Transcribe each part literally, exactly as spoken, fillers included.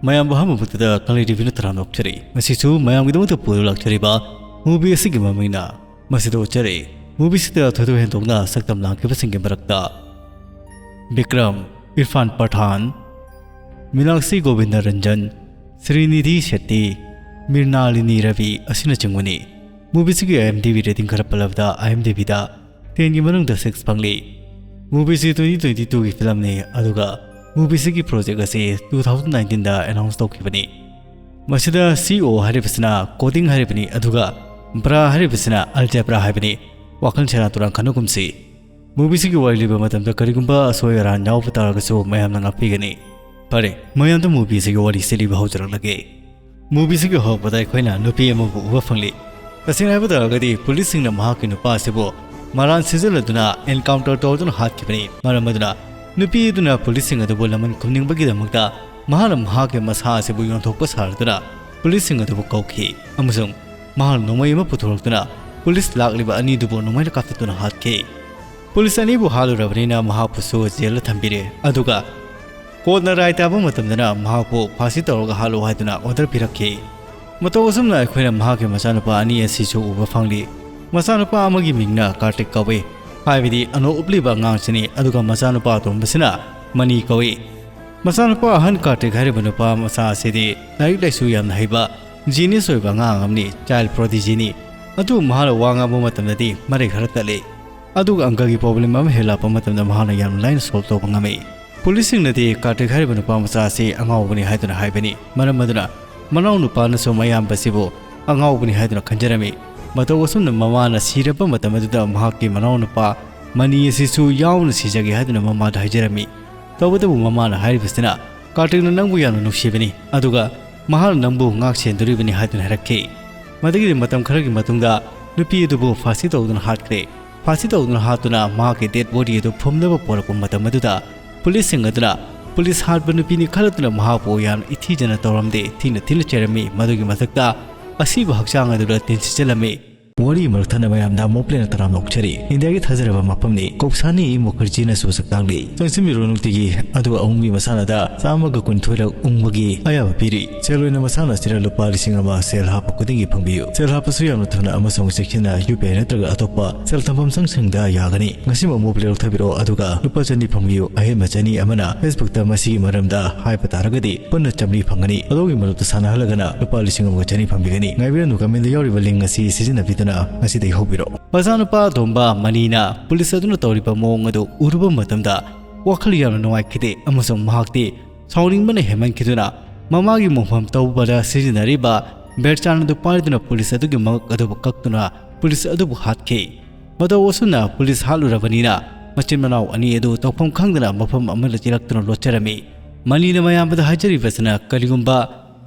ꯃꯌꯥꯝꯕꯨ ꯑꯍꯥꯟꯕꯃꯛꯇꯗ ꯀꯪꯂꯩ ꯇꯤꯚꯤꯅ ꯇꯔꯥꯝꯅ ꯑꯣꯛꯆꯔꯤ꯫ ꯉꯁꯤꯁꯨ ꯃꯌꯥꯝꯒꯤꯗꯃꯛꯇ ꯄꯨꯗꯨꯅ ꯂꯥꯛꯆꯔꯤꯕ movie ꯑꯁꯤꯒꯤ ꯃꯃꯤꯡꯅ ꯃꯁꯤꯗ ꯎꯠꯆꯔꯤ꯫ Movie ꯑꯁꯤꯗ ꯊꯣꯏꯗꯣꯛ ꯍꯦꯟꯗꯣꯛꯅ ꯁꯛꯇꯝ ꯂꯥꯡꯈꯤꯕꯁꯤꯡꯒꯤ ꯃꯔꯛꯇ ꯕꯤꯀ꯭ꯔꯝ, ꯏꯔꯐꯥꯟ ꯄꯊꯥꯟ, ꯃꯤꯅꯥꯛꯁꯤ ꯒꯣꯕꯤꯟꯗ ꯔꯟꯖꯟ, ꯁ꯭ꯔꯤꯅꯤꯙꯤ ꯁꯦꯠꯇꯤ, ꯃ꯭ꯔꯤꯅꯥꯂꯤꯅꯤ ꯔꯕꯤ ꯑꯁꯤꯅꯆꯤꯡꯕꯅꯤ꯫ Movie ꯑꯁꯤꯒꯤ IMDb rating ꯈꯔ ꯄꯜꯂꯕꯗ, IMDb ꯗ ten ꯒꯤ ꯃꯅꯨꯡꯗ six ꯐꯪꯂꯤ꯫ Movie ꯑꯁꯤ twenty twenty two ꯒꯤ film ꯅꯤ, ꯑꯗꯨꯒ movie ꯑꯁꯤꯒꯤ project ꯑꯁꯤ two thousand nineteen ꯗ announce ꯇꯧꯈꯤꯕꯅꯤ꯫ ꯃꯁꯤꯗ C O ꯍꯥꯏꯔꯤꯕꯁꯤꯅ coding ꯍꯥꯏꯔꯤꯕꯅꯤ, ꯑꯗꯨꯒ bra ꯍꯥꯏꯔꯤꯕꯁꯤꯅ algebra ꯍꯥꯏꯕꯅꯤ꯫ ꯋꯥꯈꯜ ꯁꯦꯔꯥꯟ ꯇꯨꯔꯥꯟ ꯈꯟꯅꯒꯨꯝꯁꯤ꯫ Movie ꯑꯁꯤꯒꯤ ꯋꯥꯔꯤ ꯂꯤꯕ ꯃꯇꯝꯗ ꯀꯔꯤꯒꯨꯝꯕ ꯑꯁꯣꯏ ꯑꯔꯥꯟ ꯌꯥꯎꯕ ꯇꯥꯔꯒꯁꯨ ꯃꯌꯥꯝꯅ ꯉꯥꯛꯄꯤꯒꯅꯤ꯫ ꯐꯔꯦ, ꯃꯌꯥꯝꯗ movie ꯑꯁꯤꯒꯤ ꯋꯥꯔꯤꯁꯤ ꯂꯤꯕ ꯍꯧꯖꯔꯛꯂꯒꯦ꯫ Movie ꯑꯁꯤꯒꯤ ꯍꯧꯔꯛꯄꯗ ꯑꯩꯈꯣꯏꯅ ꯅꯨꯄꯤ ꯑꯃꯕꯨ ꯎꯕ ꯐꯪꯂꯤ꯫ ꯇꯁꯦꯡꯅ ꯍꯥꯏꯕ ꯇꯥꯔꯒꯗꯤ, police ꯁꯤꯡꯅ ꯃꯍꯥꯛꯀꯤ ꯅꯨꯄꯥ ꯑꯁꯤꯕꯨ ꯃꯔꯥꯟ ꯁꯤꯖꯤꯜꯂꯗꯨꯅ encounter ꯇꯧꯗꯨꯅ ꯍꯥꯠꯈꯤꯕꯅꯤ꯫ ꯃꯔꯝ ꯑꯗꯨꯅ ꯅꯨꯄꯤ ꯑꯗꯨꯅ police ꯁꯤꯡ ꯑꯗꯨꯕꯨ ꯂꯃꯟ ꯈꯨꯝꯅꯤꯡꯕꯒꯤꯗꯃꯛꯇ ꯃꯍꯥꯛꯅ ꯃꯍꯥꯛꯀꯤ ꯃꯁꯥ ꯑꯁꯤꯕꯨ ꯌꯣꯟꯊꯣꯛꯄ ꯁꯥꯔꯗꯨꯅ police ꯁꯤꯡ ꯑꯗꯨꯕꯨ ꯀꯧꯈꯤ, ꯑꯃꯁꯨꯡ ꯃꯍꯥꯛꯅ ꯅꯣꯡꯃꯩ ꯑꯃ ꯄꯨꯊꯣꯔꯛꯇꯨꯅ police ꯂꯥꯛꯂꯤꯕ ꯑꯅꯤꯗꯨꯕꯨ ꯅꯣꯡꯃꯩꯅ ꯀꯥꯞꯊꯠꯇꯨꯅ ꯍꯥꯠꯈꯤ꯫ Police ꯑꯅꯤꯕꯨ ꯍꯥꯠꯂꯨꯔꯕꯅꯤꯅ ꯃꯍꯥꯛꯄꯨꯁꯨ jail ꯗ ꯊꯝꯕꯤꯔꯦ, ꯑꯗꯨꯒ ꯀꯣꯔꯠꯅ ꯔꯥꯏ ꯇꯥꯕ ꯃꯇꯝꯗꯅ ꯃꯍꯥꯛꯄꯨ ꯐꯥꯁꯤ ꯇꯧꯔꯒ ꯍꯥꯠꯂꯨ ꯍꯥꯏꯗꯨꯅ order ꯄꯤꯔꯛꯈꯤ꯫ ꯃꯇꯧ ꯑꯁꯨꯝꯅ ꯑꯩꯈꯣꯏꯅ ꯃꯍꯥꯛꯀꯤ ꯃꯆꯥꯅꯨꯄꯥ ꯑꯅꯤ ꯑꯁꯤꯁꯨ ꯎꯕ ꯐꯪꯂꯤ꯫ ꯃꯆꯥꯅꯨꯄꯥ ꯑꯃꯒꯤ ꯃꯤꯡꯅ ꯀꯥꯔꯇꯤꯛ ꯀꯧꯏ, ꯍꯥꯏꯕꯗꯤ ꯑꯅꯣꯞ ꯎꯞꯂꯤꯕ ꯑꯉꯥꯡꯁꯤꯅꯤ, ꯑꯗꯨꯒ ꯃꯆꯥꯅꯨꯄꯥ ꯑꯇꯣꯝꯕꯁꯤꯅ ꯃꯅꯤ ꯀꯧꯏ꯫ ꯃꯆꯥꯅꯨꯄꯥ ꯑꯍꯟ ꯀꯥꯔꯇꯤꯛ ꯍꯥꯏꯔꯤꯕ ꯅꯨꯄꯥ ꯃꯆꯥ ꯑꯁꯤꯗꯤ ꯂꯥꯏꯔꯤꯛ ꯂꯥꯏꯁꯨ ꯌꯥꯝꯅ ꯍꯩꯕ, genius ꯑꯣꯏꯕ ꯑꯉꯥꯡ ꯑꯃꯅꯤ, child prodigy ꯅꯤ꯫ ꯑꯗꯨꯕꯨ ꯃꯍꯥꯛꯅ ꯋꯥ ꯉꯥꯡꯕ ꯃꯇꯝꯗꯗꯤ ꯃꯔꯩ ꯈꯔ ꯇꯠꯂꯤ꯫ ꯑꯗꯨꯒ ꯑꯪꯀꯒꯤ problem ꯑꯃ ꯍꯦꯛ ꯂꯥꯛꯄ ꯃꯇꯝꯗ ꯃꯍꯥꯛꯅ ꯌꯥꯝꯅ ꯂꯥꯏꯅ solve ꯇꯧꯕ ꯉꯝꯃꯤ꯫ Police ꯁꯤꯡꯅꯗꯤ ꯀꯥꯔꯇꯤꯛ ꯍꯥꯏꯔꯤꯕ ꯅꯨꯄꯥ ꯃꯆꯥ ꯑꯁꯤ ꯑꯉꯥꯎꯕꯅꯤ ꯍꯥꯏꯗꯨꯅ ꯍꯥꯏꯕꯅꯤ꯫ ꯃꯔꯝ ꯑꯗꯨꯅ ꯃꯅꯥꯎ ꯅꯨꯄꯥꯅꯁꯨ ꯃꯌꯥꯝꯕꯁꯤꯕꯨ ꯑꯉꯥꯎꯕꯅꯤ ꯍꯥꯏꯗꯨꯅ ꯈꯟꯖꯔꯝꯃꯤ꯫ ꯃꯇꯧ ꯑꯁꯨꯝꯅ ꯃꯃꯥꯅ ꯁꯤꯔꯕ ꯃꯇꯝ ꯑꯗꯨꯗ ꯃꯍꯥꯛꯀꯤ ꯃꯅꯥꯎ ꯅꯨꯄꯥ ꯃꯅꯤ ꯑꯁꯤꯁꯨ ꯌꯥꯎꯅ ꯁꯤꯖꯒꯦ ꯍꯥꯏꯗꯨꯅ ꯃꯃꯥꯗ ꯍꯥꯏꯖꯔꯝꯃꯤ꯫ ꯇꯧꯕꯇꯕꯨ ꯃꯃꯥꯅ ꯍꯥꯏꯔꯤꯕꯁꯤꯅ, "ꯀꯥꯔꯇꯤꯛꯅ ꯅꯪꯕꯨ ꯌꯥꯝꯅ ꯅꯨꯡꯁꯤꯕꯅꯤ, ꯑꯗꯨꯒ ꯃꯍꯥꯛꯅ ꯅꯪꯕꯨ ꯉꯥꯛ ꯁꯦꯟꯗꯣꯔꯤꯕꯅꯤ" ꯍꯥꯏꯗꯨꯅ ꯍꯥꯏꯔꯛꯈꯤ꯫ ꯃꯗꯨꯒꯤꯗꯤ ꯃꯇꯝ ꯈꯔꯒꯤ ꯃꯇꯨꯡꯗ ꯅꯨꯄꯤ ꯑꯗꯨꯕꯨ ꯐꯥꯁꯤ ꯇꯧꯗꯨꯅ ꯍꯥꯠꯈ꯭ꯔꯦ꯫ ꯐꯥꯁꯤ ꯇꯧꯗꯨꯅ ꯍꯥꯠꯇꯨꯅ ꯃꯍꯥꯛꯀꯤ dead body ꯑꯗꯨ ꯐꯨꯝꯅꯕ ꯄꯣꯔꯛꯄ ꯃꯇꯝ ꯑꯗꯨꯗ police ꯁꯤꯡ ꯑꯗꯨꯅ police ꯍꯥꯠꯄ ꯅꯨꯄꯤꯅꯤ ꯈꯜꯂꯗꯨꯅ ꯃꯍꯥꯛꯄꯨ ꯌꯥꯝꯅ ꯏꯊꯤꯖꯅ ꯇꯧꯔꯝꯗꯦ, ꯊꯤꯅ ꯊꯤꯅ ꯆꯩꯔꯝꯃꯤ꯫ ꯃꯗꯨꯒꯤ ꯃꯊꯛꯇ ꯑꯁꯤꯕ ꯍꯛꯆꯥꯡ ꯑꯗꯨꯗ ꯇꯤꯟ ꯁꯤꯠꯆꯜꯂꯝꯃꯤ꯫ ꯋꯥꯔꯤ ꯃꯔꯛ ꯊꯠꯅ ꯃꯌꯥꯝꯗ ꯃꯣꯄ꯭ꯂꯦꯅ ꯇꯔꯥꯝꯅ ꯑꯣꯛꯆꯔꯤ꯫ ꯏꯟꯗꯤꯌꯥꯒꯤ ꯊꯥꯖꯔꯕ ꯃꯐꯝꯅꯤ ꯀꯧꯁꯥꯅꯤ ꯃꯨꯈꯔꯖꯤꯅꯁꯨ ꯁꯛꯇꯥꯛꯂꯤ꯫ ꯆꯪꯁꯤꯟꯕꯤꯔꯣ ꯅꯨꯡꯇꯤꯒꯤ, ꯑꯗꯨꯒ ꯑꯎꯪꯕꯤ ꯃꯁꯥꯟꯅꯗ ꯆꯥꯝꯃꯒ ꯀꯨꯟꯊꯣꯏꯔꯛ ꯎꯪꯕꯒꯤ ꯑꯌꯥꯕ ꯄꯤꯔꯤ꯫ ꯁꯦꯜ ꯑꯣꯏꯅ ꯃꯁꯥꯟꯅ ꯑꯁꯤꯗ ꯂꯨꯄꯥ ꯂꯤꯁꯤꯡ ꯑꯃ ꯁꯦꯜ ꯍꯥꯞꯄ ꯈꯨꯗꯤꯡꯒꯤ ꯐꯪꯕꯤꯌꯨ꯫ ꯁꯦꯜ ꯍꯥꯞꯄꯁꯨ ꯌꯥꯝꯅ ꯊꯨꯅ ꯑꯃꯁꯨꯡ ꯆꯦꯛꯁꯤꯟꯅ ꯌꯨ ꯄꯤ ꯑꯥꯏ ꯅꯠꯇ꯭ꯔꯒ ꯑꯇꯣꯞꯄ ꯁꯦꯜ ꯊꯝꯐꯝ ꯁꯪꯁꯤꯡꯗ ꯌꯥꯒꯅꯤ꯫ ꯉꯁꯤꯃꯛ ꯃꯣꯄ꯭ꯂꯦ ꯂꯧꯊꯕꯤꯔꯛꯑꯣ, ꯑꯗꯨꯒ ꯂꯨꯄꯥ ꯆꯅꯤ ꯐꯪꯕꯤꯌꯨ꯫ ꯑꯍꯦꯟꯕ ꯆꯅꯤ ꯑꯃꯅ Facebook ꯇ ꯃꯁꯤꯒꯤ ꯃꯔꯝꯗ ꯍꯥꯏꯕ ꯇꯥꯔꯒꯗꯤ ꯄꯨꯟꯅ ꯆꯥꯝꯃꯔꯤ ꯐꯪꯒꯅꯤ꯫ ꯑꯗꯣꯝꯒꯤ ꯃꯔꯨꯞꯇ ꯁꯥꯟꯅꯍꯜꯂꯒꯅ ꯂꯨꯄꯥ ꯂꯤꯁꯤꯡ ꯑꯃꯒ ꯆꯅꯤ ꯐꯪꯕꯤꯒꯅꯤ꯫ ꯉꯥꯏꯕꯤꯔꯝꯃꯨ, comment ꯗ ꯌꯥꯎꯔꯤꯕ link ꯑꯁꯤ ꯁꯤꯖꯤꯟꯅꯕꯤꯗꯨꯅ ꯉꯁꯤꯗꯒꯤ ꯍꯧꯕꯤꯔꯛꯑꯣ꯫ ꯃꯆꯥꯅꯨꯄꯥ ꯑꯇꯣꯝꯕ ꯃꯅꯤꯅ ꯄꯨꯂꯤꯁ ꯑꯗꯨꯅ ꯇꯧꯔꯤꯕ ꯃꯑꯣꯡ ꯑꯗꯨ ꯎꯔꯨꯕ ꯃꯇꯝꯗ ꯋꯥꯈꯜ ꯌꯥꯝꯅ ꯅꯨꯡꯉꯥꯏꯈꯤꯗꯦ ꯑꯃꯁꯨꯡ ꯃꯍꯥꯛꯇꯤ ꯁꯥꯎꯅꯤꯡꯕꯅ ꯍꯦꯟꯃꯟꯈꯤꯗꯨꯅ ꯃꯃꯥꯒꯤ ꯃꯣꯡꯐꯝ ꯇꯧꯕꯗ ꯁꯤꯖꯤꯟꯅꯔꯤꯕ ꯕꯦꯔꯆꯥꯟ ꯑꯗꯨ ꯄꯥꯏꯗꯨꯅ ꯄꯨꯂꯤꯁ ꯑꯗꯨꯒꯤ ꯃꯉꯛ ꯑꯗꯨꯕꯨ ꯀꯛꯇꯨꯅ ꯄꯨꯂꯤꯁ ꯑꯗꯨꯕꯨ ꯍꯥꯠꯈꯤ꯫ ꯃꯇꯧ ꯑꯁꯨꯝꯅ ꯄꯨꯂꯤꯁ ꯍꯥꯠꯂꯨꯔꯕꯅꯤꯅ ꯃꯆꯤꯟ ꯃꯅꯥꯎ ꯑꯅꯤ ꯑꯗꯨ ꯇꯧꯐꯝ ꯈꯪꯗꯅ ꯃꯐꯝ ꯑꯃꯗ ꯆꯦꯜꯂꯛꯇꯨꯅ ꯂꯣꯠꯆꯔꯝꯃꯤ꯫ ꯃꯅꯤꯅ ꯃꯌꯥꯝꯕꯗ ꯍꯥꯏꯖꯔꯤꯕꯁꯤꯅ, "ꯀꯔꯤꯒꯨꯝꯕ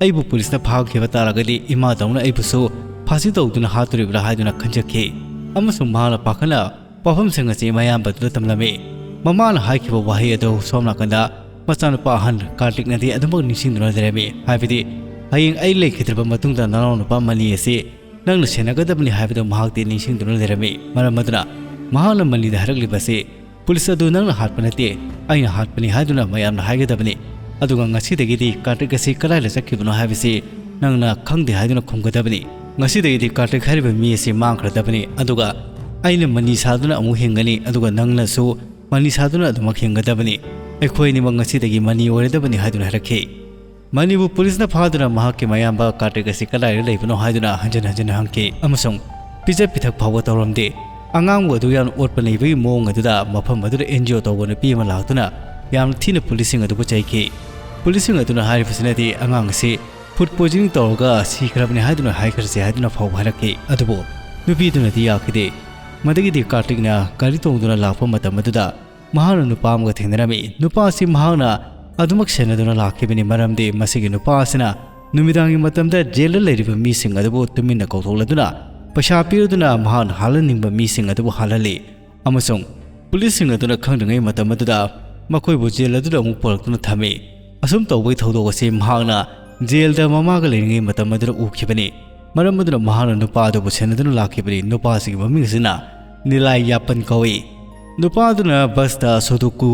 ꯑꯩꯕꯨ ꯄꯨꯂꯤꯁꯅ ꯐꯥꯈꯤꯕ ꯇꯥꯔꯒꯗꯤ ꯏꯃꯥꯗꯧꯅ ꯑꯩꯕꯨꯁꯨ ꯐꯥꯁꯤ ꯇꯧꯗꯨꯅ ꯍꯥꯠꯇꯣꯔꯤꯕ꯭ꯔꯥ?" ꯍꯥꯏꯗꯨꯅ ꯈꯟꯖꯈꯤ꯫ ꯑꯃꯁꯨꯡ ꯃꯍꯥꯛꯅ ꯄꯥꯈꯠꯅ ꯋꯥꯐꯝꯁꯤꯡ ꯑꯁꯤ ꯃꯌꯥꯝꯕꯗꯨꯗ ꯇꯝꯂꯝꯃꯤ꯫ ꯃꯃꯥꯅ ꯍꯥꯏꯈꯤꯕ ꯋꯥꯍꯩ ꯑꯗꯨ ꯁꯣꯝ ꯅꯥꯀꯟꯗ ꯃꯆꯥꯅꯨꯄꯥ ꯑꯍꯟ ꯀꯥꯔꯇꯤꯛꯅꯗꯤ ꯑꯗꯨꯃꯛ ꯅꯤꯡꯁꯤꯡꯗꯨꯅ ꯂꯩꯔꯝꯃꯤ꯫ ꯍꯥꯏꯕꯗꯤ, ꯍꯌꯦꯡ ꯑꯩ ꯂꯩꯈꯤꯗ꯭ꯔꯕ ꯃꯇꯨꯡꯗ ꯅꯅꯥꯎꯅꯨꯄꯥ ꯃꯅꯤ ꯑꯁꯤ ꯅꯪꯅ ꯁꯦꯟꯅꯒꯗꯕꯅꯤ ꯍꯥꯏꯕꯗꯨ ꯃꯍꯥꯛꯇꯤ ꯅꯤꯡꯁꯤꯡꯗꯨꯅ ꯂꯩꯔꯝꯃꯤ꯫ ꯃꯔꯝ ꯑꯗꯨꯅ ꯃꯍꯥꯛꯅ ꯃꯅꯤꯗ ꯍꯥꯏꯔꯛꯂꯤꯕ ꯑꯁꯤ, "ꯄꯨꯂꯤꯁ ꯑꯗꯨ ꯅꯪꯅ ꯍꯥꯠꯄ ꯅꯠꯇꯦ, ꯑꯩꯅ ꯍꯥꯠꯄꯅꯤ" ꯍꯥꯏꯗꯨꯅ ꯃꯌꯥꯝꯅ ꯍꯥꯏꯒꯗꯕꯅꯤ꯫ ꯑꯗꯨꯒ ꯉꯁꯤꯗꯒꯤꯗꯤ ꯀꯥꯔꯇꯤꯛ ꯑꯁꯤ ꯀꯗꯥꯏꯗ ꯆꯠꯈꯤꯕꯅꯣ ꯍꯥꯏꯕꯁꯤ ꯅꯪꯅ ꯈꯪꯗꯦ ꯍꯥꯏꯗꯨꯅ ꯈꯨꯝꯒꯗꯕꯅꯤ꯫ ꯉꯁꯤꯗꯒꯤꯗꯤ ꯀꯥꯔꯇꯤꯛ ꯍꯥꯏꯔꯤꯕ ꯃꯤ ꯑꯁꯤ ꯃꯥꯡꯈ꯭ꯔꯗꯕꯅꯤ, ꯑꯗꯨꯒ ꯑꯩꯅ ꯃꯅꯤ ꯁꯥꯗꯨꯅ ꯑꯃꯨꯛ ꯍꯤꯡꯒꯅꯤ, ꯑꯗꯨꯒ ꯅꯪꯅꯁꯨ ꯃꯅꯤ ꯁꯥꯗꯨꯅ ꯑꯗꯨꯃꯛ ꯍꯤꯡꯒꯗꯕꯅꯤ꯫ ꯑꯩꯈꯣꯏ ꯑꯅꯤꯃꯛ ꯉꯁꯤꯗꯒꯤ ꯃꯅꯤ ꯑꯣꯏꯔꯗꯕꯅꯤ ꯍꯥꯏꯗꯨꯅ ꯍꯥꯏꯔꯛꯈꯤ꯫ ꯃꯅꯤꯕꯨ ꯄꯨꯂꯤꯁꯅ ꯐꯥꯗꯨꯅ ꯃꯍꯥꯛꯀꯤ ꯃꯌꯥꯝꯕ ꯀꯥꯔꯇꯤꯛ ꯑꯁꯤ ꯀꯗꯥꯏꯗ ꯂꯩꯕꯅꯣ ꯍꯥꯏꯗꯨꯅ ꯍꯟꯖꯤꯟ ꯍꯟꯖꯤꯟ ꯍꯪꯈꯤ, ꯑꯃꯁꯨꯡ ꯄꯤꯖ ꯄꯤꯊꯛ ꯐꯥꯎꯕ ꯇꯧꯔꯝꯗꯦ꯫ ꯑꯉꯥꯡꯕꯨ ꯑꯗꯨ ꯌꯥꯝꯅ ꯑꯣꯠꯄ ꯅꯩꯕꯒꯤ ꯃꯑꯣꯡ ꯑꯗꯨꯗ ꯃꯐꯝ ꯑꯗꯨꯗ ꯑꯦꯟ ꯖꯤ ꯑꯣ ꯇꯧꯕ ꯅꯨꯄꯤ ꯑꯃ ꯂꯥꯛꯇꯨꯅ ꯌꯥꯝꯅ ꯊꯤꯅ ꯄꯨꯂꯤꯁꯁꯤꯡ ꯑꯗꯨꯕꯨ ꯆꯩꯈꯤ꯫ ꯄꯨꯂꯤꯁꯁꯤꯡ ꯑꯗꯨꯅ ꯍꯥꯏꯔꯤꯕꯁꯤꯅꯗꯤ ꯑꯉꯥꯡ ꯑꯁꯤ ꯐꯨꯗ ꯄꯣꯏꯖꯅꯤꯡ ꯇꯧꯔꯒ ꯁꯤꯈ꯭ꯔꯕꯅꯤ ꯍꯥꯏꯗꯨꯅ ꯍꯥꯏꯈ꯭ꯔꯁꯤ ꯍꯥꯏꯗꯨꯅ ꯐꯥꯎꯕ ꯍꯥꯏꯔꯛꯈꯤ꯫ ꯑꯗꯨꯕꯨ ꯅꯨꯄꯤꯗꯨꯅꯗꯤ ꯌꯥꯈꯤꯗꯦ꯫ ꯃꯗꯒꯤꯗꯤ ꯀꯥꯔꯇꯤꯛꯅ ꯒꯥꯔꯤ ꯇꯣꯡꯗꯨꯅ ꯂꯥꯛꯄ ꯃꯇꯝ ꯑꯗꯨꯗ ꯃꯍꯥꯛꯅ ꯅꯨꯄꯥ ꯑꯃꯒ ꯊꯦꯡꯅꯔꯝꯃꯤ꯫ ꯅꯨꯄꯥ ꯑꯁꯤ ꯃꯍꯥꯛꯅ ꯑꯗꯨꯃꯛ ꯁꯦꯟꯅꯗꯨꯅ ꯂꯥꯛꯈꯤꯕꯅꯤ, ꯃꯔꯝꯗꯤ ꯃꯁꯤꯒꯤ ꯅꯨꯄꯥ ꯑꯁꯤꯅ ꯅꯨꯃꯤꯗꯥꯡꯒꯤ ꯃꯇꯝꯗ ꯖꯦꯜꯗ ꯂꯩꯔꯤꯕ ꯃꯤꯁꯤꯡ ꯑꯗꯨꯕꯨ ꯇꯨꯃꯤꯟꯅ ꯀꯧꯊꯣꯛꯂꯗꯨꯅ ꯄꯩꯁꯥ ꯄꯤꯔꯗꯨꯅ ꯃꯍꯥꯛꯅ ꯍꯥꯠꯍꯟꯅꯤꯡꯕ ꯃꯤꯁꯤꯡ ꯑꯗꯨꯕꯨ ꯍꯥꯠꯍꯜꯂꯤ꯫ ꯑꯃꯁꯨꯡ ꯄꯨꯂꯤꯁꯁꯤꯡ ꯑꯗꯨꯅ ꯈꯪꯗ꯭ꯔꯤꯉꯩ ꯃꯇꯝ ꯑꯗꯨꯗ ꯃꯈꯣꯏꯕꯨ ꯖꯦꯜ ꯑꯗꯨꯗ ꯑꯃꯨꯛ ꯄꯨꯔꯛꯇꯨꯅ ꯊꯝꯃꯤ꯫ ꯑꯁꯨꯝ ꯇꯧꯕꯒꯤ ꯊꯧꯗꯣꯛ ꯑꯁꯤ ꯃꯍꯥꯛꯅ ꯖꯦꯜꯗ ꯃꯃꯥꯒ ꯂꯩꯔꯤꯉꯩ ꯃꯇꯝ ꯑꯗꯨꯗ ꯎꯈꯤꯕꯅꯤ꯫ ꯃꯔꯝ ꯑꯗꯨꯅ ꯃꯍꯥꯛꯅ ꯅꯨꯄꯥ ꯑꯗꯨꯕꯨ ꯁꯦꯟꯅꯗꯨꯅ ꯂꯥꯛꯈꯤꯕꯅꯤ꯫ ꯅꯨꯄꯥꯁꯤꯒꯤ ꯃꯃꯤꯡ ꯑꯁꯤꯅ ꯅꯤꯂꯥꯏ ꯌꯥꯄꯟ ꯀꯧꯏ꯫ ꯅꯨꯄꯥ ꯑꯗꯨꯅ ꯕꯁꯇ ꯁꯣꯗꯣꯀꯨ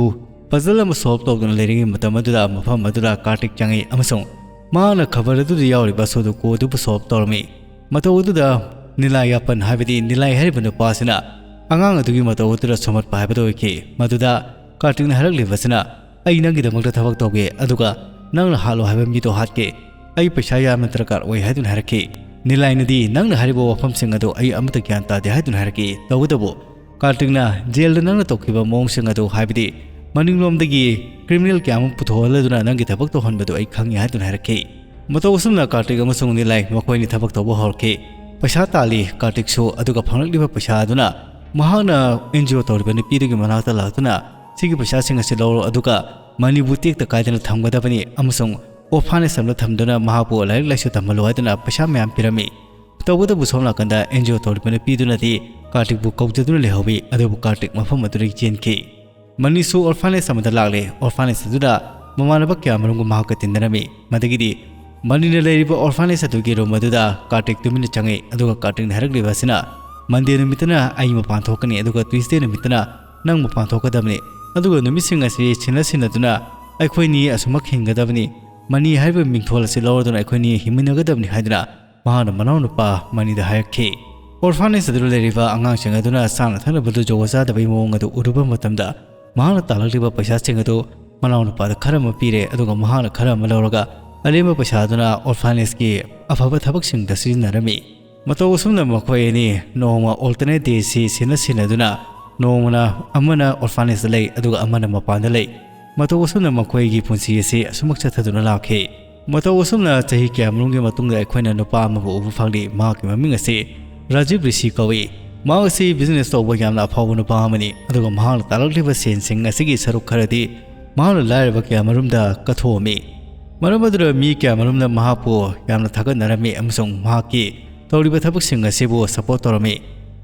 ꯄꯖꯜ ꯑꯃ ꯁꯣꯜꯕ ꯇꯧꯗꯨꯅ ꯂꯩꯔꯤꯉꯩ ꯃꯇꯝ ꯑꯗꯨꯗ ꯃꯐꯝ ꯑꯗꯨꯗ ꯀꯥꯔꯇꯤꯛ ꯆꯪꯉꯤ ꯑꯃꯁꯨꯡ ꯃꯍꯥꯛꯅ ꯈꯕꯔ ꯑꯗꯨꯗ ꯌꯥꯎꯔꯤꯕ ꯁꯣꯗꯣꯀꯨ ꯑꯗꯨꯕꯨ ꯁꯣꯜꯕ ꯇꯧꯔꯝꯃꯤ꯫ ꯃꯇꯧ ꯑꯗꯨꯗ ꯅꯤꯂꯥꯏ ꯌꯥꯄꯟ, ꯍꯥꯏꯕꯗꯤ ꯅꯤꯂꯥꯏ ꯍꯥꯏꯔꯤꯕ ꯅꯨꯄꯥ ꯑꯁꯤꯅ ꯑꯉꯥꯡ ꯑꯗꯨꯒꯤ ꯃꯇꯧ ꯑꯗꯨꯗ ꯁꯨꯝꯍꯠꯄ ꯍꯥꯏꯕꯗꯨ ꯑꯣꯏꯈꯤ꯫ ꯃꯗꯨꯗ ꯀꯥꯔꯇꯤꯛꯅ ꯍꯥꯏꯔꯛꯂꯤꯕꯁꯤꯅ, "ꯑꯩ ꯅꯪꯒꯤꯗꯃꯛꯇ ꯊꯕꯛ ꯇꯧꯒꯦ, ꯑꯗꯨꯒ ꯅꯪꯅ ꯍꯥꯠꯂꯣ ꯍꯥꯏꯕ ꯃꯤꯗꯣ ꯍꯥꯠꯀꯦ꯫ ꯑꯩ ꯄꯩꯁꯥ ꯌꯥꯝꯅ ꯗꯔꯀꯥꯔ ꯑꯣꯏ" ꯍꯥꯏꯗꯨꯅ ꯍꯥꯏꯔꯛꯈꯤ꯫ ꯅꯤꯂꯥꯏꯅꯗꯤ, "ꯅꯪꯅ ꯍꯥꯏꯔꯤꯕ ꯋꯥꯐꯝꯁꯤꯡ ꯑꯗꯨ ꯑꯩ ꯑꯃꯠꯇ ꯒ꯭ꯌꯥꯟ ꯇꯥꯗꯦ" ꯍꯥꯏꯗꯨꯅ ꯍꯥꯏꯔꯛꯈꯤ꯫ ꯇꯧꯕꯇꯕꯨ ꯀꯥꯔꯇꯤꯛꯅ ꯖꯦꯜꯗ ꯅꯪꯅ ꯇꯧꯈꯤꯕ ꯃꯑꯣꯡꯁꯤꯡ ꯑꯗꯨ, ꯍꯥꯏꯕꯗꯤ ꯃꯅꯤꯡꯂꯣꯝꯗꯒꯤ ꯀ꯭ꯔꯤꯃꯤꯅꯦꯜ ꯀꯌꯥ ꯑꯃ ꯄꯨꯊꯣꯛꯍꯜꯂꯗꯨꯅ ꯅꯪꯒꯤ ꯊꯕꯛ ꯇꯧꯍꯟꯕꯗꯨ ꯑꯩ ꯈꯪꯉꯤ ꯍꯥꯏꯗꯨꯅ ꯍꯥꯏꯔꯛꯈꯤ꯫ ꯃꯇꯧ ꯑꯁꯨꯝꯅ ꯀꯥꯔꯇꯤꯛ ꯑꯃꯁꯨꯡ ꯅꯤꯂꯥꯏ ꯃꯈꯣꯏꯅꯤ ꯊꯕꯛ ꯇꯧꯕ ꯍꯧꯔꯛꯈꯤ꯫ ꯄꯩꯁꯥ ꯇꯥꯜꯂꯤ ꯀꯥꯔꯇꯤꯛꯁꯨ, ꯑꯗꯨꯒ ꯐꯪꯂꯛꯂꯤꯕ ꯄꯩꯁꯥ ꯑꯗꯨꯅ ꯃꯍꯥꯛꯅ ꯑꯦꯟ ꯖꯤ ꯑꯣ ꯇꯧꯔꯤꯕ ꯅꯨꯄꯤꯗꯨꯒꯤ ꯃꯅꯥꯛꯇ ꯂꯥꯛꯇꯨꯅ, "ꯁꯤꯒꯤ ꯄꯩꯁꯥꯁꯤꯡ ꯑꯁꯤ ꯂꯧꯔꯣ, ꯑꯗꯨꯒ ꯃꯅꯤꯕꯨ ꯇꯦꯛꯇ ꯀꯥꯏꯗꯅ ꯊꯝꯒꯗꯕꯅꯤ ꯑꯃꯁꯨꯡ orphanage ꯑꯃꯗ ꯊꯝꯗꯨꯅ ꯃꯍꯥꯛꯄꯨ ꯂꯥꯏꯔꯤꯛ ꯂꯥꯏꯁꯨ ꯇꯝꯍꯜꯂꯨ" ꯍꯥꯏꯗꯨꯅ ꯄꯩꯁꯥ ꯃꯌꯥꯝ ꯄꯤꯔꯝꯃꯤ꯫ ꯇꯧꯕꯇꯕꯨ ꯁꯣꯝ ꯅꯥꯀꯟꯗ ꯑꯦꯟ ꯖꯤ ꯑꯣ ꯇꯧꯔꯤꯕ ꯅꯨꯄꯤꯗꯨꯅꯗꯤ ꯀꯥꯔꯇꯤꯛꯄꯨ ꯀꯧꯖꯗꯨꯅ ꯂꯩꯍꯧꯋꯤ, ꯑꯗꯨꯕꯨ ꯀꯥꯔꯇꯤꯛ ꯃꯐꯝ ꯑꯗꯨꯗꯒꯤ ꯆꯦꯟꯈꯤ꯫ ꯃꯅꯤꯁꯨ orphanage ꯑꯃꯗ ꯂꯥꯛꯂꯦ꯫ Orphanage ꯑꯗꯨꯗ ꯃꯃꯥꯟꯅꯕ ꯀꯌꯥ ꯃꯔꯨꯝꯒ ꯃꯍꯥꯛꯀ ꯇꯤꯟꯅꯔꯝꯃꯤ꯫ ꯃꯗꯒꯤꯗꯤ ꯃꯅꯤꯅ ꯂꯩꯔꯤꯕ orphanage ꯑꯗꯨꯒꯤ ꯔꯨꯝ ꯑꯗꯨꯗ ꯀꯥꯔꯇꯤꯛ ꯇꯨꯃꯤꯟꯅ ꯆꯪꯉꯤ, ꯑꯗꯨꯒ ꯀꯥꯔꯇꯤꯛꯅ ꯍꯥꯏꯔꯛꯂꯤꯕ ꯑꯁꯤꯅ, "ꯃꯟꯗꯦ ꯅꯨꯃꯤꯠꯇꯅ ꯑꯩ ꯃꯄꯥꯟ ꯊꯣꯛꯀꯅꯤ, ꯑꯗꯨꯒ ꯇ꯭ꯌꯨꯁꯗꯦ ꯅꯨꯃꯤꯠꯇꯅ ꯅꯪ ꯃꯄꯥꯟ ꯊꯣꯛꯀꯗꯕꯅꯤ, ꯑꯗꯨꯒ ꯅꯨꯃꯤꯠꯁꯤꯡ ꯑꯁꯤ ꯁꯤꯟꯅ ꯁꯤꯟꯅꯗꯨꯅ ꯑꯩꯈꯣꯏꯅꯤ ꯑꯁꯨꯃꯛ ꯍꯤꯡꯒꯗꯕꯅꯤ꯫ ꯃꯅꯤ ꯍꯥꯏꯔꯤꯕ ꯃꯤꯡꯊꯣꯜ ꯑꯁꯤ ꯂꯧꯔꯗꯨꯅ ꯑꯩꯈꯣꯏꯅꯤ ꯍꯤꯡꯃꯤꯟꯅꯒꯗꯕꯅꯤ" ꯍꯥꯏꯗꯨꯅ ꯃꯍꯥꯛꯅ ꯃꯅꯥꯎꯅꯨꯄꯥ ꯃꯅꯤꯗ ꯍꯥꯏꯔꯛꯈꯤ꯫ Orphanage ꯑꯗꯨꯗ ꯂꯩꯔꯤꯕ ꯑꯉꯥꯡꯁꯤꯡ ꯑꯗꯨꯅ ꯆꯥꯅ ꯊꯛꯅꯕꯗꯨ ꯖꯨꯒꯣꯠ ꯆꯥꯗꯕꯒꯤ ꯃꯑꯣꯡ ꯑꯗꯨ ꯎꯔꯨꯕ ꯃꯇꯝꯗ, ꯃꯍꯥꯛꯅ ꯇꯥꯜꯂꯛꯂꯤꯕ ꯄꯩꯁꯥꯁꯤꯡ ꯑꯗꯨ ꯃꯅꯥꯎꯅꯨꯄꯥꯗ ꯈꯔ ꯑꯃ ꯄꯤꯔꯦ, ꯑꯗꯨꯒ ꯃꯍꯥꯛꯅ ꯈꯔ ꯑꯃ ꯂꯧꯔꯒ ꯑꯔꯦꯝꯕ ꯄꯩꯁꯥ ꯑꯗꯨꯅ orphanageꯀꯤ ꯑꯐꯕ ꯊꯕꯛꯁꯤꯡꯗ ꯁꯤꯖꯤꯟꯅꯔꯝꯃꯤ꯫ ꯃꯇꯧ ꯑꯁꯨꯝꯅ ꯃꯈꯣꯏ ꯑꯅꯤ ꯅꯣꯡꯃ alternate dayꯁꯤ ꯁꯤꯟꯅ ꯁꯤꯟꯅꯗꯨꯅ, ꯅꯣꯡꯃꯅ ꯑꯃꯅ orphanageꯇ ꯂꯩ, ꯑꯗꯨꯒ ꯑꯃꯅ ꯃꯄꯥꯟꯗ ꯂꯩ꯫ ꯃꯇꯧ ꯑꯁꯨꯝꯅ ꯃꯈꯣꯏꯒꯤ ꯄꯨꯟꯁꯤ ꯑꯁꯤ ꯑꯁꯨꯝꯃꯛ ꯆꯠꯊꯗꯨꯅ ꯂꯥꯛꯈꯤ꯫ ꯃꯇꯧ ꯑꯁꯨꯝꯅ ꯆꯍꯤ ꯀꯌꯥꯃꯔꯨꯝꯒꯤ ꯃꯇꯨꯡꯗ ꯑꯩꯈꯣꯏꯅ ꯅꯨꯄꯥ ꯑꯃꯕꯨ ꯎꯕ ꯐꯪꯂꯤ꯫ ꯃꯍꯥꯛꯀꯤ ꯃꯃꯤꯡ ꯑꯁꯤ ꯔꯥꯖꯤꯕ ꯔꯤꯁꯤ ꯀꯧꯏ꯫ ꯃꯍꯥꯛ ꯑꯁꯤ business ꯇꯧꯕ ꯌꯥꯝꯅ ꯑꯐꯥꯎꯕ ꯅꯨꯄꯥ ꯑꯃꯅꯤ, ꯑꯗꯨꯒ ꯃꯍꯥꯛꯅ ꯇꯥꯜꯂꯛꯂꯤꯕ ꯁꯦꯟꯁꯤꯡ ꯑꯁꯤꯒꯤ ꯁꯔꯨꯛ ꯈꯔꯗꯤ ꯃꯍꯥꯛꯅ ꯂꯥꯏꯔꯕ ꯀꯌꯥꯃꯔꯨꯝꯗ ꯀꯠꯊꯣꯛꯑꯝꯃꯤ꯫ ꯃꯔꯝ ꯑꯗꯨꯅ ꯃꯤ ꯀꯌꯥꯃꯔꯨꯝꯅ ꯃꯍꯥꯛꯄꯨ ꯌꯥꯝꯅ ꯊꯥꯒꯠꯅꯔꯝꯃꯤ ꯑꯃꯁꯨꯡ ꯃꯍꯥꯛꯀꯤ ꯇꯧꯔꯤꯕ ꯊꯕꯛꯁꯤꯡ ꯑꯁꯤꯕꯨ support ꯇꯧꯔꯝꯃꯤ꯫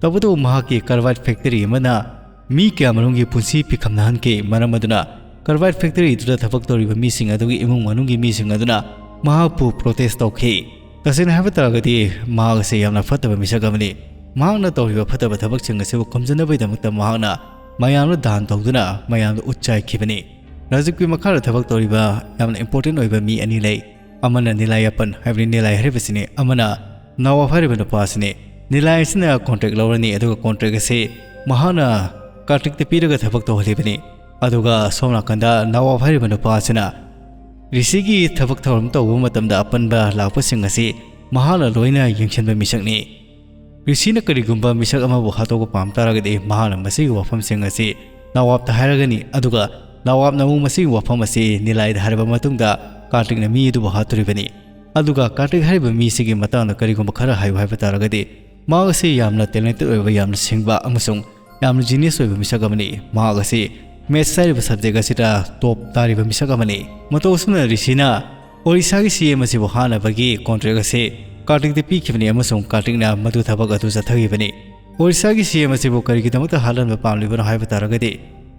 ꯇꯧꯕꯇꯕꯨ ꯃꯍꯥꯛꯀꯤ carbide factory ꯑꯃꯅ ꯃꯤ ꯀꯌꯥꯃꯔꯨꯝꯒꯤ ꯄꯨꯟꯁꯤ ꯄꯤꯈꯝꯅꯍꯟꯈꯤ꯫ ꯃꯔꯝ ꯑꯗꯨꯅ carbide factoryꯗꯨꯗ ꯊꯕꯛ ꯇꯧꯔꯤꯕ ꯃꯤꯁꯤꯡ ꯑꯗꯨꯒꯤ ꯏꯃꯨꯡ ꯃꯅꯨꯡꯒꯤ ꯃꯤꯁꯤꯡ ꯑꯗꯨꯅ ꯃꯍꯥꯛꯄꯨ protest ꯇꯧꯈꯤ꯫ ꯇꯁꯦꯡꯅ ꯍꯥꯏꯕ ꯇꯥꯔꯒꯗꯤ ꯃꯍꯥꯛ ꯑꯁꯤ ꯌꯥꯝꯅ ꯐꯠꯇꯕ ꯃꯤꯁꯛ ꯑꯃꯅꯤ꯫ ꯃꯍꯥꯛꯅ ꯇꯧꯔꯤꯕ ꯐꯠꯇꯕ ꯊꯕꯛꯁꯤꯡ ꯑꯁꯤꯕꯨ ꯈꯨꯝꯖꯅꯕꯒꯤꯗꯃꯛꯇ ꯃꯍꯥꯛꯅ ꯃꯌꯥꯝꯗ ꯗꯥꯟ ꯇꯧꯗꯨꯅ ꯃꯌꯥꯝꯗ ꯎꯠ ꯆꯥꯏꯈꯤꯕꯅꯤ꯫ ꯔꯥꯖꯤꯕꯀꯤ ꯃꯈꯥꯗ ꯊꯕꯛ ꯇꯧꯔꯤꯕ ꯌꯥꯝꯅ ꯏꯝꯄꯣꯔꯇꯦꯟ ꯑꯣꯏꯕ ꯃꯤ ꯑꯅꯤ ꯂꯩ꯫ ꯑꯃꯅ ꯅꯤꯂꯥꯏ ꯑꯄꯟ ꯍꯥꯏꯕꯗꯤ ꯅꯤꯂꯥꯏ ꯍꯥꯏꯔꯤꯕꯁꯤꯅꯤ, ꯑꯃꯅ ꯅꯋꯥꯕ ꯍꯥꯏꯔꯤꯕ ꯅꯨꯄꯥ ꯑꯁꯤꯅꯤ꯫ ꯅꯤꯂꯥꯏ ꯑꯁꯤꯅ ꯀꯣꯟꯇ꯭ꯔꯦꯛ ꯂꯧꯔꯅꯤ, ꯑꯗꯨꯒ ꯀꯣꯟꯇ꯭ꯔꯦꯛ ꯑꯁꯤ ꯃꯍꯥꯛꯅ ꯀꯥꯔꯇꯤꯛꯇ ꯄꯤꯔꯒ ꯊꯕꯛ ꯇꯧꯍꯜꯂꯤꯕꯅꯤ꯫ ꯑꯗꯨꯒ ꯁꯣꯝ ꯅꯥꯀꯟꯗ ꯅꯋꯥꯕ ꯍꯥꯏꯔꯤꯕ ꯅꯨꯄꯥ ꯑꯁꯤꯅ ꯔꯤꯁꯤꯒꯤ ꯊꯕꯛ ꯊꯧꯔꯝ ꯇꯧꯕ ꯃꯇꯝꯗ ꯑꯄꯟꯕ ꯂꯥꯛꯄꯁꯤꯡ ꯑꯁꯤ ꯃꯍꯥꯛꯅ ꯂꯣꯏꯅ ꯌꯦꯡꯁꯤꯟꯕ ꯃꯤꯁꯛꯅꯤ꯫ ꯔꯤꯁꯤꯅ ꯀꯔꯤꯒꯨꯝꯕ ꯃꯤꯁꯛ ꯑꯃꯕꯨ ꯍꯥꯠꯇꯣꯛꯄ ꯄꯥꯝ ꯇꯥꯔꯒꯗꯤ ꯃꯍꯥꯛꯅ ꯃꯁꯤꯒꯤ ꯋꯥꯐꯝꯁꯤꯡ ꯑꯁꯤ ꯅꯋꯥꯕꯇ ꯍꯥꯏꯔꯒꯅꯤ, ꯑꯗꯨꯒ ꯅꯋꯥꯕꯅ ꯑꯃꯨꯛ ꯃꯁꯤꯒꯤ ꯋꯥꯐꯝ ꯑꯁꯤ ꯅꯤꯂꯥꯏꯗ ꯍꯥꯏꯔꯕ ꯃꯇꯨꯡꯗ ꯀꯥꯔꯇꯤꯛꯅ ꯃꯤ ꯑꯗꯨꯕꯨ ꯍꯥꯠꯇꯣꯔꯤꯕꯅꯤ꯫ ꯑꯗꯨꯒ ꯀꯥꯔꯇꯤꯛ ꯍꯥꯏꯔꯤꯕ ꯃꯤꯁꯤꯒꯤ ꯃꯇꯥꯡꯗ ꯀꯔꯤꯒꯨꯝꯕ ꯈꯔ ꯍꯥꯏꯌꯨ ꯍꯥꯏꯕ ꯇꯥꯔꯒꯗꯤ, ꯃꯍꯥꯛ ꯑꯁꯤ ꯌꯥꯝꯅ ꯇꯦꯂꯦꯟꯇꯦꯠ ꯑꯣꯏꯕ, ꯌꯥꯝꯅ ꯁꯤꯡꯕ ꯑꯃꯁꯨꯡ ꯌꯥꯝꯅ ꯖꯤꯅꯤꯌꯁ ꯑꯣꯏꯕ ꯃꯤꯁꯛ ꯑꯃꯅꯤ꯫ ꯃꯍꯥꯛ ꯑꯁꯤ ꯃꯦꯊꯁ ꯍꯥꯏꯔꯤꯕ ꯁꯕꯖꯦꯛ ꯑꯁꯤꯗ ꯇꯣꯞ ꯇꯥꯔꯤꯕ ꯃꯤꯁꯛ ꯑꯃꯅꯤ꯫ ꯃꯇꯧ ꯑꯁꯨꯝꯅ ꯔꯤꯁꯤꯅ ꯑꯣꯔꯤꯁꯥꯒꯤ ꯁꯤ ꯑꯦꯝ ꯑꯁꯤꯕꯨ ꯍꯥꯠꯅꯕꯒꯤ ꯀꯣꯟꯇ꯭ꯔꯦꯛ ꯑꯁꯤ ꯀꯥꯔꯇꯤꯛꯇ ꯄꯤꯈꯤꯕꯅꯤ ꯑꯃꯁꯨꯡ ꯀꯥꯔꯇꯤꯛꯅ ꯃꯗꯨ ꯊꯕꯛ ꯑꯗꯨ ꯆꯠꯊꯈꯤꯕꯅꯤ꯫ ꯑꯣꯔꯤꯁꯥꯒꯤ ꯁꯤ ꯑꯦꯝ ꯑꯁꯤꯕꯨ ꯀꯔꯤꯒꯤꯗꯃꯛꯇ ꯍꯥꯠꯍꯟꯕ ꯄꯥꯝꯂꯤꯕꯅꯣ ꯍꯥꯏꯕ ꯇꯥꯔꯒꯗꯤ,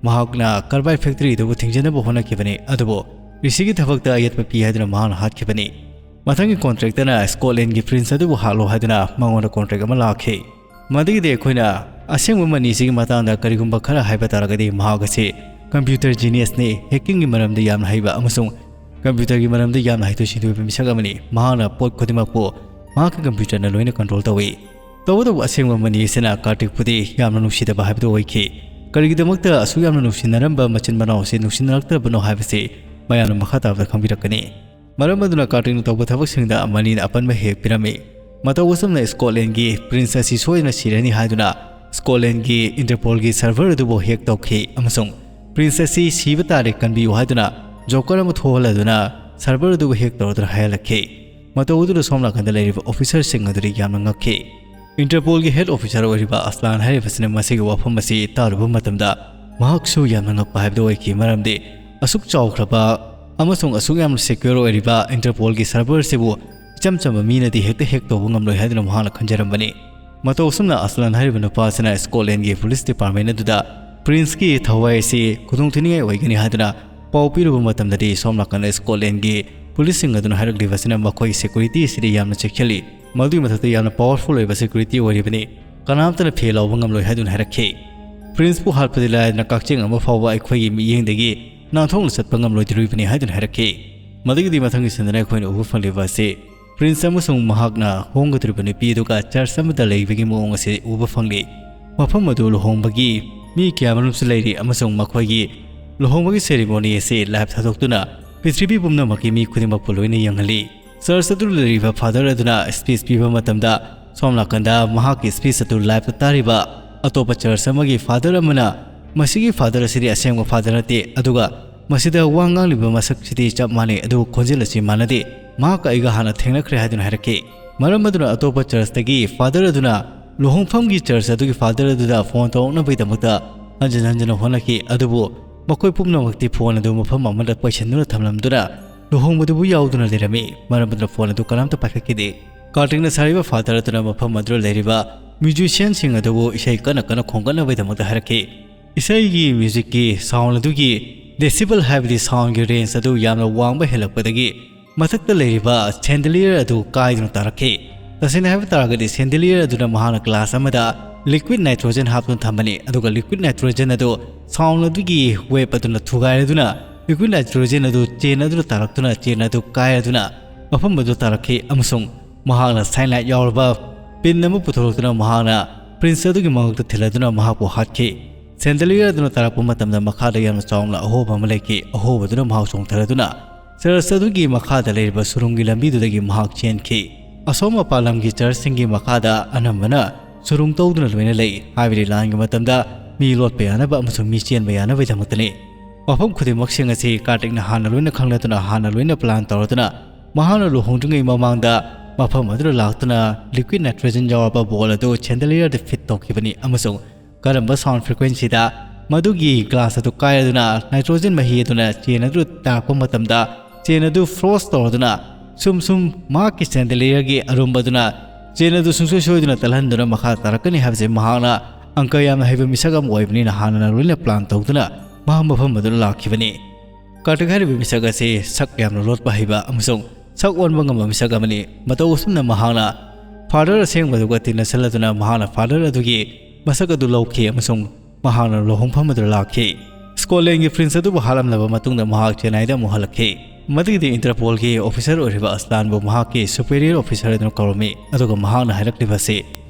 ꯃꯍꯥꯛꯅ ꯀꯔꯕꯥꯏ ꯐꯦꯛꯇꯔꯤ ꯑꯗꯨꯕꯨ ꯊꯤꯡꯖꯤꯟꯅꯕ ꯍꯣꯠꯅꯈꯤꯕꯅꯤ, ꯑꯗꯨꯕꯨ ꯔꯤꯁꯤꯒꯤ ꯊꯕꯛꯇ ꯑꯌꯦꯠꯄ ꯄꯤ ꯍꯥꯏꯗꯨꯅ ꯃꯍꯥꯛꯅ ꯍꯥꯠꯈꯤꯕꯅꯤ꯫ ꯃꯊꯪꯒꯤ ꯀꯣꯟꯇ꯭ꯔꯦꯛꯇꯅ ꯁ꯭ꯀꯣꯠꯂꯦꯟꯒꯤ ꯄ꯭ꯔꯤꯟꯁ ꯑꯗꯨꯕꯨ ꯍꯥꯠꯂꯣ ꯍꯥꯏꯗꯨꯅ ꯃꯉꯣꯟꯗ ꯀꯣꯟꯇ꯭ꯔꯦꯛ ꯑꯃ ꯂꯥꯛꯈꯤ꯫ ꯃꯗꯨꯒꯤꯗꯤ ꯑꯩꯈꯣꯏꯅ ꯑꯁꯦꯡꯕ ꯃꯅꯤꯁꯤꯒꯤ ꯃꯇꯥꯡꯗ ꯀꯔꯤꯒꯨꯝꯕ ꯈꯔ ꯍꯥꯏꯕ ꯇꯥꯔꯒꯗꯤ, ꯃꯍꯥꯛ ꯑꯁꯤ ꯀꯝꯄ꯭ꯌꯨꯇꯔ ꯖꯤꯅꯤꯌꯁꯅꯤ, ꯍꯦꯛꯀꯤꯡꯒꯤ ꯃꯔꯝꯗ ꯌꯥꯝꯅ ꯍꯩꯕ ꯑꯃꯁꯨꯡ ꯀꯝꯄ꯭ꯌꯨꯇꯔꯒꯤ ꯃꯔꯝꯗ ꯌꯥꯝꯅ ꯍꯩꯊꯣꯏ ꯁꯤꯡꯊꯣꯏꯕ ꯃꯤꯁꯛ ꯑꯃꯅꯤ꯫ ꯃꯍꯥꯛꯅ ꯄꯣꯠ ꯈꯨꯗꯤꯡꯃꯛꯄꯨ ꯃꯍꯥꯛꯀꯤ ꯀꯝꯄ꯭ꯌꯨꯇꯔꯅ ꯂꯣꯏꯅ ꯀꯟꯇ꯭ꯔꯣꯜ ꯇꯧꯏ꯫ ꯇꯧꯕꯇꯕꯨ ꯑꯁꯦꯡꯕ ꯃꯅꯤ ꯑꯁꯤꯅ ꯀꯥꯔꯇꯤꯛꯄꯨꯗꯤ ꯌꯥꯝꯅ ꯅꯨꯡꯁꯤꯗꯕ ꯍꯥꯏꯕꯗꯨ ꯑꯣꯏꯈꯤ꯫ ꯀꯔꯤꯒꯤꯗꯃꯛꯇ ꯑꯁꯨꯛ ꯌꯥꯝꯅ ꯅꯨꯡꯁꯤꯅꯔꯝꯕ ꯃꯆꯤꯟ ꯃꯅꯥꯎ ꯑꯁꯤ ꯅꯨꯡꯁꯤꯅꯔꯛꯇ꯭ꯔꯕꯅꯣ ꯍꯥꯏꯕꯁꯤ ꯃꯌꯥꯝꯅ ꯃꯈꯥ ꯇꯥꯕꯗ ꯈꯪꯕꯤꯔꯛꯀꯅꯤ꯫ ꯃꯔꯝ ꯑꯗꯨꯅ ꯀꯥꯔꯇꯤꯛꯅ ꯇꯧꯕ ꯊꯕꯛꯁꯤꯡꯗ ꯃꯅꯤꯅ ꯑꯄꯟꯕ ꯍꯦꯛ ꯄꯤꯔꯝꯃꯤ꯫ ꯃꯇꯧ ꯑꯁꯨꯝꯅ ꯁ꯭ꯀꯣꯠꯂꯦꯟꯒꯤ ꯄ꯭ꯔꯤꯟꯁ ꯑꯁꯤ ꯁꯣꯏꯗꯅ ꯁꯤꯔꯅꯤ ꯍꯥꯏꯗꯨꯅ ꯁ꯭ꯀꯣꯠꯂꯦꯟꯒꯤ ꯏꯟꯇꯔꯄꯣꯜꯒꯤ ꯁꯔꯚꯔ ꯑꯗꯨꯕꯨ ꯍꯦꯛ ꯇꯧꯈꯤ ꯑꯃꯁꯨꯡ ꯄ꯭ꯔꯤꯟꯁ ꯑꯁꯤ ꯁꯤꯕ ꯇꯥꯔꯦ, ꯀꯟꯕꯤꯌꯨ ꯍꯥꯏꯗꯨꯅ ꯖꯣꯀꯔ ꯑꯃ ꯊꯣꯛꯍꯜꯂꯗꯨꯅ ꯁꯔꯚꯔ ꯑꯗꯨꯕꯨ ꯍꯦꯛ ꯇꯧꯔꯗꯨꯅ ꯍꯥꯏꯍꯜꯂꯛꯈꯤ꯫ ꯃꯇꯧ ꯑꯗꯨꯗ ꯁꯣꯝ ꯅꯥꯀꯟꯗ ꯂꯩꯔꯤꯕ ꯑꯣꯐꯤꯁꯔꯁꯤꯡ ꯑꯗꯨꯗꯤ ꯌꯥꯝꯅ ꯉꯛꯈꯤ꯫ ꯏꯟꯇꯔꯄꯣꯜꯒꯤ ꯍꯦꯗ ꯑꯣꯐꯤꯁꯔ ꯑꯣꯏꯔꯤꯕ ꯑꯁꯂꯥꯟ ꯍꯥꯏꯔꯤꯕꯁꯤꯅ ꯃꯁꯤꯒꯤ ꯋꯥꯐꯝ ꯑꯁꯤ ꯇꯥꯔꯨꯕ ꯃꯇꯝꯗ ꯃꯍꯥꯛꯁꯨ ꯌꯥꯝꯅ ꯉꯛꯄ ꯍꯥꯏꯕꯗꯨ ꯑꯣꯏꯈꯤ, ꯃꯔꯝꯗꯤ ꯑꯁꯨꯛ ꯆꯥꯎꯈ꯭ꯔꯕ ꯑꯃꯁꯨꯡ ꯑꯁꯨꯛ ꯌꯥꯝꯅ ꯁꯦꯀ꯭ꯌꯣꯔ ꯑꯣꯏꯔꯤꯕ ꯏꯟꯇꯔꯄꯣꯜꯒꯤ ꯁꯔꯚꯔꯁꯤꯕꯨ ꯏꯆꯝ ꯆꯝꯕ ꯃꯤꯅꯗꯤ ꯍꯦꯛꯇ ꯍꯦꯛ ꯇꯧꯕ ꯉꯝꯂꯣꯏ ꯍꯥꯏꯗꯨꯅ ꯃꯍꯥꯛꯅ ꯈꯟꯖꯔꯝꯕꯅꯤ꯫ ꯃꯇꯧ ꯑꯁꯨꯝꯅ ꯑꯁꯂꯥꯟ ꯍꯥꯏꯔꯤꯕ ꯅꯨꯄꯥ ꯑꯁꯤꯅ ꯁ꯭ꯀꯣꯠꯂꯦꯟꯒꯤ ꯄꯨꯂꯤꯁ ꯗꯤꯄꯥꯔꯠꯃꯦꯟ ꯑꯗꯨꯗ ꯄ꯭ꯔꯤꯟꯁꯀꯤ ꯊꯋꯥꯏ ꯑꯁꯤ ꯈꯨꯗꯣꯡꯊꯤꯅꯤꯡꯉꯥꯏ ꯑꯣꯏꯒꯅꯤ ꯍꯥꯏꯗꯨꯅ ꯄꯥꯎ ꯄꯤꯔꯨꯕ ꯃꯇꯝꯗꯗꯤ, ꯁꯣꯝ ꯅꯥꯀꯟꯗ ꯁ꯭ꯀꯣꯠꯂꯦꯟꯒꯤ ꯄꯨꯂꯤꯁꯁꯤꯡ ꯑꯗꯨꯅ ꯍꯥꯏꯔꯛꯂꯤꯕ ꯑꯁꯤꯅ ꯃꯈꯣꯏ ꯁꯦꯀ꯭ꯌꯨꯔꯤꯇꯤ ꯑꯁꯤꯗꯤ ꯌꯥꯝꯅ ꯆꯦꯛꯁꯤꯜꯂꯤ, ꯃꯗꯨꯒꯤ ꯃꯊꯛꯇ ꯌꯥꯝꯅ ꯄꯥꯋꯔꯐꯨꯜ ꯑꯣꯏꯕ ꯁꯦꯀ꯭ꯌꯨꯔꯤꯇꯤ ꯑꯣꯏꯔꯤꯕꯅꯤ, ꯀꯅꯥꯝꯇꯅ ꯐꯦꯜ ꯂꯧꯕ ꯉꯝꯂꯣꯏ ꯍꯥꯏꯗꯨꯅ ꯍꯥꯏꯔꯛꯈꯤ꯫ ꯄ꯭ꯔꯤꯟꯁꯄꯨ ꯍꯥꯠꯄꯗꯤ ꯂꯥꯏꯗꯅ ꯀꯛꯆꯦꯡ ꯑꯃ ꯐꯥꯎꯕ ꯑꯩꯈꯣꯏꯒꯤ ꯃꯤꯠꯌꯦꯡꯗꯒꯤ ꯅꯥꯟꯊꯣꯛꯅ ꯆꯠꯄ ꯉꯝꯂꯣꯏꯗꯣꯔꯤꯕꯅꯤ ꯍꯥꯏꯗꯨꯅ ꯍꯥꯏꯔꯛꯈꯤ꯫ ꯃꯗꯨꯒꯤꯗꯤ ꯃꯊꯪꯒꯤ ꯁꯤꯟꯗꯅ ꯑꯩꯈꯣꯏꯅ ꯎꯕ ꯐꯪꯂꯤꯕ ꯑꯁꯤ ꯄ꯭ꯔꯤꯟꯁ ꯑꯃꯁꯨꯡ ꯃꯍꯥꯛꯅ ꯍꯣꯡꯒꯗꯧꯔꯤꯕ ꯅꯨꯄꯤ ꯑꯗꯨꯒ ꯆꯔꯆ ꯑꯃꯗ ꯂꯩꯕꯒꯤ ꯃꯑꯣꯡ ꯑꯁꯤ ꯎꯕ ꯐꯪꯂꯤ꯫ ꯃꯐꯝ ꯑꯗꯨ ꯂꯨꯍꯣꯡꯕꯒꯤ ꯃꯤ ꯀꯌꯥꯃꯔꯨꯝꯁꯨ ꯂꯩꯔꯤ ꯑꯃꯁꯨꯡ ꯃꯈꯣꯏꯒꯤ ꯂꯨꯍꯣꯡꯕꯒꯤ ꯁꯦꯔꯤꯃꯣꯅꯤ ꯑꯁꯤ ꯂꯥꯏꯚ ꯊꯥꯗꯣꯛꯇꯨꯅ ꯄ꯭ꯔꯤꯊꯤꯕꯤ ꯄꯨꯝꯅꯃꯛꯀꯤ ꯃꯤ ꯈꯨꯗꯤꯡꯃꯛꯄꯨ ꯂꯣꯏꯅ ꯌꯦꯡꯍꯜꯂꯤ꯫ ꯆꯔꯆ ꯑꯗꯨ ꯂꯩꯔꯤꯕ ꯐꯥꯗꯔ ꯑꯗꯨꯅ ꯁ꯭ꯄꯤꯆ ꯄꯤꯕ ꯃꯇꯝꯗ ꯁꯣꯝ ꯅꯥꯀꯟꯗ ꯃꯍꯥꯛꯀꯤ ꯁ꯭ꯄꯤꯆ ꯑꯗꯨ ꯂꯥꯏꯚꯇ ꯇꯥꯔꯤꯕ ꯑꯇꯣꯞꯄ ꯆꯔꯆ ꯑꯃꯒꯤ ꯐꯥꯗꯔ ꯑꯃꯅ ꯃꯁꯤꯒꯤ ꯐꯥꯗꯔ ꯑꯁꯤꯗꯤ ꯑꯁꯦꯡꯕ ꯐꯥꯗꯔ ꯅꯠꯇꯦ, ꯑꯗꯨꯒ ꯃꯁꯤꯗ ꯋꯥ ꯉꯥꯡꯂꯤꯕ ꯃꯁꯛꯁꯤꯗꯤ ꯆꯞ ꯃꯥꯟꯅꯩ, ꯑꯗꯨꯕꯨ ꯈꯣꯟꯖꯦꯜ ꯑꯁꯤ ꯃꯥꯟꯅꯗꯦ꯫ ꯃꯍꯥꯛꯀ ꯑꯩꯒ ꯍꯥꯟꯅ ꯊꯦꯡꯅꯈ꯭ꯔꯦ ꯍꯥꯏꯗꯨꯅ ꯍꯥꯏꯔꯛꯈꯤ꯫ ꯃꯔꯝ ꯑꯗꯨꯅ ꯑꯇꯣꯞꯄ ꯆꯔꯆꯇꯒꯤ ꯐꯥꯗꯔ ꯑꯗꯨꯅ ꯂꯨꯍꯣꯡꯐꯝꯒꯤ ꯆꯔꯆ ꯑꯗꯨꯒꯤ ꯐꯥꯗꯔ ꯑꯗꯨꯗ ꯐꯣꯟ ꯇꯧꯔꯛꯅꯕꯒꯤꯗꯃꯛꯇ ꯍꯟꯖꯤꯟ ꯍꯟꯖꯤꯟꯅ ꯍꯣꯠꯅꯈꯤ, ꯑꯗꯨꯕꯨ ꯃꯈꯣꯏ ꯄꯨꯝꯅꯃꯛꯇꯤ ꯐꯣꯟ ꯑꯗꯨ ꯃꯐꯝ ꯑꯃꯗ ꯄꯩꯁꯤꯟꯗꯨꯅ ꯊꯝꯂꯝꯗꯨꯅ ꯂꯨꯍꯣꯡꯕꯗꯨꯕꯨ ꯌꯥꯎꯗꯨꯅ ꯂꯩꯔꯝꯃꯤ꯫ ꯃꯔꯝ ꯑꯗꯨꯅ ꯐꯣꯟ ꯑꯗꯨ ꯀꯅꯥꯝꯇ ꯄꯥꯏꯈꯠꯈꯤꯗꯦ꯫ ꯀꯥꯔꯇꯤꯛꯅ ꯁꯥꯔꯤꯕ ꯐꯥꯗꯔ ꯑꯗꯨꯅ ꯃꯐꯝ ꯑꯗꯨꯗ ꯂꯩꯔꯤꯕ ꯃ꯭ꯌꯨꯖꯤꯁꯤꯌꯥꯟꯁꯤꯡ ꯑꯗꯨꯕꯨ ꯏꯁꯩ ꯀꯟꯅ ꯀꯟꯅ ꯈꯣꯡꯒꯠꯅꯕꯒꯤꯗꯃꯛꯇ ꯍꯥꯏꯔꯛꯈꯤ꯫ ꯏꯁꯩꯒꯤ ꯃ꯭ꯌꯨꯖꯤꯛꯀꯤ ꯁꯥꯎꯟ ꯑꯗꯨꯒꯤ ꯗꯦꯁꯤꯕꯜ, ꯍꯥꯏꯕꯗꯤ ꯁꯥꯎꯟꯒꯤ ꯔꯦꯟꯖ ꯑꯗꯨ ꯌꯥꯝꯅ ꯋꯥꯡꯕ ꯍꯦꯜꯂꯛꯄꯗꯒꯤ ꯃꯊꯛꯇ ꯂꯩꯔꯤꯕ ꯁꯦꯟꯗꯂꯤꯌꯔ ꯑꯗꯨ ꯀꯥꯏꯗꯨꯅ ꯇꯥꯔꯛꯈꯤ꯫ ꯇꯁꯦꯡꯅ ꯍꯥꯏꯕ ꯇꯥꯔꯒꯗꯤ ꯁꯦꯟꯗꯂꯤꯌꯔ ꯑꯗꯨꯅ ꯃꯍꯥꯛꯅ ꯒ꯭ꯂꯥꯁ ꯑꯃꯗ ꯂꯤꯀ꯭ꯋꯤꯠ ꯅꯥꯏꯇ꯭ꯔꯣꯖꯦꯟ ꯍꯥꯞꯇꯨꯅ ꯊꯝꯕꯅꯤ, ꯑꯗꯨꯒ ꯂꯤꯀ꯭ꯋꯤꯠ ꯅꯥꯏꯇ꯭ꯔꯣꯖꯦꯟ ꯑꯗꯨ ꯁꯥꯎꯟ ꯑꯗꯨꯒꯤ ꯋꯦꯕ ꯑꯗꯨꯅ ꯊꯨꯒꯥꯏꯔꯗꯨꯅ ꯂꯤꯀ꯭ꯋꯤꯠ ꯅꯥꯏꯇ꯭ꯔꯣꯖꯦꯟ ꯑꯗꯨ ꯆꯦꯟ ꯑꯗꯨꯗ ꯇꯥꯔꯛꯇꯨꯅ ꯆꯦꯟ ꯑꯗꯨ ꯀꯥꯏꯔꯗꯨꯅ ꯃꯐꯝ ꯑꯗꯨ ꯇꯥꯔꯛꯈꯤ, ꯑꯃꯁꯨꯡ ꯃꯍꯥꯛꯅ ꯁꯥꯏꯟꯂꯥꯏꯠ ꯌꯥꯎꯔꯕ ꯄꯤꯟ ꯑꯃ ꯄꯨꯊꯣꯔꯛꯇꯨꯅ ꯃꯍꯥꯛꯅ ꯄ꯭ꯔꯤꯟꯁ ꯑꯗꯨꯒꯤ ꯃꯉꯛꯇ ꯊꯤꯜꯂꯗꯨꯅ ꯃꯍꯥꯛꯄꯨ ꯍꯥꯠꯈꯤ꯫ ꯁꯦꯟꯗꯂꯤꯌꯔ ꯑꯗꯨꯅ ꯇꯥꯔꯛꯄ ꯃꯇꯝꯗ ꯃꯈꯥꯗ ꯌꯥꯝꯅ ꯆꯥꯎꯅ ꯑꯍꯣꯕ ꯑꯃ ꯂꯩꯈꯤ꯫ ꯑꯍꯣꯕꯗꯨꯅ ꯃꯍꯥꯛ ꯆꯣꯡꯊꯔꯗꯨꯅ ꯆꯔꯆ ꯑꯗꯨꯒꯤ ꯃꯈꯥꯗ ꯂꯩꯔꯤꯕ ꯁꯨꯔꯨꯡꯒꯤ ꯂꯝꯕꯤꯗꯨꯗꯒꯤ ꯃꯍꯥꯛ ꯆꯦꯟꯈꯤ꯫ ꯑꯁꯣꯝ ꯃꯄꯥꯟ ꯂꯝꯒꯤ ꯆꯔꯆꯁꯤꯡꯒꯤ ꯃꯈꯥꯗ ꯑꯅꯝꯕꯅ ꯁꯨꯔꯨꯡ ꯇꯧꯗꯨꯅ ꯂꯣꯏꯅ ꯂꯩ, ꯍꯥꯏꯕꯗꯤ ꯂꯥꯟꯒꯤ ꯃꯇꯝꯗ ꯃꯤ ꯂꯣꯠꯄ ꯌꯥꯅꯕ ꯑꯃꯁꯨꯡ ꯃꯤ ꯆꯦꯟꯕ ꯌꯥꯅꯕꯒꯤꯗꯃꯛꯇꯅꯤ꯫ ꯃꯐꯝ ꯈꯨꯗꯤꯡꯃꯛꯁꯤꯡ ꯑꯁꯤ ꯀꯥꯔꯇꯤꯛꯅ ꯍꯥꯟꯅ ꯂꯣꯏꯅ ꯈꯪꯂꯗꯨꯅ ꯍꯥꯟꯅ ꯂꯣꯏꯅ ꯄ꯭ꯂꯥꯟ ꯇꯧꯔꯗꯨꯅ ꯃꯍꯥꯛꯅ ꯂꯨꯍꯣꯡꯗ꯭ꯔꯤꯉꯩ ꯃꯃꯥꯡꯗ ꯃꯐꯝ ꯑꯗꯨꯗ ꯂꯥꯛꯇꯨꯅ ꯂꯤꯀ꯭ꯋꯤꯠ ꯅꯥꯏꯇ꯭ꯔꯣꯖꯦꯟ ꯌꯥꯎꯔꯕ ꯕꯣꯜ ꯑꯗꯨ ꯁꯦꯟꯗꯂꯤꯌꯔꯗ ꯐꯤꯠ ꯇꯧꯈꯤꯕꯅꯤ, ꯑꯃꯁꯨꯡ ꯀꯔꯝꯕ ꯁꯥꯎꯟ ꯐ꯭ꯔꯤꯀ꯭ꯋꯦꯟꯁꯤꯗ ꯃꯗꯨꯒꯤ ꯒ꯭ꯂꯥꯁ ꯑꯗꯨ ꯀꯥꯏꯔꯗꯨꯅ ꯅꯥꯏꯇ꯭ꯔꯣꯖꯦꯟ ꯃꯍꯤ ꯑꯗꯨꯅ ꯆꯦꯟ ꯑꯗꯨ ꯇꯥꯔꯛꯄ ꯃꯇꯝꯗ ꯆꯦꯟ ꯑꯗꯨ ꯐ꯭ꯔꯣꯁ ꯇꯧꯔꯗꯨꯅ ꯁꯨꯝ ꯁꯨꯝ ꯃꯍꯥꯛꯀꯤ ꯁꯦꯟꯗꯂꯤꯌꯔꯒꯤ ꯑꯔꯨꯝꯕ ꯑꯗꯨꯅ ꯆꯦꯟ ꯑꯗꯨ ꯁꯨꯡꯁꯣꯏ ꯁꯣꯏꯗꯅ ꯇꯠꯍꯟꯗꯨꯅ ꯃꯈꯥ ꯇꯥꯔꯛꯀꯅꯤ ꯍꯥꯏꯕꯁꯤ ꯃꯍꯥꯛꯅ ꯑꯪꯀ ꯌꯥꯝꯅ ꯍꯩꯕ ꯃꯤꯁꯛ ꯑꯃ ꯑꯣꯏꯕꯅꯤꯅ ꯍꯥꯟꯅꯅ ꯂꯣꯏꯅ ꯄ꯭ꯂꯥꯟ ꯇꯧꯗꯨꯅ ꯃꯍꯥꯛ ꯃꯐꯝ ꯑꯗꯨꯗ ꯂꯥꯛꯈꯤꯕꯅꯤ꯫ ꯀꯥꯔꯇꯤꯛ ꯍꯥꯏꯔꯤꯕ ꯃꯤꯁꯛ ꯑꯁꯤ ꯁꯛ ꯌꯥꯝꯅ ꯂꯣꯠꯄ ꯍꯩꯕ ꯑꯃꯁꯨꯡ ꯁꯛ ꯑꯣꯟꯕ ꯉꯝꯕ ꯃꯤꯁꯛ ꯑꯃꯅꯤ꯫ ꯃꯇꯧ ꯑꯁꯨꯝꯅ ꯃꯍꯥꯛꯅ ꯐꯥꯗꯔ ꯑꯁꯦꯡꯕꯗꯨꯒ ꯇꯤꯟꯅꯁꯜꯂꯗꯨꯅ ꯃꯍꯥꯛꯅ ꯐꯥꯗꯔ ꯑꯗꯨꯒꯤ ꯃꯁꯛ ꯑꯗꯨ ꯂꯧꯈꯤ ꯑꯃꯁꯨꯡ ꯃꯍꯥꯛꯅ ꯂꯨꯍꯣꯡꯐꯝ ꯑꯗꯨꯗ ꯂꯥꯛꯈꯤ꯫ ꯁ꯭ꯀꯣꯠꯂꯦꯟꯒꯤ ꯄ꯭ꯔꯤꯟꯁ ꯑꯗꯨꯕꯨ ꯍꯥꯠꯂꯝꯂꯕ ꯃꯇꯨꯡꯗ ꯃꯍꯥꯛ ꯆꯦꯟꯅꯥꯏꯗ ꯑꯃꯨꯛ ꯍꯜꯂꯛꯈꯤ꯫ ꯃꯗꯨꯒꯤꯗꯤ ꯏꯟꯇꯔꯄꯣꯜꯒꯤ ꯑꯣꯐꯤꯁꯔ ꯑꯣꯏꯔꯤꯕ ꯑꯁꯂꯥꯟꯕꯨ ꯃꯍꯥꯛꯀꯤ ꯁꯨꯄꯦꯔꯤꯌꯔ ꯑꯣꯐꯤꯁꯔ ꯑꯗꯨꯅ ꯀꯧꯔꯝꯃꯤ, ꯑꯗꯨꯒ ꯃꯍꯥꯛꯅ ꯍꯥꯏꯔꯛꯂꯤꯕ ꯑꯁꯤ,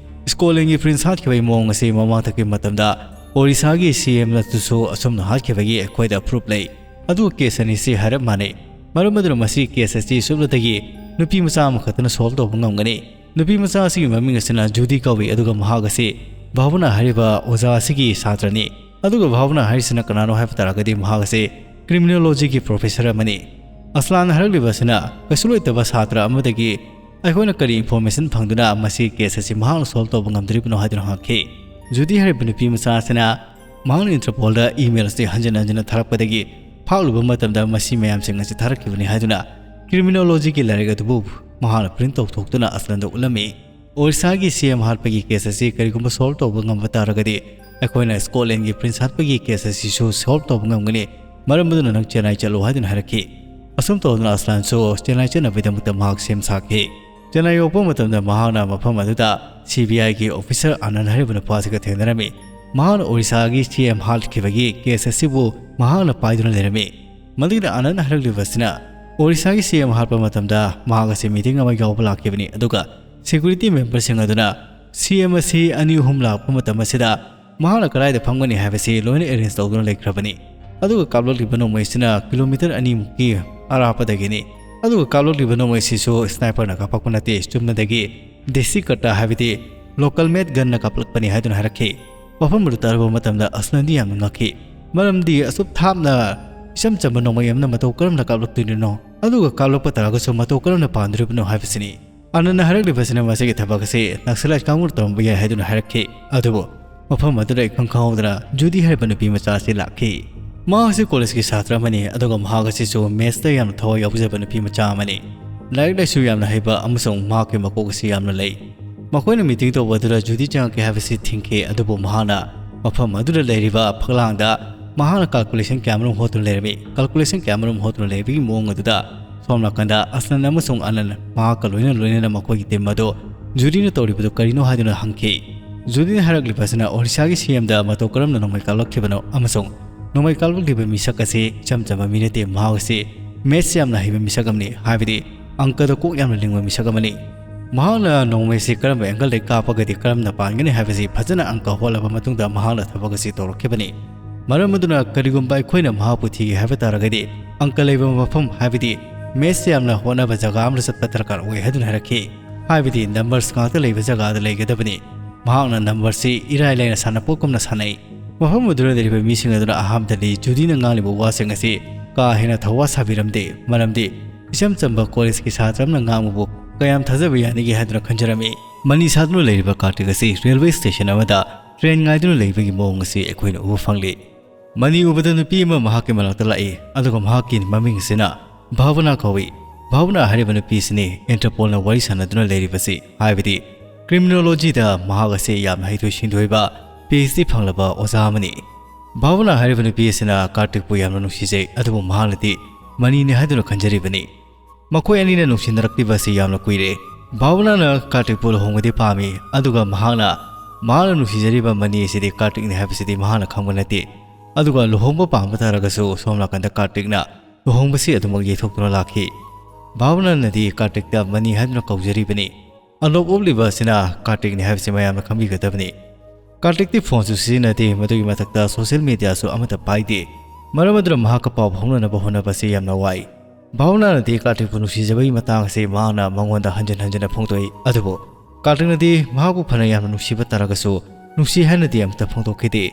ꯁ꯭ꯀꯣꯠꯂꯦꯟꯒꯤ ꯄ꯭ꯔꯤꯟꯁ ꯍꯥꯠꯈꯤꯕꯒꯤ ꯃꯑꯣꯡ ꯑꯁꯤ ꯃꯃꯥꯡꯊꯛꯀꯤ ꯃꯇꯝꯗ ꯑꯣꯔꯤꯁꯥꯒꯤ ꯁꯤ ꯑꯦꯝ ꯑꯗꯨꯁꯨ ꯑꯁꯨꯝꯅ ꯍꯥꯠꯈꯤꯕꯒꯤ ꯑꯩꯈꯣꯏꯗ ꯄ꯭ꯔꯨꯐ ꯂꯩ꯫ ꯑꯗꯨꯒ ꯀꯦꯁ ꯑꯅꯤꯁꯤ ꯍꯥꯏꯔꯞ ꯃꯥꯟꯅꯩ꯫ ꯃꯔꯝ ꯑꯗꯨꯅ ꯃꯁꯤ ꯀꯦꯁ ꯑꯁꯤ ꯁꯨꯞꯅꯇꯒꯤ ꯅꯨꯄꯤ ꯃꯆꯥ ꯑꯃꯈꯛꯇꯅ ꯁꯣꯜꯕ ꯇꯧꯕ ꯉꯝꯒꯅꯤ꯫ ꯅꯨꯄꯤ ꯃꯆꯥ ꯑꯁꯤꯒꯤ ꯃꯃꯤꯡ ꯑꯁꯤꯅ ꯖꯨꯗꯤ ꯀꯧꯏ, ꯑꯗꯨꯒ ꯃꯍꯥꯛ ꯑꯁꯤ ꯚꯥꯕꯅꯥ ꯍꯥꯏꯔꯤꯕ ꯑꯣꯖꯥ ꯑꯁꯤꯒꯤ ꯁꯥꯇ꯭ꯔꯅꯤ꯫ ꯑꯗꯨꯒ ꯚꯥꯕꯅꯥ ꯍꯥꯏꯔꯤꯁꯤꯅ ꯀꯅꯥꯅꯣ ꯍꯥꯏꯕ ꯇꯥꯔꯒꯗꯤ ꯃꯍꯥꯛ ꯑꯁꯤ ꯀ꯭ꯔꯤꯃꯤꯅꯣꯂꯣꯖꯤꯒꯤ ꯄ꯭ꯔꯣꯐꯦꯁꯔ ꯑꯃꯅꯤ꯫ ꯑꯁꯂꯥꯟꯅ ꯍꯥꯏꯔꯛꯂꯤꯕ ꯑꯁꯤꯅ ꯀꯩꯁꯨ ꯂꯩꯇꯕ ꯁꯥꯇ꯭ꯔ ꯑꯃꯗꯒꯤ ꯑꯩꯈꯣꯏꯅ ꯀꯔꯤ ꯏꯟꯐꯣꯔꯃꯦꯁꯟ ꯐꯪꯗꯨꯅ ꯃꯁꯤꯒꯤ ꯀꯦꯁ ꯑꯁꯤ ꯃꯍꯥꯛꯅ ꯁꯣꯜꯕ ꯇꯧꯕ ꯉꯝꯗꯣꯔꯤꯕꯅꯣ ꯍꯥꯏꯗꯨꯅ ꯍꯪꯉꯛꯈꯤ꯫ ꯖꯨꯗꯤ ꯍꯥꯏꯔꯤꯕ ꯅꯨꯄꯤ ꯃꯆꯥ ꯑꯁꯤꯅ ꯃꯍꯥꯛꯅ ꯏꯟꯇꯔꯄꯣꯜꯗ ꯏꯃꯦꯜ ꯑꯁꯤ ꯍꯟꯖꯤꯟ ꯍꯟꯖꯤꯟꯅ ꯊꯥꯔꯛꯄꯗꯒꯤ ꯐꯥꯎꯂꯨꯕ ꯃꯇꯝꯗ ꯃꯁꯤ ꯃꯌꯥꯝꯁꯤꯡ ꯑꯁꯤ ꯊꯥꯔꯛꯈꯤꯕꯅꯤ ꯍꯥꯏꯗꯨꯅ ꯀ꯭ꯔꯤꯃꯤꯅꯣꯂꯣꯖꯤꯒꯤ ꯂꯥꯏꯔꯤꯛ ꯑꯗꯨꯕꯨ ꯃꯍꯥꯛꯅ ꯄ꯭ꯔꯤꯟ ꯇꯧꯊꯣꯛꯇꯨꯅ ꯑꯁꯂꯟꯗ ꯎꯠꯂꯝꯃꯤ꯫ ꯑꯣꯔꯤꯁꯥꯒꯤ ꯁꯤ ꯑꯦꯝ ꯍꯥꯠꯄꯒꯤ ꯀꯦꯁ ꯑꯁꯤ ꯀꯔꯤꯒꯨꯝꯕ ꯁꯣꯜꯕ ꯇꯧꯕ ꯉꯝꯕ ꯇꯥꯔꯒꯗꯤ ꯑꯩꯈꯣꯏꯅ ꯁ꯭ꯀꯣꯠꯂꯦꯟꯒꯤ ꯄ꯭ꯔꯤꯟꯁ ꯍꯥꯠꯄꯒꯤ ꯀꯦꯁ ꯑꯁꯤꯁꯨ ꯁꯣꯜꯕ ꯇꯧꯕ ꯉꯝꯒꯅꯤ꯫ ꯃꯔꯝ ꯑꯗꯨꯅ ꯅꯪ ꯆꯦꯟꯅꯥꯏ ꯆꯠꯂꯨ ꯍꯥꯏꯗꯨꯅ ꯍꯥꯏꯔꯛꯈꯤ꯫ ꯑꯁꯨꯝ ꯇꯧꯗꯨꯅ ꯑꯁꯂꯥꯟꯁꯨ ꯆꯦꯟꯅꯥꯏ ꯆꯠꯅꯕꯒꯤꯗꯃꯛꯇ ꯃꯍꯥꯛ ꯁꯦꯝ ꯁꯥꯈꯤ꯫ ꯆꯦꯟꯅꯥꯏ ꯌꯧꯔꯛꯄ ꯃꯇꯝꯗ ꯃꯍꯥꯛꯅ ꯃꯐꯝ ꯑꯗꯨꯗ ꯁꯤ ꯕꯤ ꯑꯥꯏꯒꯤ ꯑꯣꯐꯤꯁꯔ ꯑꯥꯅꯟ ꯍꯥꯏꯔꯤꯕ ꯅꯨꯄꯥ ꯑꯁꯤꯒ ꯊꯦꯡꯅꯔꯝꯃꯤ꯫ ꯃꯍꯥꯛꯅ ꯑꯣꯔꯤꯁꯥꯒꯤ ꯁꯤ ꯑꯦꯝ ꯍꯥꯠꯈꯤꯕꯒꯤ ꯀꯦꯁ ꯑꯁꯤꯕꯨ ꯃꯍꯥꯛꯅ ꯄꯥꯏꯗꯨꯅ ꯂꯩꯔꯝꯃꯤ꯫ ꯃꯗꯨꯗ ꯑꯥꯅꯟ ꯍꯥꯏꯔꯛꯂꯤꯕ ꯑꯁꯤꯅ ꯑꯣꯔꯤꯁꯥꯒꯤ ꯁꯤ ꯑꯦꯝ ꯍꯥꯠꯄ ꯃꯇꯝꯗ ꯃꯍꯥꯛ ꯑꯁꯤ ꯃꯤꯇꯤꯡ ꯑꯃ ꯌꯥꯎꯕ ꯂꯥꯛꯈꯤꯕꯅꯤ, ꯑꯗꯨꯒ ꯁꯦꯀ꯭ꯌꯨꯔꯤꯇꯤ ꯃꯦꯝꯕꯔꯁꯤꯡ ꯑꯗꯨꯅ ꯁꯤ ꯑꯦꯝ ꯑꯁꯤ ꯑꯅꯤ ꯑꯍꯨꯝ ꯂꯥꯛꯄ ꯃꯇꯝ ꯑꯁꯤꯗ ꯃꯍꯥꯛꯅ ꯀꯗꯥꯏꯗ ꯐꯝꯒꯅꯤ ꯍꯥꯏꯕꯁꯤ ꯂꯣꯏꯅ ꯑꯦꯔꯦꯟꯖ ꯇꯧꯗꯨꯅ ꯂꯩꯈ꯭ꯔꯕꯅꯤ꯫ ꯑꯗꯨꯒ ꯀꯥꯞꯂꯛꯂꯤꯕ ꯅꯣꯡꯃꯩꯁꯤꯅ ꯀꯤꯂꯣꯃꯤꯇꯔ ꯑꯅꯤꯃꯨꯛꯀꯤ ꯑꯔꯥꯞꯄꯗꯒꯤꯅꯤ꯫ ꯑꯗꯨꯒ ꯀꯥꯞꯂꯛꯂꯤꯕ ꯅꯣꯡꯃꯩꯁꯤꯁꯨ ꯁ꯭ꯅꯥꯏꯄꯔꯅ ꯀꯥꯞꯄꯛꯄ ꯅꯠꯇꯦ, ꯆꯨꯝꯅꯗꯒꯤ ꯗꯦꯁꯤ ꯀꯠꯇ ꯍꯥꯏꯕꯗꯤ ꯂꯣꯀꯦꯜ ꯃꯦꯗ ꯒꯟꯅ ꯀꯥꯞꯂꯛꯄꯅꯤ ꯍꯥꯏꯗꯨꯅ ꯍꯥꯏꯔꯛꯈꯤ꯫ ꯋꯥꯐꯝ ꯑꯗꯨ ꯇꯥꯔꯕ ꯃꯇꯝꯗ ꯑꯁꯂꯟꯗꯤ ꯌꯥꯝꯅ ꯉꯛꯈꯤ, ꯃꯔꯝꯗꯤ ꯑꯁꯨꯛ ꯊꯥꯞꯅ ꯏꯆꯝ ꯆꯝꯕ ꯅꯣꯡꯃꯩ ꯑꯃꯅ ꯃꯇꯧ ꯀꯔꯝꯅ ꯀꯥꯞꯂꯛꯇꯣꯏꯅꯣ, ꯑꯗꯨꯒ ꯀꯥꯞꯂꯛꯄ ꯇꯥꯔꯒꯁꯨ ꯃꯇꯧ ꯀꯔꯝꯅ ꯄꯥꯟꯗꯣꯔꯤꯕꯅꯣ ꯍꯥꯏꯕꯁꯤꯅꯤ꯫ ꯑꯥꯅꯟꯅ ꯍꯥꯏꯔꯛꯂꯤꯕꯁꯤꯅ ꯃꯁꯤꯒꯤ ꯊꯕꯛ ꯑꯁꯤ ꯅꯛꯁꯂꯥꯏꯠ ꯀꯥꯡꯕꯨꯅ ꯇꯧꯔꯝꯕ ꯌꯥꯏ ꯍꯥꯏꯗꯨꯅ ꯍꯥꯏꯔꯛꯈꯤ꯫ ꯑꯗꯨꯕꯨ ꯃꯐꯝ ꯑꯗꯨꯗ ꯏꯈꯪ ꯈꯪꯍꯧꯗꯅ ꯖꯨꯗꯤ ꯍꯥꯏꯔꯤꯕ ꯅꯨꯄꯤ ꯃꯆꯥ ꯑꯁꯤ ꯂꯥꯛꯈꯤ꯫ ꯃꯍꯥꯛ ꯑꯁꯤ ꯀꯣꯂꯦꯖꯀꯤ ꯁꯥꯇ꯭ꯔ ꯑꯃꯅꯤ, ꯑꯗꯨꯒ ꯃꯍꯥꯛ ꯑꯁꯤꯁꯨ ꯃꯦꯠꯁꯇ ꯌꯥꯝꯅ ꯊꯋꯥꯏ ꯌꯥꯎꯖꯕ ꯅꯨꯄꯤ ꯃꯆꯥ ꯑꯃꯅꯤ꯫ ꯂꯥꯏꯔꯤꯛ ꯂꯥꯏꯁꯨ ꯌꯥꯝꯅ ꯍꯩꯕ ꯑꯃꯁꯨꯡ ꯃꯍꯥꯛꯀꯤ ꯃꯀꯣꯛ ꯑꯁꯤ ꯌꯥꯝꯅ ꯂꯩ꯫ ꯃꯈꯣꯏꯅ ꯃꯤꯇꯤꯡ ꯇꯧꯕ ꯑꯗꯨꯗ ꯖꯨꯗꯤ ꯆꯪꯉꯛꯀꯦ ꯍꯥꯏꯕꯁꯤ ꯊꯤꯡꯈꯤ, ꯑꯗꯨꯕꯨ ꯃꯍꯥꯛꯅ ꯃꯐꯝ ꯑꯗꯨꯗ ꯂꯩꯔꯤꯕ ꯐꯛꯂꯥꯡꯗ ꯃꯍꯥꯛꯅ ꯀꯥꯜꯀꯨꯂꯦꯁꯟ ꯀꯌꯥꯃꯔꯨꯝ ꯍꯣꯠꯇꯨꯅ ꯂꯩꯔꯝꯃꯤ꯫ ꯀꯥꯜꯀꯨꯂꯦꯁꯟ ꯀꯌꯥꯃꯔꯨꯝ ꯍꯣꯠꯇꯨꯅ ꯂꯩꯕꯒꯤ ꯃꯑꯣꯡ ꯑꯗꯨꯗ ꯁꯣꯝ ꯅꯥꯀꯟꯗ ꯑꯁꯅꯟ ꯑꯃꯁꯨꯡ ꯑꯅꯟ ꯃꯍꯥꯛꯀ ꯂꯣꯏꯅ ꯂꯣꯏꯅꯅ ꯃꯈꯣꯏꯒꯤ ꯇꯤꯝ ꯑꯗꯨ ꯖꯨꯗꯤꯅ ꯇꯧꯔꯤꯕꯗꯨ ꯀꯔꯤꯅꯣ ꯍꯥꯏꯗꯨꯅ ꯍꯪꯈꯤ꯫ ꯖꯨꯗꯤꯅ ꯍꯥꯏꯔꯛꯂꯤꯕ ꯑꯁꯤꯅ ꯑꯣꯔꯤꯁꯥꯒꯤ ꯁꯤ ꯑꯦꯝꯗ ꯃꯇꯧ ꯀꯔꯝꯅ ꯅꯣꯡꯃꯩ ꯀꯥꯞꯂꯛꯈꯤꯕꯅꯣ ꯑꯃꯁꯨꯡ ꯅꯣꯡꯃꯩ ꯀꯥꯞꯂꯛꯂꯤꯕ ꯃꯤꯁꯛ ꯑꯁꯤ ꯏꯆꯝ ꯆꯝꯕ ꯃꯤ ꯅꯠꯇꯦ, ꯃꯍꯥꯛ ꯑꯁꯤ ꯃꯦꯠꯁ ꯌꯥꯝꯅ ꯍꯩꯕ ꯃꯤꯁꯛ ꯑꯃꯅꯤ, ꯍꯥꯏꯕꯗꯤ ꯑꯪꯀꯗ ꯀꯣꯛ ꯌꯥꯝꯅ ꯂꯤꯡꯕ ꯃꯤꯁꯛ ꯑꯃꯅꯤ꯫ ꯃꯍꯥꯛꯅ ꯅꯣꯡꯃꯩꯁꯤ ꯀꯔꯝꯕ ꯑꯦꯡꯒꯜꯗꯒꯤ ꯀꯥꯞꯄꯒꯗꯤ ꯀꯔꯝꯅ ꯄꯥꯟꯒꯅꯤ ꯍꯥꯏꯕꯁꯤ ꯐꯖꯅ ꯑꯪꯀ ꯍꯣꯠꯂꯕ ꯃꯇꯨꯡꯗ ꯃꯍꯥꯛꯅ ꯊꯕꯛ ꯑꯁꯤ ꯇꯧꯔꯛꯈꯤꯕꯅꯤ꯫ ꯃꯔꯝ ꯑꯗꯨꯅ ꯀꯔꯤꯒꯨꯝꯕ ꯑꯩꯈꯣꯏꯅ ꯃꯍꯥꯛꯄꯨ ꯊꯤꯒꯦ ꯍꯥꯏꯕ ꯇꯥꯔꯒꯗꯤ ꯑꯪꯀ ꯂꯩꯕ ꯃꯐꯝ, ꯍꯥꯏꯕꯗꯤ ꯃꯦꯠꯁ ꯌꯥꯝꯅ ꯍꯣꯠꯅꯕ ꯖꯒꯥ ꯑꯃꯗ ꯆꯠꯄ ꯗꯔꯀꯥꯔ ꯑꯣꯏ ꯍꯥꯏꯗꯨꯅ ꯍꯥꯏꯔꯛꯈꯤ꯫ ꯍꯥꯏꯕꯗꯤ ꯅꯝꯕꯔꯁ ꯉꯥꯛꯇ ꯂꯩꯕ ꯖꯒꯥꯗ ꯂꯩꯒꯗꯕꯅꯤ꯫ ꯃꯍꯥꯛꯅ ꯅꯝꯕꯔꯁꯤ ꯏꯔꯥꯏ ꯂꯥꯏꯅ ꯁꯥꯟꯅꯄꯣꯠꯀꯨꯝꯅ ꯁꯥꯟꯅꯩ꯫ ꯃꯐꯝ ꯑꯗꯨꯗ ꯂꯩꯔꯤꯕ ꯃꯤꯁꯤꯡ ꯑꯗꯨꯅ ꯑꯍꯥꯟꯕꯗꯗꯤ ꯖꯨꯗꯤꯅ ꯉꯥꯡꯂꯤꯕ ꯋꯥꯁꯤꯡ ꯑꯁꯤ ꯀꯥ ꯍꯦꯟꯅ ꯊꯋꯥ ꯁꯥꯕꯤꯔꯝꯗꯦ, ꯃꯔꯝꯗꯤ ꯏꯆꯝ ꯆꯝꯕ ꯀꯣꯂꯦꯖꯀꯤ ꯁꯥꯇ꯭ꯔ ꯑꯃꯅ ꯉꯥꯡꯕꯕꯨ ꯀꯌꯥꯝ ꯊꯥꯖꯕ ꯌꯥꯅꯤꯒꯦ ꯍꯥꯏꯗꯨꯅ ꯈꯟꯖꯔꯝꯃꯤ꯫ ꯃꯅꯤ ꯁꯥꯗꯨꯅ ꯂꯩꯔꯤꯕ ꯀꯥꯔꯇꯤꯛ ꯑꯁꯤ ꯔꯦꯜꯋꯦ ꯁ꯭ꯇꯦꯁꯟ ꯑꯃꯗ ꯇ꯭ꯔꯦꯟ ꯉꯥꯏꯗꯨꯅ ꯂꯩꯕꯒꯤ ꯃꯑꯣꯡ ꯑꯁꯤ ꯑꯩꯈꯣꯏꯅ ꯎꯕ ꯐꯪꯂꯤ꯫ ꯃꯅꯤ ꯎꯕꯗ ꯅꯨꯄꯤ ꯑꯃ ꯃꯍꯥꯛꯀꯤ ꯃꯅꯥꯛꯇ ꯂꯥꯛꯏ, ꯑꯗꯨꯒ ꯃꯍꯥꯛꯀꯤ ꯃꯃꯤꯡ ꯑꯁꯤꯅ ꯚꯥꯕꯅꯥ ꯀꯧꯏ꯫ ꯚꯥꯕꯅꯥ ꯍꯥꯏꯔꯤꯕ ꯅꯨꯄꯤ ꯑꯁꯤꯅꯤ ꯏꯟꯇꯔꯄꯣꯜꯅ ꯋꯥꯔꯤ ꯁꯥꯟꯅꯗꯨꯅ ꯂꯩꯔꯤꯕꯁꯤ, ꯍꯥꯏꯕꯗꯤ ꯀ꯭ꯔꯤꯃꯤꯅꯣꯂꯣꯖꯤꯗ ꯃꯍꯥꯛ ꯑꯁꯤ ꯌꯥꯝꯅ ꯍꯩꯊꯣꯏ ꯁꯤꯡꯊꯣꯏꯕ ꯄꯤ ꯑꯩꯆ ꯗꯤ ꯐꯪꯂꯕ ꯑꯣꯖꯥ ꯑꯃꯅꯤ꯫ ꯚꯥꯕꯅꯥ ꯍꯥꯏꯔꯤꯕ ꯅꯨꯄꯤ ꯑꯁꯤꯅ ꯀꯥꯔꯇꯤꯛꯄꯨ ꯌꯥꯝꯅ ꯅꯨꯡꯁꯤꯖꯩ, ꯑꯗꯨꯕꯨ ꯃꯍꯥꯛꯅꯗꯤ ꯃꯅꯤꯅꯤ ꯍꯥꯏꯗꯨꯅ ꯈꯟꯖꯔꯤꯕꯅꯤ꯫ ꯃꯈꯣꯏ ꯑꯅꯤꯅ ꯅꯨꯡꯁꯤꯅꯔꯛꯂꯤꯕ ꯑꯁꯤ ꯌꯥꯝꯅ ꯀꯨꯏꯔꯦ꯫ ꯚꯥꯕꯅꯥꯅ ꯀꯥꯔꯇꯤꯛꯄꯨ ꯂꯨꯍꯣꯡꯕꯗꯤ ꯄꯥꯝꯃꯤ, ꯑꯗꯨꯒ ꯃꯍꯥꯛꯅ, ꯃꯍꯥꯛꯅ ꯅꯨꯡꯁꯤꯖꯔꯤꯕ ꯃꯅꯤ ꯑꯁꯤꯗꯤ ꯀꯥꯔꯇꯤꯛꯅꯤ ꯍꯥꯏꯕꯁꯤꯗꯤ ꯃꯍꯥꯛꯅ ꯈꯪꯕ ꯅꯠꯇꯦ꯫ ꯑꯗꯨꯒ ꯂꯨꯍꯣꯡꯕ ꯄꯥꯝꯕ ꯇꯥꯔꯒꯁꯨ ꯁꯣꯝ ꯅꯥꯀꯟꯗ ꯀꯥꯔꯇꯤꯛꯅ ꯂꯨꯍꯣꯡꯕꯁꯤ ꯑꯗꯨꯃꯛ ꯌꯩꯊꯣꯛꯇꯨꯅ ꯂꯥꯛꯈꯤ꯫ ꯚꯥꯕꯅꯥꯅꯗꯤ ꯀꯥꯔꯇꯤꯛꯇ ꯃꯅꯤ ꯍꯥꯏꯗꯨꯅ ꯀꯧꯖꯔꯤꯕꯅꯤ꯫ ꯑꯂꯣꯞ ꯎꯞꯂꯤꯕ ꯑꯁꯤꯅ ꯀꯥꯔꯇꯤꯛꯅꯤ ꯍꯥꯏꯕꯁꯤ ꯃꯌꯥꯝꯅ ꯈꯪꯕꯤꯒꯗꯕꯅꯤ꯫ ꯀꯥꯔꯇꯤꯛꯇꯤ ꯐꯣꯟꯁꯨ ꯁꯤꯖꯤꯟꯅꯗꯦ, ꯃꯗꯨꯒꯤ ꯃꯊꯛꯇ ꯁꯣꯁꯤꯌꯦꯜ ꯃꯤꯗꯤꯌꯥꯁꯨ ꯑꯃꯠꯇ ꯄꯥꯏꯗꯦ꯫ ꯃꯔꯝ ꯑꯗꯨꯅ ꯃꯍꯥꯛꯀ ꯄꯥꯎ ꯐꯥꯎꯅꯅꯕ ꯍꯣꯠꯅꯕꯁꯤ ꯌꯥꯝꯅ ꯋꯥꯏ꯫ ꯚꯥꯕꯅꯥꯅꯗꯤ ꯀꯥꯔꯇꯤꯛꯄꯨ ꯅꯨꯡꯁꯤꯖꯕꯒꯤ ꯃꯇꯥꯡ ꯑꯁꯤ ꯃꯍꯥꯛꯅ ꯃꯉꯣꯟꯗ ꯍꯟꯖꯤꯟ ꯍꯟꯖꯤꯟꯅ ꯐꯣꯡꯗꯣꯛꯏ, ꯑꯗꯨꯕꯨ ꯀꯥꯔꯇꯤꯛꯅꯗꯤ ꯃꯍꯥꯛꯄꯨ ꯐꯅ ꯌꯥꯝꯅ ꯅꯨꯡꯁꯤꯕ ꯇꯥꯔꯒꯁꯨ ꯅꯨꯡꯁꯤ ꯍꯥꯏꯅꯗꯤ ꯑꯃꯠꯇ ꯐꯣꯡꯗꯣꯛꯈꯤꯗꯦ꯫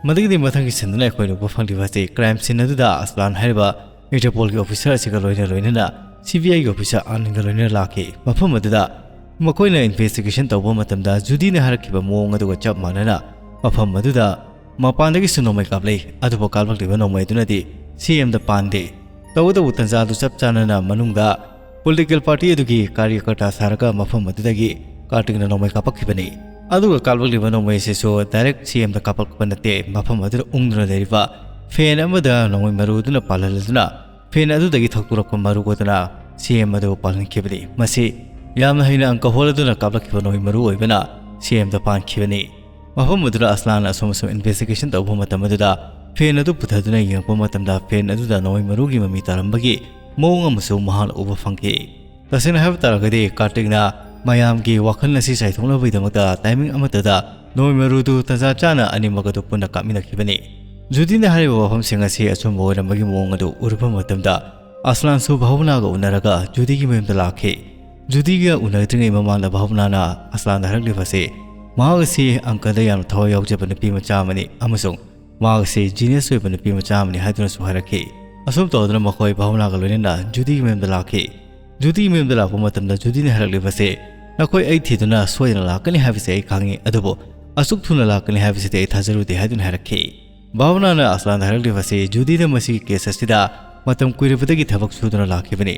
ꯃꯗꯨꯒꯤꯗꯤ ꯃꯊꯪꯒꯤ ꯁꯤꯟꯗꯨꯅ ꯑꯩꯈꯣꯏꯅ ꯎꯕ ꯐꯪꯂꯤꯕ ꯑꯁꯤ ꯀ꯭ꯔꯥꯏꯝ ꯁꯤꯟ ꯑꯗꯨꯗ ꯑꯁꯂꯥꯟ ꯍꯥꯏꯔꯤꯕ ꯏꯟꯇꯔꯄꯣꯜꯒꯤ ꯑꯣꯐꯤꯁꯔ ꯑꯁꯤꯒ ꯂꯣꯏꯅ ꯂꯣꯏꯅꯅ ꯁꯤ ꯕꯤ ꯑꯥꯏꯒꯤ ꯑꯣꯐꯤꯁꯔ ꯑꯥꯅꯟꯒ ꯂꯣꯏꯅꯅ ꯂꯥꯛꯈꯤ꯫ ꯃꯐꯝ ꯑꯗꯨꯗ ꯃꯈꯣꯏꯅ ꯏꯟꯚꯦꯁꯇꯤꯒꯦꯁꯟ ꯇꯧꯕ ꯃꯇꯝꯗ ꯖꯨꯗꯤꯅ ꯍꯥꯏꯔꯛꯈꯤꯕ ꯃꯑꯣꯡ ꯑꯗꯨꯒ ꯆꯞ ꯃꯥꯟꯅꯅ ꯃꯐꯝ ꯑꯗꯨꯗ ꯃꯄꯥꯟꯗꯒꯤꯁꯨ ꯅꯣꯡꯃꯩ ꯀꯥꯞꯂꯛꯏ, ꯑꯗꯨꯕꯨ ꯀꯥꯞꯂꯛꯂꯤꯕ ꯅꯣꯡꯃꯩ ꯑꯗꯨꯅꯗꯤ ꯁꯤ ꯑꯦꯝꯗ ꯄꯥꯟꯗꯦ꯫ ꯇꯧꯕꯇꯕꯨ ꯇꯟꯖꯥꯗꯨ ꯆꯞ ꯆꯥꯅꯅ ꯃꯅꯨꯡꯗ ꯄꯣꯂꯤꯇꯤꯀꯦꯜ ꯄꯥꯔꯇꯤ ꯑꯗꯨꯒꯤ ꯀꯥꯔꯌꯀꯔꯇꯥ ꯁꯥꯔꯒ ꯃꯐꯝ ꯑꯗꯨꯗꯒꯤ ꯀꯥꯔꯇꯤꯛꯅ ꯅꯣꯡꯃꯩ ꯀꯥꯞꯄꯛꯈꯤꯕꯅꯤ꯫ ꯑꯗꯨꯒ ꯀꯥꯞꯂꯛꯂꯤꯕ ꯅꯣꯡꯃꯩ ꯑꯁꯤꯁꯨ ꯗꯥꯏꯔꯦꯛ ꯁꯤ ꯑꯦꯝꯗ ꯀꯥꯞꯄꯛꯄ ꯅꯠꯇꯦ, ꯃꯐꯝ ꯑꯗꯨꯗ ꯎꯪꯗꯨꯅ ꯂꯩꯔꯤꯕ ꯐꯦꯟ ꯑꯃꯗ ꯅꯣꯡꯃꯩ ꯃꯔꯨ ꯑꯗꯨꯅ ꯄꯥꯜꯍꯜꯂꯗꯨꯅ ꯐꯦꯟ ꯑꯗꯨꯗꯒꯤ ꯊꯣꯛꯇꯣꯔꯛꯄ ꯃꯔꯨ ꯑꯗꯨꯅ ꯁꯤ ꯑꯦꯝ ꯑꯗꯨ ꯄꯥꯜꯍꯟꯈꯤꯕꯅꯤ꯫ ꯃꯁꯤ ꯌꯥꯝꯅ ꯍꯩꯅ ꯑꯪꯀ ꯍꯣꯜꯂꯗꯨꯅ ꯀꯥꯞꯂꯛꯈꯤꯕ ꯅꯣꯡꯃꯩ ꯃꯔꯨ ꯑꯣꯏꯕꯅ ꯁꯤ ꯑꯦꯝꯗ ꯄꯥꯟꯈꯤꯕꯅꯤ꯫ ꯃꯐꯝ ꯑꯗꯨꯗ ꯑꯁꯂꯥꯟꯅ ꯑꯁꯨꯝ ꯑꯁꯨꯝ ꯏꯟꯚꯦꯁꯇꯤꯒꯦꯁꯟ ꯇꯧꯕ ꯃꯇꯝ ꯑꯗꯨꯗ ꯐꯦꯟ ꯑꯗꯨ ꯄꯨꯊꯗꯨꯅ ꯌꯦꯡꯉꯛꯄ ꯃꯇꯝꯗ ꯐꯦꯟ ꯑꯗꯨꯗ ꯅꯣꯡꯃꯩ ꯃꯔꯨꯒꯤ ꯃꯃꯤ ꯇꯥꯔꯝꯕꯒꯤ ꯃꯑꯣꯡ ꯑꯃꯁꯨ ꯃꯍꯥꯛꯅ ꯎꯕ ꯐꯪꯈꯤ꯫ ꯇꯁꯦꯡꯅ ꯍꯥꯏꯕ ꯇꯥꯔꯒꯗꯤ ꯀꯥꯔꯇꯤꯛꯅ ꯃꯌꯥꯝꯒꯤ ꯋꯥꯈꯜ ꯑꯁꯤ ꯆꯥꯏꯊꯣꯛꯅꯕꯒꯤꯗꯃꯛꯇ ꯇꯥꯏꯃꯤꯡ ꯑꯃꯠꯇꯗ ꯅꯣꯡꯃꯩ ꯃꯔꯨꯗꯨ ꯇꯟꯖꯥ ꯆꯥꯅ ꯑꯅꯤꯃꯛ ꯑꯗꯨ ꯄꯨꯟꯅ ꯀꯥꯞꯃꯤꯟꯅꯈꯤꯕꯅꯤ꯫ ꯖꯨꯗꯤꯅ ꯍꯥꯏꯔꯤꯕ ꯋꯥꯐꯝꯁꯤꯡ ꯑꯁꯤ ꯑꯆꯨꯝꯕ ꯑꯣꯏꯔꯝꯕꯒꯤ ꯃꯑꯣꯡ ꯑꯗꯨ ꯎꯔꯨꯕ ꯃꯇꯝꯗ ꯑꯁꯂꯥꯟꯁꯨ ꯚꯥꯕꯅꯥꯒ ꯎꯅꯔꯒ ꯖꯨꯗꯤꯒꯤ ꯃꯌꯨꯝꯗ ꯂꯥꯛꯈꯤ꯫ ꯖꯨꯗꯤꯒ ꯎꯅꯗ꯭ꯔꯤꯉꯩ ꯃꯃꯥꯡꯗ ꯚꯥꯕꯅꯥꯅ ꯑꯁꯂꯥꯟꯗ ꯍꯥꯏꯔꯛꯂꯤꯕ ꯑꯁꯤ ꯃꯍꯥꯛ ꯑꯁꯤ ꯑꯪꯀꯗ ꯌꯥꯝꯅ ꯊꯋꯥꯏ ꯌꯥꯎꯖꯕ ꯅꯨꯄꯤ ꯃꯆꯥ ꯑꯃꯅꯤ ꯑꯃꯁꯨꯡ ꯃꯍꯥꯛ ꯑꯁꯤ ꯖꯤꯅꯤꯌꯁ ꯑꯣꯏꯕ ꯅꯨꯄꯤ ꯃꯆꯥ ꯑꯃꯅꯤ ꯍꯥꯏꯗꯨꯅꯁꯨ ꯍꯥꯏꯔꯛꯈꯤ꯫ ꯑꯁꯨꯝ ꯇꯧꯗꯨꯅ ꯃꯈꯣꯏ ꯚꯥꯕꯅꯥꯒ ꯂꯣꯏꯅꯅ ꯖꯨꯗꯤꯒꯤ ꯃꯌꯨꯝꯗ ꯂꯥꯛꯈꯤ꯫ ꯖꯨꯗꯤꯒꯤ ꯃꯌꯨꯝꯗ ꯂꯥꯛꯄ ꯃꯇꯝꯗ ꯖꯨꯗꯤꯅ ꯍꯥꯏꯔꯛꯂꯤꯕꯁꯦ, "ꯅꯈꯣꯏ ꯑꯩ ꯊꯤꯗꯨꯅ ꯁꯣꯏꯗꯅ ꯂꯥꯛꯀꯅꯤ ꯍꯥꯏꯕꯁꯦ ꯑꯩ ꯈꯪꯉꯤ, ꯑꯗꯨꯕꯨ ꯑꯁꯨꯛ ꯊꯨꯅ ꯂꯥꯛꯀꯅꯤ ꯍꯥꯏꯕꯁꯤꯗꯤ ꯑꯩ ꯊꯥꯖꯔꯨꯗꯦ" ꯍꯥꯏꯗꯨꯅ ꯍꯥꯏꯔꯛꯈꯤ꯫ ꯚꯥꯕꯅꯥꯅ ꯑꯁꯂꯥꯟꯗ ꯍꯥꯏꯔꯛꯂꯤꯕꯁꯤ ꯖꯨꯗꯤꯅ ꯃꯁꯤꯒꯤ ꯀꯦꯁ ꯑꯁꯤꯗ ꯃꯇꯝ ꯀꯨꯏꯔꯕꯗꯒꯤ ꯊꯕꯛ ꯁꯨꯗꯨꯅ ꯂꯥꯛꯈꯤꯕꯅꯤ꯫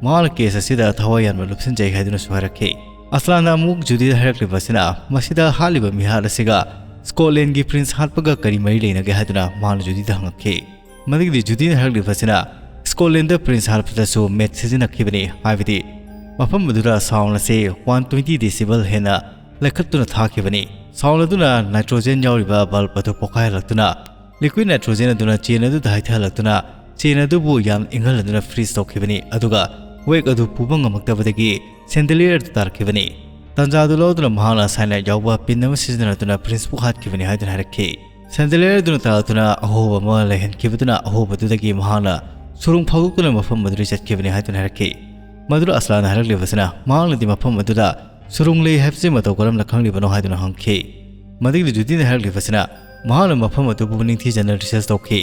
ꯃꯍꯥꯛꯅ ꯀꯦꯁ ꯑꯁꯤꯗ ꯊꯋꯥꯏ ꯌꯥꯝꯅ ꯂꯨꯞꯁꯤꯟꯖꯩ ꯍꯥꯏꯗꯨꯅꯁꯨ ꯍꯥꯏꯔꯛꯈꯤ꯫ ꯑꯁꯂꯥꯟꯅ ꯑꯃꯨꯛ ꯖꯨꯗꯤꯗ ꯍꯥꯏꯔꯛꯂꯤꯕꯁꯤꯅ ꯃꯁꯤꯗ ꯍꯥꯠꯂꯤꯕ ꯃꯤꯍꯥꯠ ꯑꯁꯤꯒ ꯁ꯭ꯀꯣꯠꯂꯦꯟꯒꯤ ꯄ꯭ꯔꯤꯟꯁ ꯍꯥꯠꯄꯒ ꯀꯔꯤ ꯃꯔꯤ ꯂꯩꯅꯒꯦ ꯍꯥꯏꯗꯨꯅ ꯃꯍꯥꯛꯅ ꯖꯨꯗꯤꯗ ꯍꯪꯉꯛꯈꯤ꯫ ꯃꯗꯨꯒꯤꯗꯤ ꯖꯨꯗꯤꯅ ꯍꯥꯏꯔꯛꯂꯤꯕꯁꯤꯅ ꯁ꯭ꯀꯣꯠꯂꯦꯟꯗ ꯄ꯭ꯔꯤꯟꯁ ꯍꯥꯠꯄꯗꯁꯨ ꯃꯦꯠ ꯁꯤꯖꯤꯟꯅꯈꯤꯕꯅꯤ, ꯍꯥꯏꯕꯗꯤ ꯃꯐꯝ ꯑꯗꯨꯗ ꯁꯥꯎꯟ ꯑꯁꯤ ꯋꯥꯟ ꯇ꯭ꯋꯦꯟꯇꯤ ꯗꯦꯁꯤꯕꯜ ꯍꯦꯟꯅ ꯂꯩꯈꯠꯇꯨꯅ ꯊꯥꯈꯤꯕꯅꯤ꯫ ꯁꯥꯎꯟ ꯑꯗꯨꯅ ꯅꯥꯏꯇ꯭ꯔꯣꯖꯦꯟ ꯌꯥꯎꯔꯤꯕ ꯕꯜꯕ ꯑꯗꯨ ꯄꯣꯈꯥꯏꯍꯜꯂꯛꯇꯨꯅ ꯂꯤꯀ꯭ꯋꯤꯠ ꯅꯥꯏꯇ꯭ꯔꯣꯖꯦꯟ ꯑꯗꯨꯅ ꯆꯦꯟ ꯑꯗꯨꯗ ꯍꯩꯊꯍꯜꯂꯛꯇꯨꯅ ꯆꯦꯟ ꯑꯗꯨꯕꯨ ꯌꯥꯝ ꯏꯪꯍꯜꯂꯗꯨꯅ ꯐ꯭ꯔꯤꯖ ꯇꯧꯈꯤꯕꯅꯤ, ꯑꯗꯨꯒ ꯋꯦꯒ ꯑꯗꯨ ꯄꯨꯕ ꯉꯝꯃꯛꯇꯕꯗꯒꯤ ꯁꯦꯟꯗꯂꯤꯌꯔ ꯑꯗꯨ ꯇꯥꯔꯛꯈꯤꯕꯅꯤ꯫ ꯇꯥꯟꯖꯥ ꯑꯗꯨ ꯂꯧꯗꯨꯅ ꯃꯍꯥꯛꯅ ꯁꯥꯏꯅꯥꯏꯠ ꯌꯥꯎꯕ ꯄꯤꯟ ꯑꯃ ꯁꯤꯖꯤꯟꯅꯗꯨꯅ ꯄ꯭ꯔꯤꯟꯁꯄꯨ ꯍꯥꯠꯈꯤꯕꯅꯤ ꯍꯥꯏꯗꯨꯅ ꯍꯥꯏꯔꯛꯈꯤ꯫ ꯁꯦꯟꯗꯂꯤꯌꯔ ꯑꯗꯨꯅ ꯇꯥꯔꯛꯇꯨꯅ ꯑꯍꯣꯕ ꯑꯃ ꯂꯩꯍꯟꯈꯤꯕꯗꯨꯅ ꯑꯍꯣꯕꯗꯨꯗꯒꯤ ꯃꯍꯥꯛꯅ ꯁꯨꯔꯨꯡ ꯐꯥꯎꯗꯣꯛꯇꯨꯅ ꯃꯐꯝ ꯑꯗꯨꯗ ꯆꯠꯈꯤꯕꯅꯤ ꯍꯥꯏꯗꯨꯅ ꯍꯥꯏꯔꯛꯈꯤ꯫ ꯃꯗꯨꯗ ꯑꯁꯂꯥꯟꯅ ꯍꯥꯏꯔꯛꯂꯤꯕꯁꯤꯅ ꯃꯍꯥꯛꯅꯗꯤ ꯃꯐꯝ ꯑꯗꯨꯗ ꯁꯨꯔꯨꯡ ꯂꯩ ꯍꯥꯏꯕꯁꯤ ꯃꯇꯧ ꯀꯔꯝꯅ ꯈꯪꯂꯤꯕꯅꯣ ꯍꯥꯏꯗꯨꯅ ꯍꯪꯈꯤ꯫ ꯃꯗꯨꯒꯤꯗꯤ ꯖꯨꯗꯤꯅ ꯍꯥꯏꯔꯛꯂꯤꯕꯁꯤꯅ ꯃꯍꯥꯛꯅ ꯃꯐꯝ ꯑꯗꯨꯕꯨ ꯅꯤꯡꯊꯤꯖꯅ ꯔꯤꯁꯔꯆ ꯇꯧꯈꯤ꯫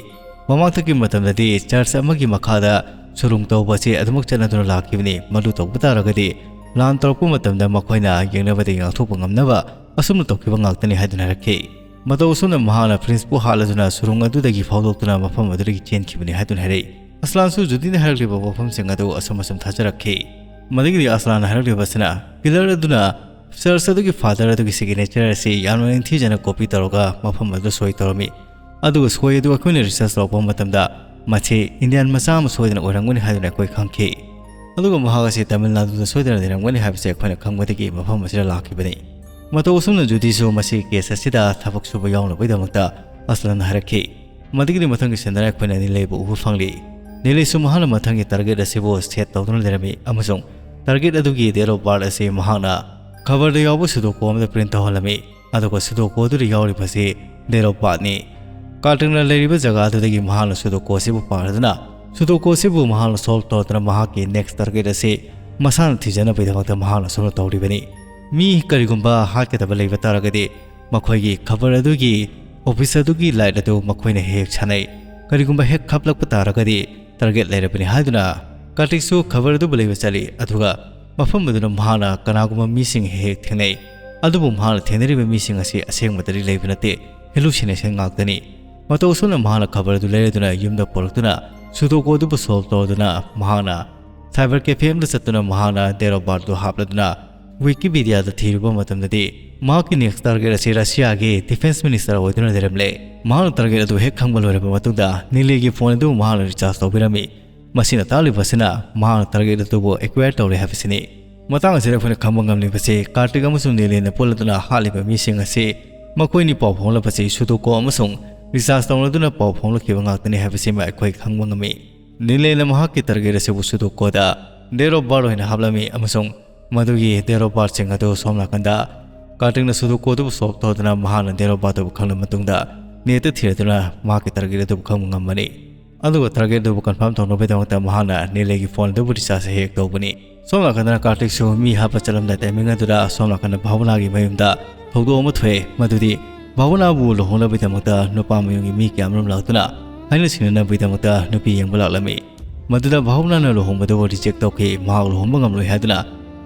ꯃꯃꯥꯡꯊꯛꯀꯤ ꯃꯇꯝꯗꯗꯤ ꯆꯔꯆ ꯑꯃꯒꯤ ꯃꯈꯥꯗ ꯁꯨꯔꯨꯡ ꯇꯧꯕ ꯑꯁꯤ ꯑꯗꯨꯃꯛ ꯆꯠꯅꯗꯨꯅ ꯂꯥꯛꯈꯤꯕꯅꯤ꯫ ꯃꯗꯨ ꯇꯧꯕ ꯇꯥꯔꯒꯗꯤ ꯂꯥꯟ ꯇꯧꯔꯛꯄ ꯃꯇꯝꯗ ꯃꯈꯣꯏꯅ ꯌꯦꯡꯅꯕꯗꯒꯤ ꯉꯥꯛꯊꯣꯛꯄ ꯉꯝꯅꯕ ꯑꯁꯨꯝꯅ ꯇꯧꯈꯤꯕ ꯉꯥꯛꯇꯅꯤ ꯍꯥꯏꯗꯨꯅ ꯍꯥꯏꯔꯛꯈꯤ꯫ ꯃꯇꯧ ꯑꯁꯨꯝꯅ ꯃꯍꯥꯛꯅ ꯄ꯭ꯔꯤꯟꯁꯄꯨ ꯍꯥꯠꯂꯗꯨꯅ ꯁꯨꯔꯨꯡ ꯑꯗꯨꯗꯒꯤ ꯐꯥꯎꯗꯣꯛꯇꯨꯅ ꯃꯐꯝ ꯑꯗꯨꯗꯒꯤ ꯆꯦꯟꯈꯤꯕꯅꯤ ꯍꯥꯏꯗꯨꯅ ꯍꯥꯏꯔꯛꯏ꯫ ꯑꯁꯂꯥꯟꯁꯨ ꯖꯨꯗꯤꯅ ꯍꯥꯏꯔꯛꯂꯤꯕ ꯋꯥꯐꯝꯁꯤꯡ ꯑꯗꯨ ꯑꯁꯨꯝ ꯑꯁꯨꯝ ꯊꯥꯖꯔꯛꯈꯤ꯫ ꯃꯗꯨꯒꯤꯗꯤ ꯑꯁꯂꯥꯟꯅ ꯍꯥꯏꯔꯛꯂꯤꯕꯁꯤꯅ ꯀꯤꯂꯔ ꯑꯗꯨꯅ ꯆꯔꯆ ꯑꯗꯨꯒꯤ ꯐꯥꯗꯔ ꯑꯗꯨꯒꯤ ꯁꯤꯒꯅꯦꯆꯔ ꯑꯁꯤ ꯌꯥꯝꯅ ꯅꯤꯡꯊꯤꯖꯅ ꯀꯣꯄꯤ ꯇꯧꯔꯒ ꯃꯐꯝ ꯑꯗꯨꯗ ꯁꯣꯏ ꯇꯧꯔꯝꯃꯤ꯫ ꯑꯗꯨꯒ ꯁꯣꯏ ꯑꯗꯨ ꯑꯩꯈꯣꯏꯅ ꯔꯤꯁꯔꯆ ꯇꯧꯔꯛꯄ ꯃꯇꯝꯗ ꯃꯁꯤ ꯏꯟꯗꯤꯌꯥꯟ ꯃꯆꯥ ꯑꯃ ꯁꯣꯏꯗꯅ ꯑꯣꯏꯔꯝꯒꯅꯤ ꯍꯥꯏꯗꯨꯅ ꯑꯩꯈꯣꯏ ꯈꯪꯈꯤ꯫ ꯑꯗꯨꯒ ꯃꯍꯥꯛ ꯑꯁꯤ ꯇꯥꯃꯤꯜ ꯅꯥꯗꯨꯗ ꯁꯣꯏꯗꯅ ꯂꯩꯔꯝꯒꯅꯤ ꯍꯥꯏꯕꯁꯤ ꯑꯩꯈꯣꯏꯅ ꯈꯪꯕꯗꯒꯤ ꯃꯐꯝ ꯑꯁꯤꯗ ꯂꯥꯛꯈꯤꯕꯅꯤ꯫ ꯃꯇꯧ ꯑꯁꯨꯝꯅ ꯖꯨꯗꯤꯁꯨ ꯃꯁꯤꯒꯤ ꯀꯦꯁ ꯑꯁꯤꯗ ꯊꯕꯛ ꯁꯨꯕ ꯌꯥꯎꯅꯕꯒꯤꯗꯃꯛꯇ ꯑꯁꯂꯟ ꯍꯥꯏꯔꯛꯈꯤ꯫ ꯃꯗꯨꯒꯤꯗꯤ ꯃꯊꯪꯒꯤ ꯁꯤꯟꯗꯅ ꯑꯩꯈꯣꯏꯅ ꯅꯤꯂꯩꯕꯨ ꯎꯕ ꯐꯪꯂꯤ꯫ ꯅꯤꯂꯩꯁꯨ ꯃꯍꯥꯛꯅ ꯃꯊꯪꯒꯤ ꯇꯥꯔꯒꯦꯠ ꯑꯁꯤꯕꯨ ꯁꯦꯠ ꯇꯧꯗꯨꯅ ꯂꯩꯔꯝꯃꯤ ꯑꯃꯁꯨꯡ ꯇꯥꯔꯒꯦꯠ ꯑꯗꯨꯒꯤ ꯗꯦꯠ ꯑꯣꯐ ꯕꯥꯔꯠ ꯑꯁꯤ ꯃꯍꯥꯛꯅ ꯈꯕꯔꯗ ꯌꯥꯎꯕ ꯁꯨꯗꯣꯀꯣ ꯑꯃꯗ ꯄ꯭ꯔꯤꯟꯠ ꯇꯧꯍꯜꯂꯝꯃꯤ꯫ ꯑꯗꯨꯒ ꯁꯨꯗꯣꯀꯣ ꯑꯗꯨꯗ ꯌꯥꯎꯔꯤꯕꯁꯤ ꯗꯦꯠ ꯑꯣꯐ ꯕꯥꯔꯠꯅꯤ꯫ ꯀꯥꯔꯇꯤꯛꯅ ꯂꯩꯔꯤꯕ ꯖꯒꯥ ꯑꯗꯨꯗꯒꯤ ꯃꯍꯥꯛꯅ ꯁꯨꯗꯣꯀꯣ ꯑꯁꯤꯕꯨ ꯄꯥꯔꯗꯨꯅ ꯁꯨꯗꯣꯀꯣ ꯑꯁꯤꯕꯨ ꯃꯍꯥꯛꯅ ꯁꯣꯜꯕ ꯇꯧꯗꯨꯅ ꯃꯍꯥꯛꯀꯤ ꯅꯦꯛꯁ ꯇꯥꯔꯒꯦꯠ ꯑꯁꯤ ꯃꯁꯥꯅ ꯊꯤꯖꯅꯕꯒꯤꯗꯃꯛꯇ ꯃꯍꯥꯛꯅ ꯁꯣꯜꯕ ꯇꯧꯔꯤꯕꯅꯤ꯫ ꯃꯤ ꯀꯔꯤꯒꯨꯝꯕ ꯍꯥꯠꯀꯗꯕ ꯂꯩꯕ ꯇꯥꯔꯒꯗꯤ ꯃꯈꯣꯏꯒꯤ ꯈꯕꯔ ꯑꯗꯨꯒꯤ ꯑꯣꯐꯤꯁ ꯑꯗꯨꯒꯤ ꯂꯥꯏꯠ ꯑꯗꯨ ꯃꯈꯣꯏꯅ ꯍꯦꯛ ꯍꯦꯛ ꯁꯥꯟꯅꯩ꯫ ꯀꯔꯤꯒꯨꯝꯕ ꯍꯦꯛ ꯈꯞꯂꯛꯄ ꯇꯥꯔꯒꯗꯤ ꯇꯥꯔꯒꯦꯠ ꯂꯩꯔꯕꯅꯤ ꯍꯥꯏꯗꯨꯅ ꯀꯥꯔꯇꯤꯛꯁꯨ ꯈꯕꯔ ꯑꯗꯨꯕꯨ ꯂꯩꯕ ꯆꯠꯂꯤ꯫ ꯑꯗꯨꯒ ꯃꯐꯝ ꯑꯗꯨꯗ ꯃꯍꯥꯛꯅ ꯀꯅꯥꯒꯨꯝꯕ ꯃꯤꯁꯤꯡ ꯍꯦꯛ ꯍꯦꯛ ꯊꯦꯡꯅꯩ꯫ ꯑꯗꯨꯕꯨ ꯃꯍꯥꯛꯅ ꯊꯦꯡꯅꯔꯤꯕ ꯃꯤꯁꯤꯡ ꯑꯁꯤ ꯑꯁꯦꯡꯕꯗꯗꯤ ꯂꯩꯕ ꯅꯠꯇꯦ, ꯍꯦꯂꯨꯁꯤꯅꯦꯁꯟ ꯉꯥꯛꯇꯅꯤ꯫ ꯃꯇꯧ ꯑꯁꯨꯝꯅ ꯃꯍꯥꯛꯅ ꯈꯕꯔ ꯑꯗꯨ ꯂꯩꯔꯗꯨꯅ ꯌꯨꯝꯗ ꯄꯨꯔꯛꯇꯨꯅ ꯁꯨꯗꯣꯀꯣ ꯑꯗꯨꯕꯨ ꯁꯣꯜꯕ ꯇꯧꯗꯨꯅ ꯃꯍꯥꯛꯅ ꯁꯥꯏꯕꯔ ꯀꯦꯐꯦ ꯑꯃꯗ ꯆꯠꯇꯨꯅ ꯃꯍꯥꯛꯅ ꯗꯦꯠ ꯑꯣꯐ ꯕꯥꯔꯠ ꯑꯗꯨ ꯍꯥꯞꯂꯗꯨꯅ ꯋꯤꯀꯤꯄꯤꯗꯤꯌꯥꯗ ꯊꯤꯔꯨꯕ ꯃꯇꯝꯗꯗꯤ ꯃꯍꯥꯛꯀꯤ ꯅꯦꯛꯁ ꯇꯥꯔꯒꯦꯠ ꯑꯁꯤ ꯔꯁꯤꯌꯥꯒꯤ ꯗꯤꯐꯦꯟꯁ ꯃꯤꯅꯤꯁꯇꯔ ꯑꯣꯏꯗꯨꯅ ꯂꯩꯔꯝꯂꯦ꯫ ꯃꯍꯥꯛꯅ ꯇꯥꯔꯒꯦꯠ ꯑꯗꯨ ꯍꯦꯛ ꯈꯪꯕ ꯂꯣꯏꯔꯕ ꯃꯇꯨꯡꯗ ꯅꯤꯂꯦꯒꯤ ꯐꯣꯟ ꯑꯗꯨ ꯃꯍꯥꯛꯅ ꯔꯤꯆꯥꯔꯖ ꯇꯧꯕꯤꯔꯝꯃꯤ꯫ ꯃꯁꯤꯅ ꯇꯥꯛꯂꯤꯕꯁꯤꯅ ꯃꯍꯥꯛꯅ ꯇꯥꯔꯒꯦꯠ ꯑꯗꯨꯕꯨ ꯑꯦꯀ꯭ꯋꯥꯌꯔ ꯇꯧꯔꯦ ꯍꯥꯏꯕꯁꯤꯅꯤ꯫ ꯃꯇꯥꯡ ꯑꯁꯤꯗ ꯑꯩꯈꯣꯏꯅ ꯈꯪꯕ ꯉꯝꯂꯤꯕꯁꯤ ꯀꯥꯔꯇꯤꯛ ꯑꯃꯁꯨꯡ ꯅꯤꯂꯦꯅ ꯄꯨꯜꯂꯗꯨꯅ ꯍꯥꯠꯂꯤꯕ ꯃꯤꯁꯤꯡ ꯑꯁꯤ ꯃꯈꯣꯏꯅꯤ ꯄꯥꯎ ꯐꯥꯎꯅꯕꯁꯤ ꯁꯨꯗꯣꯀꯣ ꯑꯃꯁꯨꯡ ꯔꯤꯆꯥꯔꯖ ꯇꯧꯅꯗꯨꯅ ꯄꯥꯎ ꯐꯥꯎꯅꯈꯤꯕ ꯉꯥꯛꯇꯅꯤ ꯍꯥꯏꯕꯁꯤꯃ ꯑꯩꯈꯣꯏ ꯈꯪꯕ ꯉꯝꯃꯤ꯫ ꯅꯤꯂꯦꯅ ꯃꯍꯥꯛꯀꯤ ꯇꯥꯔꯒꯦꯠ ꯑꯁꯤꯕꯨ ꯁꯨꯗꯣꯀꯣꯗ ꯗꯦꯠ ꯑꯣꯐ ꯕꯥꯔꯠ ꯑꯣꯏꯅ ꯍꯥꯞꯂꯝꯃꯤ ꯑꯃꯁꯨꯡ ꯃꯗꯨꯒꯤ ꯗꯦꯠ ꯑꯣꯐ ꯕꯥꯔꯠꯁꯤꯡ ꯑꯗꯨ ꯁꯣꯝ ꯅꯥꯀꯟꯗ ꯀꯥꯔꯇꯤꯛꯅ ꯁꯨꯗꯣꯀꯣ ꯑꯗꯨꯕꯨ ꯁꯣꯜꯕ ꯇꯧꯗꯨꯅ ꯃꯍꯥꯛꯅ ꯗꯦꯠ ꯑꯣꯐ ꯕꯥꯔꯠ ꯑꯗꯨꯕꯨ ꯈꯪꯂꯕ ꯃꯇꯨꯡꯗ ꯅꯦꯠꯇ ꯊꯤꯔꯗꯨꯅ ꯃꯍꯥꯛꯀꯤ ꯇꯥꯔꯒꯦꯠ ꯑꯗꯨꯕꯨ ꯈꯪꯕ ꯉꯝꯕꯅꯤ꯫ ꯑꯗꯨꯒ ꯇꯥꯔꯒꯦꯠ ꯑꯗꯨꯕꯨ ꯀꯟꯐꯥꯔꯝ ꯇꯧꯅꯕꯒꯤꯗꯃꯛꯇ ꯃꯍꯥꯛꯅ ꯅꯤꯂꯦꯒꯤ ꯐꯣꯟ ꯑꯗꯨꯕꯨ ꯔꯤꯆꯥꯔꯖ ꯍꯦꯛ ꯇꯧꯕꯅꯤ꯫ ꯁꯣꯝ ꯅꯥꯀꯟꯗꯅ ꯀꯥꯔꯇꯤꯛꯁꯨ ꯃꯤ ꯍꯥꯠꯄ ꯆꯠꯂꯝꯗꯥꯏ ꯇꯥꯏꯃꯤꯡ ꯑꯗꯨꯗ ꯁꯣꯝ ꯅꯥꯀꯟꯗ ꯚꯥꯕꯅꯥꯒꯤ ꯃꯌꯨꯝꯗ ꯊꯧꯗꯣꯛ ꯑꯃ ꯊꯣꯛꯑꯦ, ꯃꯗꯨꯗꯤ ꯚꯥꯕꯅꯥꯕꯨ ꯂꯨꯍꯣꯡꯅꯕꯒꯤꯗꯃꯛꯇ ꯅꯨꯄꯥ ꯃꯌꯨꯝꯒꯤ ꯃꯤ ꯀꯌꯥꯃꯔꯨꯝ ꯂꯥꯛꯇꯨꯅ ꯍꯥꯏꯅ ꯁꯤꯡꯅꯅꯕꯒꯤꯗꯃꯛꯇ ꯅꯨꯄꯤ ꯌꯦꯡꯕ ꯂꯥꯛꯂꯝꯃꯤ꯫ ꯃꯗꯨꯗ ꯚꯥꯕꯅꯥꯅ ꯂꯨꯍꯣꯡꯕꯗꯨꯕꯨ ꯔꯤꯖꯦꯛ ꯇꯧꯈꯤ, ꯃꯍꯥꯛ ꯂꯨꯍꯣꯡꯕ ꯉꯝꯂꯣꯏ ꯍꯥꯏꯗꯨꯅ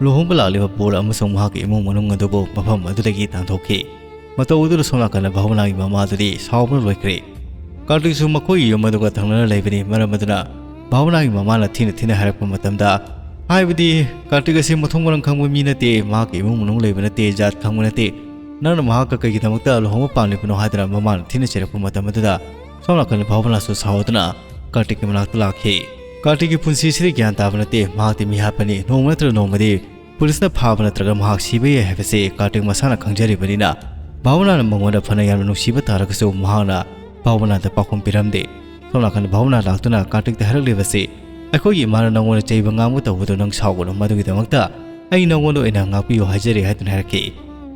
ꯂꯨꯍꯣꯡꯕ ꯂꯥꯛꯂꯤꯕ ꯕꯣꯔ ꯑꯃꯁꯨꯡ ꯃꯍꯥꯛꯀꯤ ꯏꯃꯨꯡ ꯃꯅꯨꯡ ꯑꯗꯨꯕꯨ ꯃꯐꯝ ꯑꯗꯨꯗꯒꯤ ꯇꯥꯟꯊꯣꯛꯈꯤ꯫ ꯃꯇꯧ ꯑꯗꯨꯗ ꯁꯣꯝ ꯅꯥꯀꯟꯗ ꯚꯥꯕꯅꯥꯒꯤ ꯃꯃꯥ ꯑꯗꯨꯗꯤ ꯁꯥꯎꯕꯅ ꯂꯣꯏꯈ꯭ꯔꯦ꯫ ꯀꯥꯔꯇꯤꯛꯁꯨ ꯃꯈꯣꯏꯒꯤ ꯌꯨꯝ ꯑꯗꯨꯒ ꯊꯪꯅꯅ ꯂꯩꯕꯅꯤ, ꯃꯔꯝ ꯑꯗꯨꯅ ꯚꯥꯕꯅꯥꯒꯤ ꯃꯃꯥꯅ ꯊꯤꯅ ꯊꯤꯅ ꯍꯥꯏꯔꯛꯄ ꯃꯇꯝꯗ, ꯍꯥꯏꯕꯗꯤ ꯀꯥꯔꯇꯤꯛ ꯑꯁꯤ ꯃꯊꯣꯡ ꯃꯔꯝ ꯈꯪꯕ ꯃꯤ ꯅꯠꯇꯦ, ꯃꯍꯥꯛꯀꯤ ꯏꯃꯨꯡ ꯃꯅꯨꯡ ꯂꯩꯕ ꯅꯠꯇꯦ, ꯖꯥꯠ ꯈꯪꯕ ꯅꯠꯇꯦ, ꯅꯪꯅ ꯃꯍꯥꯛꯀ ꯀꯩꯒꯤꯗꯃꯛꯇ ꯂꯨꯍꯣꯡꯕ ꯄꯥꯝꯂꯤꯕꯅꯣ ꯍꯥꯏꯗꯨꯅ ꯃꯃꯥꯅ ꯊꯤꯅ ꯆꯩꯔꯛꯄ ꯃꯇꯝ ꯑꯗꯨꯗ ꯁꯣꯝ ꯅꯥꯀꯟꯗ ꯚꯥꯕꯅꯥꯁꯨ ꯁꯥꯎꯗꯨꯅ ꯀꯥꯔꯇꯤꯛꯀꯤ ꯃꯅꯥꯛꯇ ꯂꯥꯛꯈꯤ꯫ ꯀꯥꯔꯇꯤꯛꯀꯤ ꯄꯨꯟꯁꯤꯁꯤꯗꯤ ꯒ꯭ꯌꯥꯟ ꯇꯥꯕ ꯅꯠꯇꯦ, ꯃꯍꯥꯛꯇꯤ ꯃꯤꯍꯥꯠꯄꯅꯤ, ꯅꯣꯡꯃ ꯅꯠꯇ꯭ꯔꯒ ꯅꯣꯡꯃꯗꯤ ꯄꯨꯂꯤꯁꯅ ꯐꯥꯕ ꯅꯠꯇ꯭ꯔꯒ ꯃꯍꯥꯛ ꯁꯤꯕ ꯌꯥꯏ ꯍꯥꯏꯕꯁꯤ ꯀꯥꯔꯇꯤꯛ ꯃꯁꯥꯅ ꯈꯪꯖꯔꯤꯕꯅꯤꯅ ꯚꯥꯕꯅꯥꯅ ꯃꯉꯣꯟꯗ ꯐꯅ ꯌꯥꯝꯅ ꯅꯨꯡꯁꯤꯕ ꯇꯥꯔꯒꯁꯨ ꯃꯍꯥꯛꯅ ꯚꯥꯕꯅꯥꯗ ꯄꯥꯎꯈꯨꯝ ꯄꯤꯔꯝꯗꯦ꯫ ꯁꯣꯝ ꯅꯥꯀꯟꯗ ꯚꯥꯕꯅꯥ ꯂꯥꯛꯇꯨꯅ ꯀꯥꯔꯇꯤꯛꯇ ꯍꯥꯏꯔꯛꯂꯤꯕꯁꯤ, "ꯑꯩꯈꯣꯏꯒꯤ ꯏꯃꯥꯅ ꯅꯉꯣꯟꯗ ꯆꯩꯕ ꯉꯥꯡꯕ ꯇꯧꯕꯗꯨ ꯅꯪ ꯁꯥꯎꯒꯅꯨ, ꯃꯗꯨꯒꯤꯗꯃꯛꯇ ꯑꯩ ꯅꯉꯣꯟꯗ ꯑꯣꯏꯅ ꯉꯥꯛꯄꯤꯌꯨ ꯍꯥꯏꯖꯔꯤ" ꯍꯥꯏꯗꯨꯅ ꯍꯥꯏꯔꯛꯈꯤ꯫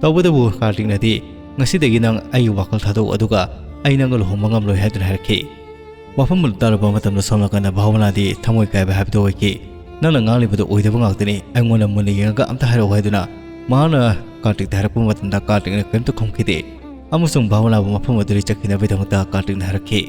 ꯇꯧꯕꯇꯕꯨ ꯀꯥꯔꯇꯤꯛꯅꯗꯤ, "ꯉꯁꯤꯗꯒꯤ ꯅꯪ ꯑꯩꯒꯤ ꯋꯥꯈꯜ ꯊꯥꯗꯣꯛꯎ, ꯑꯗꯨꯒ ꯑꯩ ꯅꯪꯒ ꯂꯨꯍꯣꯡꯕ ꯉꯝꯂꯣꯏ" ꯍꯥꯏꯗꯨꯅ ꯍꯥꯏꯔꯛꯈꯤ꯫ ꯋꯥꯐꯝ ꯑꯗꯨ ꯇꯥꯔꯨꯕ ꯃꯇꯝꯗ ꯁꯣꯝ ꯅꯥꯀꯟꯗ ꯚꯥꯕꯅꯥꯗꯤ ꯊꯃꯣꯏ ꯀꯥꯏꯕ ꯍꯥꯏꯕꯗꯨ ꯑꯣꯏꯈꯤ꯫ "ꯅꯪꯅ ꯉꯥꯡꯂꯤꯕꯗꯨ ꯑꯣꯏꯗꯕ ꯉꯥꯛꯇꯅꯤ, ꯑꯩꯉꯣꯟꯗ ꯃꯨꯟꯅ ꯌꯦꯡꯉꯒ ꯑꯝꯇ ꯍꯥꯏꯔꯛꯎ" ꯍꯥꯏꯗꯨꯅ ꯃꯍꯥꯛꯅ ꯀꯥꯔꯇꯤꯛꯇ ꯍꯥꯏꯔꯛꯄ ꯃꯇꯝꯗ ꯀꯥꯔꯇꯤꯛꯅ ꯀꯔꯤꯝꯇ ꯈꯨꯝꯈꯤꯗꯦ꯫ ꯑꯃꯁꯨꯡ ꯚꯥꯕꯅꯥꯕꯨ ꯃꯐꯝ ꯑꯗꯨꯗꯒꯤ ꯆꯠꯈꯤꯅꯕꯒꯤꯗꯃꯛꯇ ꯀꯥꯔꯇꯤꯛꯅ ꯍꯥꯏꯔꯛꯈꯤ꯫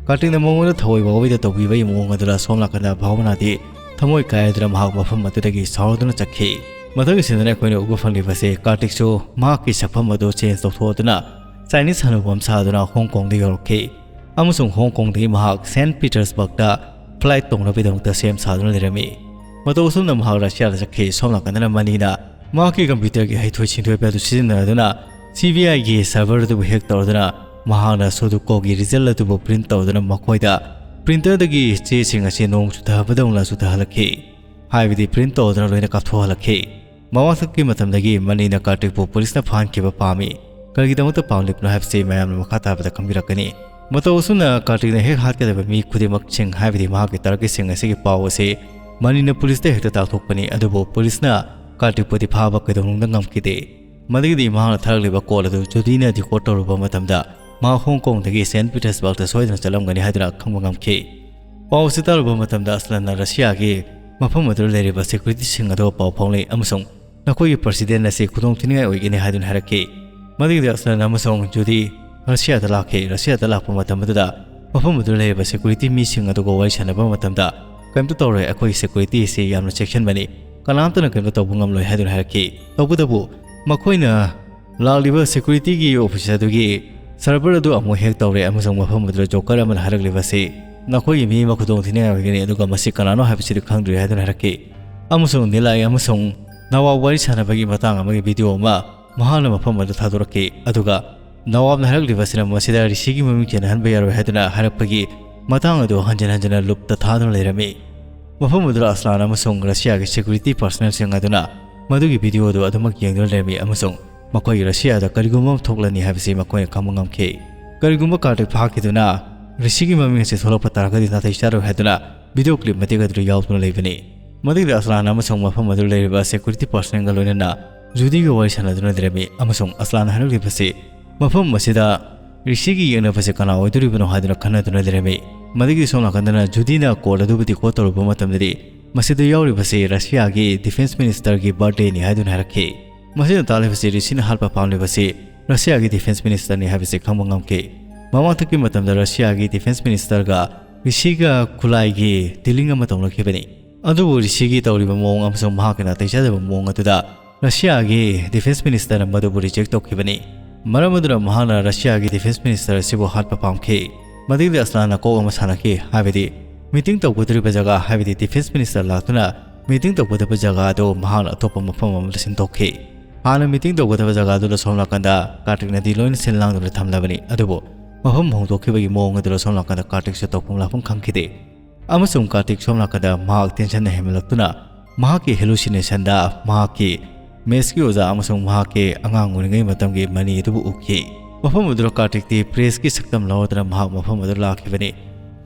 ꯀꯥꯔꯇꯤꯛꯅ ꯃꯉꯣꯟꯗ ꯊꯑꯣꯏ ꯋꯥꯑꯣꯏꯗ ꯇꯧꯕꯤꯕꯒꯤ ꯃꯑꯣꯡ ꯑꯗꯨꯗ ꯁꯣꯝ ꯅꯥꯀꯟꯗ ꯚꯥꯕꯅꯥꯗꯤ ꯊꯃꯣꯏ ꯀꯥꯏꯗꯨꯅ ꯃꯍꯥꯛ ꯃꯐꯝ ꯑꯗꯨꯗꯒꯤ ꯁꯥꯎꯔꯗꯨꯅ ꯆꯠꯈꯤ꯫ ꯃꯊꯪꯒꯤ ꯁꯤꯟꯗꯨꯅ ꯑꯩꯈꯣꯏꯅ ꯎꯕ ꯐꯪꯂꯤꯕꯁꯦ ꯀꯥꯔꯇꯤꯛꯁꯨ ꯃꯍꯥꯛꯀꯤ ꯁꯛꯐꯝ ꯑꯗꯨ ꯆꯦꯟꯖ ꯇꯧꯊꯣꯛꯇꯨꯅ ꯆꯥꯏꯅꯤꯁ ꯍꯅꯨꯕ ꯑꯃ ꯁꯥꯗꯨꯅ ꯍꯣꯡ ꯀꯣꯡꯗ ꯌꯧꯔꯛꯈꯤ꯫ ꯑꯃꯁꯨꯡ ꯍꯣꯡ ꯀꯣꯡꯗꯒꯤ ꯃꯍꯥꯛ ꯁꯦꯟꯠ ꯄꯤꯇꯔꯁꯕꯔꯒꯇ ꯐ꯭ꯂꯥꯏꯠ ꯇꯣꯡꯅꯕꯒꯤꯗꯃꯛꯇ ꯁꯦꯝ ꯁꯥꯗꯨꯅ ꯂꯩꯔꯝꯃꯤ꯫ ꯃꯇꯧ ꯑꯁꯨꯝꯅ ꯃꯍꯥꯛ ꯔꯁꯤꯌꯥꯗ ꯆꯠꯈꯤ꯫ ꯁꯣꯝ ꯅꯥꯀꯟꯗꯅ ꯃꯅꯤꯅ ꯃꯍꯥꯛꯀꯤ ꯀꯝꯄ꯭ꯌꯨꯇꯔꯒꯤ ꯍꯩꯊꯣꯏ ꯁꯤꯡꯊꯣꯏꯕ ꯑꯗꯨ ꯁꯤꯖꯤꯟꯅꯗꯨꯅ ꯁꯤ ꯕꯤ ꯑꯥꯏꯒꯤ ꯁꯔꯚꯔ ꯑꯗꯨꯕꯨ ꯍꯦꯛ ꯇꯧꯔꯗꯨꯅ ꯃꯍꯥꯛꯅ ꯁꯨꯗꯣꯀꯣꯒꯤ ꯔꯤꯖꯜ ꯑꯗꯨꯕꯨ ꯄ꯭ꯔꯤꯟꯠ ꯇꯧꯗꯨꯅ ꯃꯈꯣꯏꯗ ꯄ꯭ꯔꯤꯟꯇꯔꯗꯒꯤ ꯆꯦꯁꯤꯡ ꯑꯁꯤ ꯅꯣꯡ ꯆꯨꯊꯕꯗꯧꯅ ꯆꯨꯊꯍꯜꯂꯛꯈꯤ꯫ ꯍꯥꯏꯕꯗꯤ ꯄ꯭ꯔꯤꯟꯠ ꯇꯧꯗꯨꯅ ꯂꯣꯏꯅ ꯀꯥꯞꯊꯣꯛꯍꯜꯂꯛꯈꯤ꯫ ꯃꯃꯥꯡꯊꯛꯀꯤ ꯃꯇꯝꯗꯒꯤ ꯃꯅꯤꯅ ꯀꯥꯔꯇꯤꯛꯄꯨ ꯄꯨꯂꯤꯁꯅ ꯐꯥꯍꯟꯈꯤꯕ ꯄꯥꯝꯃꯤ꯫ ꯀꯔꯤꯒꯤꯗꯃꯛꯇ ꯄꯥꯝꯂꯤꯕꯅꯣ ꯍꯥꯏꯕꯁꯤ ꯃꯌꯥꯝꯅ ꯃꯈꯥ ꯇꯥꯕꯗ ꯈꯪꯕꯤꯔꯛꯀꯅꯤ꯫ ꯃꯇꯧ ꯑꯁꯨꯝꯅ ꯀꯥꯔꯇꯤꯛꯅ ꯍꯦꯛ ꯍꯥꯠꯀꯗꯕ ꯃꯤ ꯈꯨꯗꯤꯡꯃꯛꯁꯤꯡ, ꯍꯥꯏꯕꯗꯤ ꯃꯍꯥꯛꯀꯤ ꯇꯥꯔꯒꯦꯠꯁꯤꯡ ꯑꯁꯤꯒꯤ ꯄꯥꯎ ꯑꯁꯤ ꯃꯅꯤꯅ ꯄꯨꯂꯤꯁꯇ ꯍꯦꯛꯇ ꯇꯥꯛꯊꯣꯛꯄꯅꯤ, ꯑꯗꯨꯕꯨ ꯄꯨꯂꯤꯁꯅ ꯀꯥꯔꯇꯤꯛꯄꯨꯗꯤ ꯐꯥꯕ ꯀꯩꯗꯧꯅꯨꯡꯗ ꯉꯝꯈꯤꯗꯦ꯫ ꯃꯗꯨꯒꯤꯗꯤ ꯃꯍꯥꯛꯅ ꯊꯥꯔꯛꯂꯤꯕ ꯀꯣꯜ ꯑꯗꯨ ꯖꯨꯗꯤꯅ ꯗꯤꯀꯣꯗ ꯇꯧꯔꯨꯕ ꯃꯇꯝꯗ ꯃꯍꯥꯛ ꯍꯣꯡ ꯀꯣꯡꯗꯒꯤ ꯁꯦꯟꯠ ꯄꯤꯇꯔꯁꯕꯔꯒꯇ ꯁꯣꯏꯗꯅ ꯆꯠꯂꯝꯒꯅꯤ ꯍꯥꯏꯗꯨꯅ ꯈꯪꯕ ꯉꯝꯈꯤ꯫ ꯄꯥꯎ ꯑꯁꯤ ꯇꯥꯔꯨꯕ ꯃꯇꯝꯗ ꯑꯁꯂꯟꯅ ꯔꯁꯤꯌꯥꯒꯤ ꯃꯐꯝ ꯑꯗꯨꯗ ꯂꯩꯔꯤꯕ ꯁꯦꯀ꯭ꯌꯨꯔꯤꯇꯤꯁꯤꯡ ꯑꯗꯨꯒ ꯄꯥꯎ ꯐꯥꯎꯅꯩ ꯑꯃꯁꯨꯡ ꯅꯈꯣꯏꯒꯤ ꯄ꯭ꯔꯁꯤꯗꯦꯟ ꯑꯁꯤ ꯈꯨꯗꯣꯡ ꯊꯤꯅꯤꯡꯉꯥꯏ ꯑꯣꯏꯒꯅꯤ ꯍꯥꯏꯗꯨꯅ ꯍꯥꯏꯔꯛꯈꯤ꯫ ꯃꯗꯨꯒꯤꯗꯤ ꯑꯁꯂꯟ ꯑꯃꯁꯨꯡ ꯖꯨꯗꯤ ꯔꯁꯤꯌꯥꯗ ꯂꯥꯛꯈꯤ꯫ ꯔꯁꯤꯌꯥꯗ ꯂꯥꯛꯄ ꯃꯇꯝ ꯑꯗꯨꯗ ꯃꯐꯝ ꯑꯗꯨꯗ ꯂꯩꯔꯤꯕ ꯁꯦꯀ꯭ꯌꯨꯔꯤꯇꯤ ꯃꯤꯁꯤꯡ ꯑꯗꯨꯒ ꯋꯥꯔꯤ ꯁꯥꯟꯅꯕ ꯃꯇꯝꯗ, "ꯀꯔꯤꯝꯇ ꯇꯧꯔꯣꯏ, ꯑꯩꯈꯣꯏꯒꯤ ꯁꯦꯀ꯭ꯌꯨꯔꯤꯇꯤ ꯑꯁꯤ ꯌꯥꯝꯅ ꯆꯦꯛꯁꯤꯟꯕꯅꯤ, ꯀꯅꯥꯝꯇꯅ ꯀꯔꯤꯝꯇ ꯇꯧꯕ ꯉꯝꯂꯣꯏ" ꯍꯥꯏꯗꯨꯅ ꯍꯥꯏꯔꯛꯈꯤ꯫ ꯇꯧꯕꯇꯕꯨ ꯃꯈꯣꯏꯅ ꯂꯥꯛꯂꯤꯕ ꯁꯦꯀ꯭ꯌꯨꯔꯤꯇꯤꯒꯤ ꯑꯣꯐꯤꯁ ꯑꯗꯨꯒꯤ ꯁꯔꯚꯔ ꯑꯗꯨ ꯑꯃꯨꯛ ꯍꯦꯛ ꯇꯧꯔꯦ ꯑꯃꯁꯨꯡ ꯃꯐꯝ ꯑꯗꯨꯗ ꯖꯣꯀꯔ ꯑꯃꯅ ꯍꯥꯏꯔꯛꯂꯤꯕ ꯑꯁꯤ, "ꯅꯈꯣꯏꯒꯤ ꯃꯤ ꯑꯃ ꯈꯨꯗꯣꯡ ꯊꯤꯅꯤꯡꯉꯥꯏ ꯑꯣꯏꯒꯅꯤ, ꯑꯗꯨꯒ ꯃꯁꯤ ꯀꯅꯥꯅꯣ ꯍꯥꯏꯕꯁꯤꯗꯤ ꯈꯪꯗ꯭ꯔꯤ" ꯍꯥꯏꯗꯨꯅ ꯍꯥꯏꯔꯛꯈꯤ꯫ ꯑꯃꯁꯨꯡ ꯅꯤꯂꯥꯏ ꯑꯃꯁꯨꯡ ꯅꯋꯥ ꯋꯥꯔꯤ ꯁꯥꯟꯅꯕꯒꯤ ꯃꯇꯥꯡ ꯑꯃꯒꯤ ꯚꯤꯗꯤꯑꯣ ꯑꯃ ꯃꯍꯥꯛꯅ ꯃꯐꯝ ꯑꯗꯨ ꯊꯥꯗꯣꯔꯛꯈꯤ꯫ ꯑꯗꯨꯒ ꯅꯋꯥꯕꯅ ꯍꯥꯏꯔꯛꯂꯤꯕꯁꯤꯅ ꯃꯁꯤꯗ ꯔꯤꯁꯤꯒꯤ ꯃꯃꯤꯡ ꯆꯦꯟꯍꯟꯕ ꯌꯥꯔꯣꯏ ꯍꯥꯏꯗꯨꯅ ꯍꯥꯏꯔꯛꯄꯒꯤ ꯃꯇꯥꯡ ꯑꯗꯨ ꯍꯟꯖꯤꯟ ꯍꯟꯖꯤꯟꯅ ꯂꯨꯞꯇ ꯊꯥꯗꯨꯅ ꯂꯩꯔꯝꯃꯤ꯫ ꯃꯐꯝ ꯑꯗꯨꯗ ꯑꯁꯂꯥꯟ ꯑꯃꯁꯨꯡ ꯔꯁꯤꯌꯥꯒꯤ ꯁꯦꯀ꯭ꯌꯨꯔꯤꯇꯤ ꯄꯥꯔꯁꯅꯦꯜꯁꯤꯡ ꯑꯗꯨꯅ ꯃꯗꯨꯒꯤ ꯚꯤꯗꯤꯑꯣ ꯑꯗꯨ ꯑꯗꯨꯃꯛ ꯌꯦꯡꯗꯨꯅ ꯂꯩꯔꯝꯃꯤ ꯑꯃꯁꯨꯡ ꯃꯈꯣꯏ ꯔꯁꯤꯌꯥꯗ ꯀꯔꯤꯒꯨꯝꯕ ꯑꯃ ꯊꯣꯛꯂꯅꯤ ꯍꯥꯏꯕꯁꯤ ꯃꯈꯣꯏꯅ ꯈꯪꯕ ꯉꯝꯈꯤ꯫ ꯀꯔꯤꯒꯨꯝꯕ ꯀꯥꯔꯇꯤꯛ ꯐꯥꯈꯤꯗꯨꯅ ꯔꯤꯁꯤꯒꯤ ꯃꯃꯤꯡ ꯑꯁꯤ ꯊꯣꯛꯂꯛꯄ ꯇꯥꯔꯒꯗꯤ ꯅꯥꯇꯩ ꯆꯥꯔꯣꯏ ꯍꯥꯏꯗꯨꯅ ꯚꯤꯗꯤꯑꯣ ꯀ꯭ꯂꯤꯞ ꯃꯇꯦꯛ ꯑꯗꯨꯗ ꯌꯥꯎꯗꯨꯅ ꯂꯩꯕꯅꯤ꯫ ꯃꯗꯨꯗ ꯑꯁꯂꯥꯟ ꯑꯃꯁꯨꯡ ꯃꯐꯝ ꯑꯗꯨꯗ ꯂꯩꯔꯤꯕ ꯁꯦꯀ꯭ꯌꯨꯔꯤꯇꯤ ꯄꯥꯔꯁꯅꯦꯜꯒ ꯂꯣꯏꯅꯅ ꯖꯨꯗꯤꯒ ꯋꯥꯔꯤ ꯁꯥꯟꯅꯗꯨꯅ ꯂꯩꯔꯝꯃꯤ ꯑꯃꯁꯨꯡ ꯑꯁꯂꯥꯟꯅ ꯍꯥꯏꯔꯛꯂꯤꯕꯁꯤ ꯃꯐꯝ ꯑꯁꯤꯗ ꯔꯤꯁꯤꯒꯤ ꯌꯦꯛꯅꯕꯁꯦ ꯀꯅꯥ ꯑꯣꯏꯗꯣꯔꯤꯕꯅꯣ ꯍꯥꯏꯗꯨꯅ ꯈꯟꯅꯗꯨꯅ ꯂꯩꯔꯝꯃꯤ꯫ ꯃꯗꯨꯒꯤ ꯁꯣꯝ ꯅꯥꯀꯟꯗꯅ ꯖꯨꯗꯤꯅ ꯀꯣꯜ ꯑꯗꯨꯕꯨ ꯔꯦꯀꯣꯔꯗ ꯇꯧꯔꯨꯕ ꯃꯇꯝꯗꯗꯤ ꯃꯁꯤꯗ ꯌꯥꯎꯔꯤꯕꯁꯤ ꯔꯁꯤꯌꯥꯒꯤ ꯗꯤꯐꯦꯟꯁ ꯃꯤꯅꯤꯁꯇꯔꯒꯤ ꯕꯥꯔꯊꯗꯦꯅꯤ ꯍꯥꯏꯗꯨꯅ ꯍꯥꯏꯔꯛꯈꯤ꯫ ꯃꯁꯤꯅ ꯇꯥꯛꯂꯤꯕꯁꯤ ꯔꯤꯁꯤꯅ ꯍꯥꯠꯄ ꯄꯥꯝꯂꯤꯕꯁꯤ ꯔꯁꯤꯌꯥꯒꯤ ꯗꯤꯐꯦꯟꯁ ꯃꯤꯅꯤꯁꯇꯔꯅꯤ ꯍꯥꯏꯕꯁꯤ ꯈꯪꯕ ꯉꯝꯈꯤ꯫ ꯃꯃꯥꯡꯊꯛꯀꯤ ꯃꯇꯝꯗ ꯔꯁꯤꯌꯥꯒꯤ ꯗꯤꯐꯦꯟꯁ ꯃꯤꯅꯤꯁꯇꯔꯒ ꯔꯤꯁꯤꯒ ꯈꯨꯠꯂꯥꯏꯒꯤ ꯗꯤꯂꯤꯡ ꯑꯃ ꯇꯧꯅꯈꯤꯕꯅꯤ꯫ ꯑꯗꯨꯕꯨ ꯔꯤꯁꯤꯒꯤ ꯇꯧꯔꯤꯕ ꯃꯑꯣꯡ ꯑꯃꯁꯨꯡ ꯃꯍꯥꯛꯀꯤ ꯅꯥꯇꯩ ꯆꯥꯗꯕ ꯃꯑꯣꯡ ꯑꯗꯨꯗ ꯔꯁꯤꯌꯥꯒꯤ ꯗꯤꯐꯦꯟꯁ ꯃꯤꯅꯤꯁꯇꯔꯅ ꯃꯗꯨꯕꯨ ꯔꯤꯖꯦꯛ ꯇꯧꯈꯤꯕꯅꯤ꯫ ꯃꯔꯝ ꯑꯗꯨꯅ ꯃꯍꯥꯛꯅ ꯔꯁꯤꯌꯥꯒꯤ ꯗꯤꯐꯦꯟꯁ ꯃꯤꯅꯤꯁꯇꯔ ꯑꯁꯤꯕꯨ ꯍꯥꯠꯄ ꯄꯥꯝꯈꯤ꯫ ꯃꯗꯨꯗ ꯑꯁꯂꯥꯟꯅ ꯀꯣꯛ ꯑꯃ ꯁꯥꯟꯅꯈꯤ, ꯍꯥꯏꯕꯗꯤ ꯃꯤꯇꯤꯡ ꯇꯧꯒꯗꯧꯔꯤꯕ ꯖꯒꯥ, ꯍꯥꯏꯕꯗꯤ ꯗꯤꯐꯦꯟꯁ ꯃꯤꯅꯤꯁꯇꯔ ꯂꯥꯛꯇꯨꯅ ꯃꯤꯇꯤꯡ ꯇꯧꯒꯗꯕ ꯖꯒꯥ ꯑꯗꯨ ꯃꯍꯥꯛꯅ ꯑꯇꯣꯞꯄ ꯃꯐꯝ ꯑꯃꯗ ꯁꯤꯟꯗꯣꯛꯈꯤ꯫ ꯍꯥꯟꯅ ꯃꯤꯇꯤꯡ ꯇꯧꯒꯗꯕ ꯖꯒꯥꯗꯨꯗ ꯁꯣꯝ ꯅꯥꯀꯟꯗ ꯀꯥꯔꯇꯤꯛꯅꯗꯤ ꯂꯣꯏꯅ ꯁꯤꯜ ꯂꯥꯡꯗꯨꯅ ꯊꯝꯂꯕꯅꯤ, ꯑꯗꯨꯕꯨ ꯃꯐꯝ ꯍꯣꯡꯗꯣꯛꯈꯤꯕꯒꯤ ꯃꯑꯣꯡ ꯑꯗꯨꯗ ꯁꯣꯝ ꯅꯥꯀꯟꯗ ꯀꯥꯔꯇꯤꯛꯁꯨ ꯇꯧꯐꯝ ꯂꯥꯛꯐꯝ ꯈꯪꯈꯤꯗꯦ꯫ ꯑꯃꯁꯨꯡ ꯀꯥꯔꯇꯤꯛ ꯁꯣꯝ ꯅꯥꯀꯟꯗ ꯃꯍꯥꯛ ꯇꯦꯟꯁꯟꯅ ꯍꯦꯟꯃꯜꯂꯛꯇꯨꯅ ꯃꯍꯥꯛꯀꯤ ꯍꯦꯂꯨꯁꯤꯅꯦꯁꯟꯗ ꯃꯍꯥꯛꯀꯤ ꯃꯦꯁꯀꯤ ꯑꯣꯖꯥ ꯑꯃꯁꯨꯡ ꯃꯍꯥꯛꯀꯤ ꯑꯉꯥꯡ ꯑꯣꯏꯔꯤꯉꯩ ꯃꯇꯝꯒꯤ ꯃꯅꯤ ꯑꯗꯨꯕꯨ ꯎꯈꯤ꯫ ꯃꯐꯝ ꯑꯗꯨꯗ ꯀꯥꯔꯇꯤꯛꯇꯤ ꯄ꯭ꯔꯦꯁꯀꯤ ꯁꯛꯇꯝ ꯂꯧꯔꯗꯨꯅ ꯃꯍꯥꯛ ꯃꯐꯝ ꯑꯗꯨꯗ ꯂꯥꯛꯈꯤꯕꯅꯤ,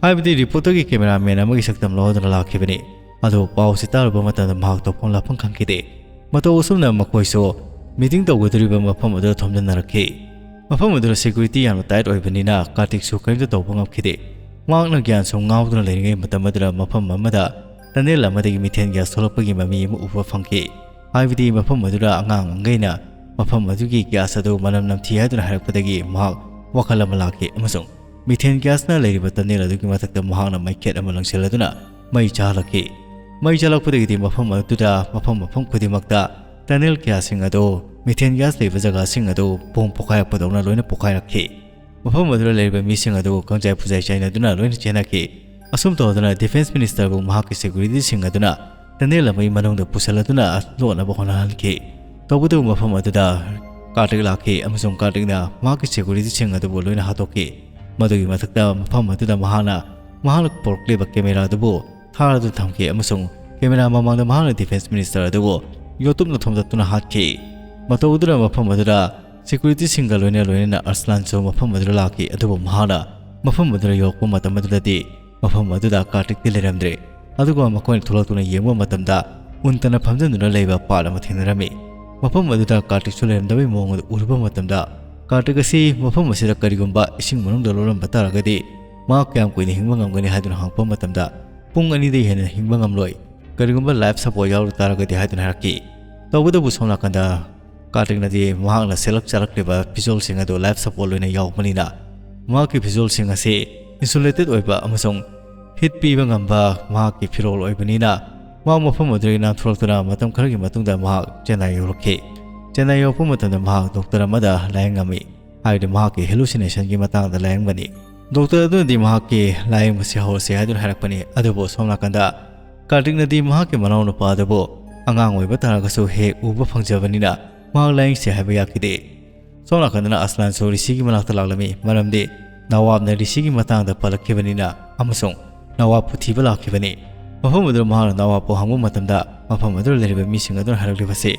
ꯍꯥꯏꯕꯗꯤ ꯔꯤꯄꯣꯔꯇꯔꯒꯤ ꯀꯦꯃꯦꯔꯥꯃꯦꯟ ꯑꯃꯒꯤ ꯁꯛꯇꯝ ꯂꯧꯔꯗꯨꯅ ꯂꯥꯛꯈꯤꯕꯅꯤ꯫ ꯑꯗꯨꯕꯨ ꯄꯥꯎꯁꯤ ꯇꯥꯔꯨꯕ ꯃꯇꯝꯗ ꯃꯍꯥꯛ ꯇꯧꯐꯝ ꯂꯥꯛꯐꯝ ꯈꯪꯈꯤꯗꯦ꯫ ꯃꯇꯧ ꯑꯁꯨꯝꯅ ꯃꯈꯣꯏꯁꯨ ꯃꯤꯇꯤꯡ ꯇꯧꯒꯗꯧꯔꯤꯕ ꯃꯐꯝ ꯑꯗꯨꯗ ꯊꯣꯝꯖꯤꯟꯅꯔꯛꯈꯤ꯫ ꯃꯐꯝ ꯑꯗꯨꯗ ꯁꯦꯀ꯭ꯌꯨꯔꯤꯇꯤ ꯌꯥꯝꯅ ꯇꯥꯏꯠ ꯑꯣꯏꯕꯅꯤꯅ ꯀꯥꯔꯇꯤꯛꯁꯨ ꯀꯔꯤꯝꯇ ꯇꯧꯕ ꯉꯝꯈꯤꯗꯦ꯫ ꯃꯍꯥꯛꯅ ꯒ꯭ꯌꯥꯟꯁꯨ ꯉꯥꯎꯗꯨꯅ ꯂꯩꯔꯤꯉꯩ ꯃꯇꯝ ꯑꯗꯨꯗ ꯃꯐꯝ ꯑꯃꯗ ꯇꯅꯦꯜ ꯑꯃꯗꯒꯤ ꯃꯤꯊꯦꯟ ꯒ꯭ꯌꯥꯁ ꯊꯣꯛꯂꯛꯄꯒꯤ ꯃꯃꯤ ꯑꯃ ꯎꯕ ꯐꯪꯈꯤ꯫ ꯍꯥꯏꯕꯗꯤ ꯃꯐꯝ ꯑꯗꯨꯗ ꯑꯉꯥꯡ ꯑꯃꯒꯩꯅ ꯃꯐꯝ ꯑꯗꯨꯒꯤ ꯒ꯭ꯌꯥꯁ ꯑꯗꯨ ꯃꯅꯝ ꯅꯝꯊꯤ ꯍꯥꯏꯗꯨꯅ ꯍꯥꯏꯔꯛꯄꯗꯒꯤ ꯃꯍꯥꯛ ꯋꯥꯈꯜ ꯑꯃ ꯂꯥꯛꯈꯤ ꯑꯃꯁꯨꯡ ꯃꯤꯊꯦꯟ ꯒ꯭ꯌꯥꯁꯅ ꯂꯩꯔꯤꯕ ꯇꯅꯦꯜ ꯑꯗꯨꯒꯤ ꯃꯊꯛꯇ ꯃꯍꯥꯛꯅ ꯃꯩꯈꯦꯠ ꯑꯃ ꯂꯪꯁꯤꯜꯂꯗꯨꯅ ꯃꯩ ꯆꯥꯍꯜꯂꯛꯈꯤ꯫ ꯃꯩ ꯆꯥꯂꯛꯄꯗꯒꯤꯗꯤ ꯃꯐꯝ ꯑꯗꯨꯗ ꯃꯐꯝ ꯃꯐꯝ ꯈꯨꯗꯤꯡꯃꯛꯇ ꯇꯅꯦꯜ ꯀꯌꯥꯁꯤꯡ ꯑꯗꯨ ꯃꯤꯊꯦꯟ ꯒ꯭ꯌꯥꯁ ꯂꯩꯕ ꯖꯒꯥꯁꯤꯡ ꯑꯗꯨ ꯕꯣꯝ ꯄꯣꯈꯥꯏꯔꯛꯄꯗꯧꯅ ꯂꯣꯏꯅ ꯄꯣꯈꯥꯏꯔꯛꯈꯤ꯫ ꯃꯐꯝ ꯑꯗꯨꯗ ꯂꯩꯔꯤꯕ ꯃꯤꯁꯤꯡ ꯑꯗꯨ ꯀꯪꯖꯥꯏ ꯐꯨꯖꯥꯏ ꯆꯥꯏꯅꯗꯨꯅ ꯂꯣꯏꯅ ꯆꯦꯟꯅꯈꯤ꯫ ꯑꯁꯨꯝ ꯇꯧꯗꯨꯅ ꯗꯤꯐꯦꯟꯁ ꯃꯤꯅꯤꯁꯇꯔꯕꯨ ꯃꯍꯥꯛꯀꯤ ꯁꯦꯀ꯭ꯌꯨꯔꯤꯇꯤꯁꯤꯡ ꯑꯗꯨꯅ ꯇꯅꯦꯜ ꯑꯃꯒꯤ ꯃꯅꯨꯡꯗ ꯄꯨꯁꯤꯜꯂꯗꯨꯅ ꯂꯣꯠꯅꯕ ꯍꯣꯠꯅꯍꯟꯈꯤ꯫ ꯇꯧꯕꯇꯕꯨ ꯃꯐꯝ ꯑꯗꯨꯗ ꯀꯥꯔꯇꯤꯛ ꯂꯥꯛꯈꯤ ꯑꯃꯁꯨꯡ ꯀꯥꯔꯇꯤꯛꯅ ꯃꯍꯥꯛꯀꯤ ꯁꯦꯀ꯭ꯌꯨꯔꯤꯇꯤꯁꯤꯡ ꯑꯗꯨꯕꯨ ꯂꯣꯏꯅ ꯍꯥꯠꯇꯣꯛꯈꯤ꯫ ꯃꯗꯨꯒꯤ ꯃꯊꯛꯇ ꯃꯐꯝ ꯑꯗꯨꯗ ꯃꯍꯥꯛꯅ ꯃꯍꯥꯛꯅ ꯄꯨꯔꯛꯂꯤꯕ ꯀꯦꯃꯦꯔꯥ ꯑꯗꯨꯕꯨ ꯊꯥꯔꯗꯨꯅ ꯊꯝꯈꯤ ꯑꯃꯁꯨꯡ ꯀꯦꯃꯦꯔꯥ ꯃꯃꯥꯡꯗ ꯃꯍꯥꯛꯅ ꯗꯤꯐꯦꯟꯁ ꯃꯤꯅꯤꯁꯇꯔ ꯑꯗꯨꯕꯨ ꯌꯣꯠꯇꯨꯞꯅ ꯊꯣꯝꯗꯠꯇꯨꯅ ꯍꯥꯠꯈꯤ꯫ ꯃꯇꯧ ꯑꯗꯨꯅ ꯃꯐꯝ ꯑꯗꯨꯗ ꯁꯦꯀ꯭ꯌꯨꯔꯤꯇꯤꯁꯤꯡꯒ ꯂꯣꯏꯅ ꯂꯣꯏꯅꯅ ꯑꯔꯁꯂꯥꯟꯁꯨ ꯃꯐꯝ ꯑꯗꯨꯗ ꯂꯥꯛꯈꯤ, ꯑꯗꯨꯕꯨ ꯃꯍꯥꯛꯅ ꯃꯐꯝ ꯑꯗꯨꯗ ꯌꯧꯔꯛꯄ ꯃꯇꯝ ꯑꯗꯨꯗꯗꯤ ꯃꯐꯝ ꯑꯗꯨꯗ ꯀꯥꯔꯇꯤꯛꯇꯤ ꯂꯩꯔꯝꯗ꯭ꯔꯦ꯫ ꯑꯗꯨꯒ ꯃꯈꯣꯏꯅ ꯊꯣꯛꯂꯛꯇꯨꯅ ꯌꯦꯡꯕ ꯃꯇꯝꯗ ꯎꯟꯇꯅ ꯐꯝꯖꯟꯗꯨꯅ ꯂꯩꯕ ꯄꯥꯠ ꯑꯃ ꯊꯦꯡꯅꯔꯝꯃꯤ꯫ ꯃꯐꯝ ꯑꯗꯨꯗ ꯀꯥꯔꯇꯤꯛꯁꯨ ꯂꯩꯔꯝꯗꯕꯒꯤ ꯃꯑꯣꯡ ꯑꯗꯨ ꯎꯔꯨꯕ ꯃꯇꯝꯗ, ꯀꯥꯔꯇꯤꯛ ꯑꯁꯤ ꯃꯐꯝ ꯑꯁꯤꯗ ꯀꯔꯤꯒꯨꯝꯕ ꯏꯁꯤꯡ ꯃꯅꯨꯡꯗ ꯂꯣꯠꯂꯝꯕ ꯇꯥꯔꯒꯗꯤ ꯃꯍꯥꯛ ꯀꯌꯥꯝ ꯀꯨꯏꯅ ꯍꯤꯡꯕ ꯉꯝꯒꯅꯤ ꯍꯥꯏꯗꯨꯅ ꯍꯪꯉꯛꯄ ꯃꯇꯝꯗ, ꯄꯨꯡ ꯑꯅꯤꯗꯒꯤ ꯍꯦꯟꯅ ꯍꯤꯡꯕ ꯉꯝꯂꯣꯏ, ꯀꯔꯤꯒꯨꯝꯕ ꯂꯥꯏꯐ ꯁꯄꯣꯔꯠ ꯌꯥꯎꯔꯨ ꯇꯥꯔꯒꯗꯤ ꯍꯥꯏꯗꯨꯅ ꯍꯥꯏꯔꯛꯈꯤ꯫ ꯇꯧꯕꯇꯕꯨ ꯁꯣꯝ ꯅꯥꯀꯟꯗ ꯀꯥꯔꯇꯤꯛꯅꯗꯤ ꯃꯍꯥꯛꯅ ꯁꯦꯠꯂꯛ ꯆꯥꯔꯛꯂꯤꯕ ꯐꯤꯖꯣꯜꯁꯤꯡ ꯑꯗꯨ ꯂꯥꯏꯐ ꯁꯄꯣꯔꯠ ꯑꯣꯏꯅ ꯌꯥꯎꯕꯅꯤꯅ, ꯃꯍꯥꯛꯀꯤ ꯐꯤꯖꯣꯜꯁꯤꯡ ꯑꯁꯤ ꯏꯟꯁꯨꯂꯦꯇꯦꯠ ꯑꯣꯏꯕ ꯑꯃꯁꯨꯡ ꯍꯤꯠ ꯄꯤꯕ ꯉꯝꯕ ꯃꯍꯥꯛꯀꯤ ꯐꯤꯔꯣꯜ ꯑꯣꯏꯕꯅꯤꯅ, ꯃꯍꯥꯛ ꯃꯐꯝ ꯑꯗꯨꯗꯒꯤ ꯅꯥꯟꯊꯣꯔꯛꯇꯨꯅ ꯃꯇꯝ ꯈꯔꯒꯤ ꯃꯇꯨꯡꯗ ꯃꯍꯥꯛ ꯆꯦꯟꯅꯥꯏ ꯌꯧꯔꯛꯈꯤ꯫ ꯆꯦꯟꯅꯥꯏ ꯌꯧꯔꯛꯄ ꯃꯇꯝꯗ ꯃꯍꯥꯛ ꯗꯣꯛꯇꯔ ꯑꯃꯗ ꯂꯥꯌꯦꯡꯉꯝꯃꯤ, ꯍꯥꯏꯕꯗꯤ ꯃꯍꯥꯛꯀꯤ ꯍꯦꯂꯨꯁꯤꯅꯦꯁꯟꯒꯤ ꯃꯇꯥꯡꯗ ꯂꯥꯌꯦꯡꯕꯅꯤ꯫ ꯗꯣꯛꯇꯔ ꯑꯗꯨꯅꯗꯤ ꯃꯍꯥꯛꯀꯤ ꯂꯥꯌꯦꯡꯕꯁꯤ ꯍꯧꯔꯁꯤ ꯍꯥꯏꯗꯨꯅ ꯍꯥꯏꯔꯛꯄꯅꯤ, ꯑꯗꯨꯕꯨ ꯁꯣꯝ ꯅꯥꯀꯟꯗ ꯀꯥꯔꯇꯤꯛꯅꯗꯤ ꯃꯍꯥꯛꯀꯤ ꯃꯅꯥꯎꯅꯨꯄꯥ ꯑꯗꯨꯕꯨ ꯑꯉꯥꯡ ꯑꯣꯏꯕ ꯇꯥꯔꯒꯁꯨ ꯍꯦꯛ ꯎꯕ ꯐꯪꯖꯕꯅꯤꯅ ꯃꯍꯥꯛ ꯂꯥꯌꯦꯡꯁꯤ ꯍꯥꯏꯕ ꯌꯥꯈꯤꯗꯦ꯫ ꯁꯣꯝ ꯅꯥꯀꯟꯗꯅ ꯑꯁꯂꯥꯟꯁꯨ ꯔꯤꯁꯤꯒꯤ ꯃꯅꯥꯛꯇ ꯂꯥꯛꯂꯝꯃꯤ, ꯃꯔꯝꯗꯤ ꯅꯋꯥꯕꯅ ꯔꯤꯁꯤꯒꯤ ꯃꯇꯥꯡꯗ ꯄꯜꯂꯛꯈꯤꯕꯅꯤꯅ ꯑꯃꯁꯨꯡ ꯅꯋꯥꯕꯄꯨ ꯊꯤꯕ ꯂꯥꯛꯈꯤꯕꯅꯤ꯫ ꯃꯐꯝ ꯑꯗꯨꯗ ꯃꯍꯥꯛꯅ ꯅꯋꯥꯕꯄꯨ ꯍꯪꯕ ꯃꯇꯝꯗ ꯃꯐꯝ ꯑꯗꯨꯗ ꯂꯩꯔꯤꯕ ꯃꯤꯁꯤꯡ ꯑꯗꯨꯅ ꯍꯥꯏꯔꯛꯂꯤꯕꯁꯤ,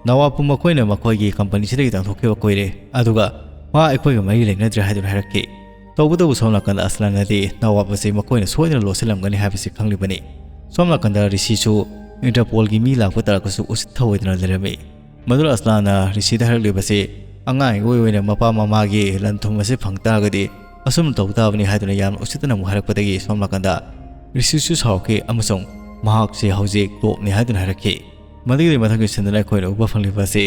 ꯅꯋꯥꯕꯄꯨ ꯃꯈꯣꯏꯅ ꯃꯈꯣꯏꯒꯤ ꯀꯝꯄꯅꯤꯁꯤꯗꯒꯤ ꯇꯥꯟꯊꯣꯛꯈꯤꯕ ꯀꯨꯏꯔꯦ, ꯑꯗꯨꯒ ꯃꯥ ꯑꯩꯈꯣꯏꯒ ꯃꯔꯤ ꯂꯩꯅꯗ꯭ꯔꯦ ꯍꯥꯏꯗꯨꯅ ꯍꯥꯏꯔꯛꯈꯤ꯫ ꯇꯧꯕꯇꯕꯨ ꯁꯣꯝ ꯅꯥꯀꯟꯗ ꯑꯁꯂꯥꯟꯅꯗꯤ ꯅꯋꯥꯕ ꯑꯁꯤ ꯃꯈꯣꯏꯅ ꯁꯣꯏꯗꯅ ꯂꯣꯠꯁꯤꯜꯂꯝꯒꯅꯤ ꯍꯥꯏꯕꯁꯤ ꯈꯪꯂꯤꯕꯅꯤ꯫ ꯁꯣꯝ ꯅꯥꯀꯟꯗ ꯔꯤꯁꯤꯁꯨ ꯏꯟꯇꯔꯄꯣꯜꯒꯤ ꯃꯤ ꯂꯥꯛꯄ ꯇꯥꯔꯒꯁꯨ ꯎꯁꯤꯠ ꯊꯑꯣꯏꯗꯅ ꯂꯩꯔꯝꯃꯤ꯫ ꯃꯗꯨꯅ ꯑꯁꯂꯥꯟꯅ ꯔꯤꯁꯤꯗ ꯍꯥꯏꯔꯛꯂꯤꯕꯁꯤ, ꯑꯉꯥꯡ ꯑꯣꯏ ꯑꯣꯏꯅ ꯃꯄꯥ ꯃꯃꯥꯒꯤ ꯂꯟ ꯊꯨꯝ ꯑꯁꯤ ꯐꯪ ꯇꯥꯔꯒꯗꯤ ꯑꯁꯨꯝꯅ ꯇꯧ ꯇꯥꯕꯅꯤ ꯍꯥꯏꯗꯨꯅ ꯌꯥꯝꯅ ꯎꯁꯤꯠꯇꯅ ꯑꯃꯨꯛ ꯍꯥꯏꯔꯛꯄꯗꯒꯤ ꯁꯣꯝ ꯅꯥꯀꯟꯗ ꯔꯤꯁꯤꯁꯨ ꯁꯥꯎꯔꯛꯈꯤ ꯑꯃꯁꯨꯡ ꯃꯍꯥꯛꯁꯤ ꯍꯧꯖꯤꯛ ꯇꯣꯞꯅꯤ ꯍꯥꯏꯗꯨꯅ ꯍꯥꯏꯔꯛꯈꯤ꯫ ꯃꯗꯨꯒꯤ ꯃꯊꯪꯒꯤ ꯁꯤꯟꯗꯨꯅ ꯑꯩꯈꯣꯏꯅ ꯎꯕ ꯐꯪꯂꯤꯕ ꯑꯁꯤ,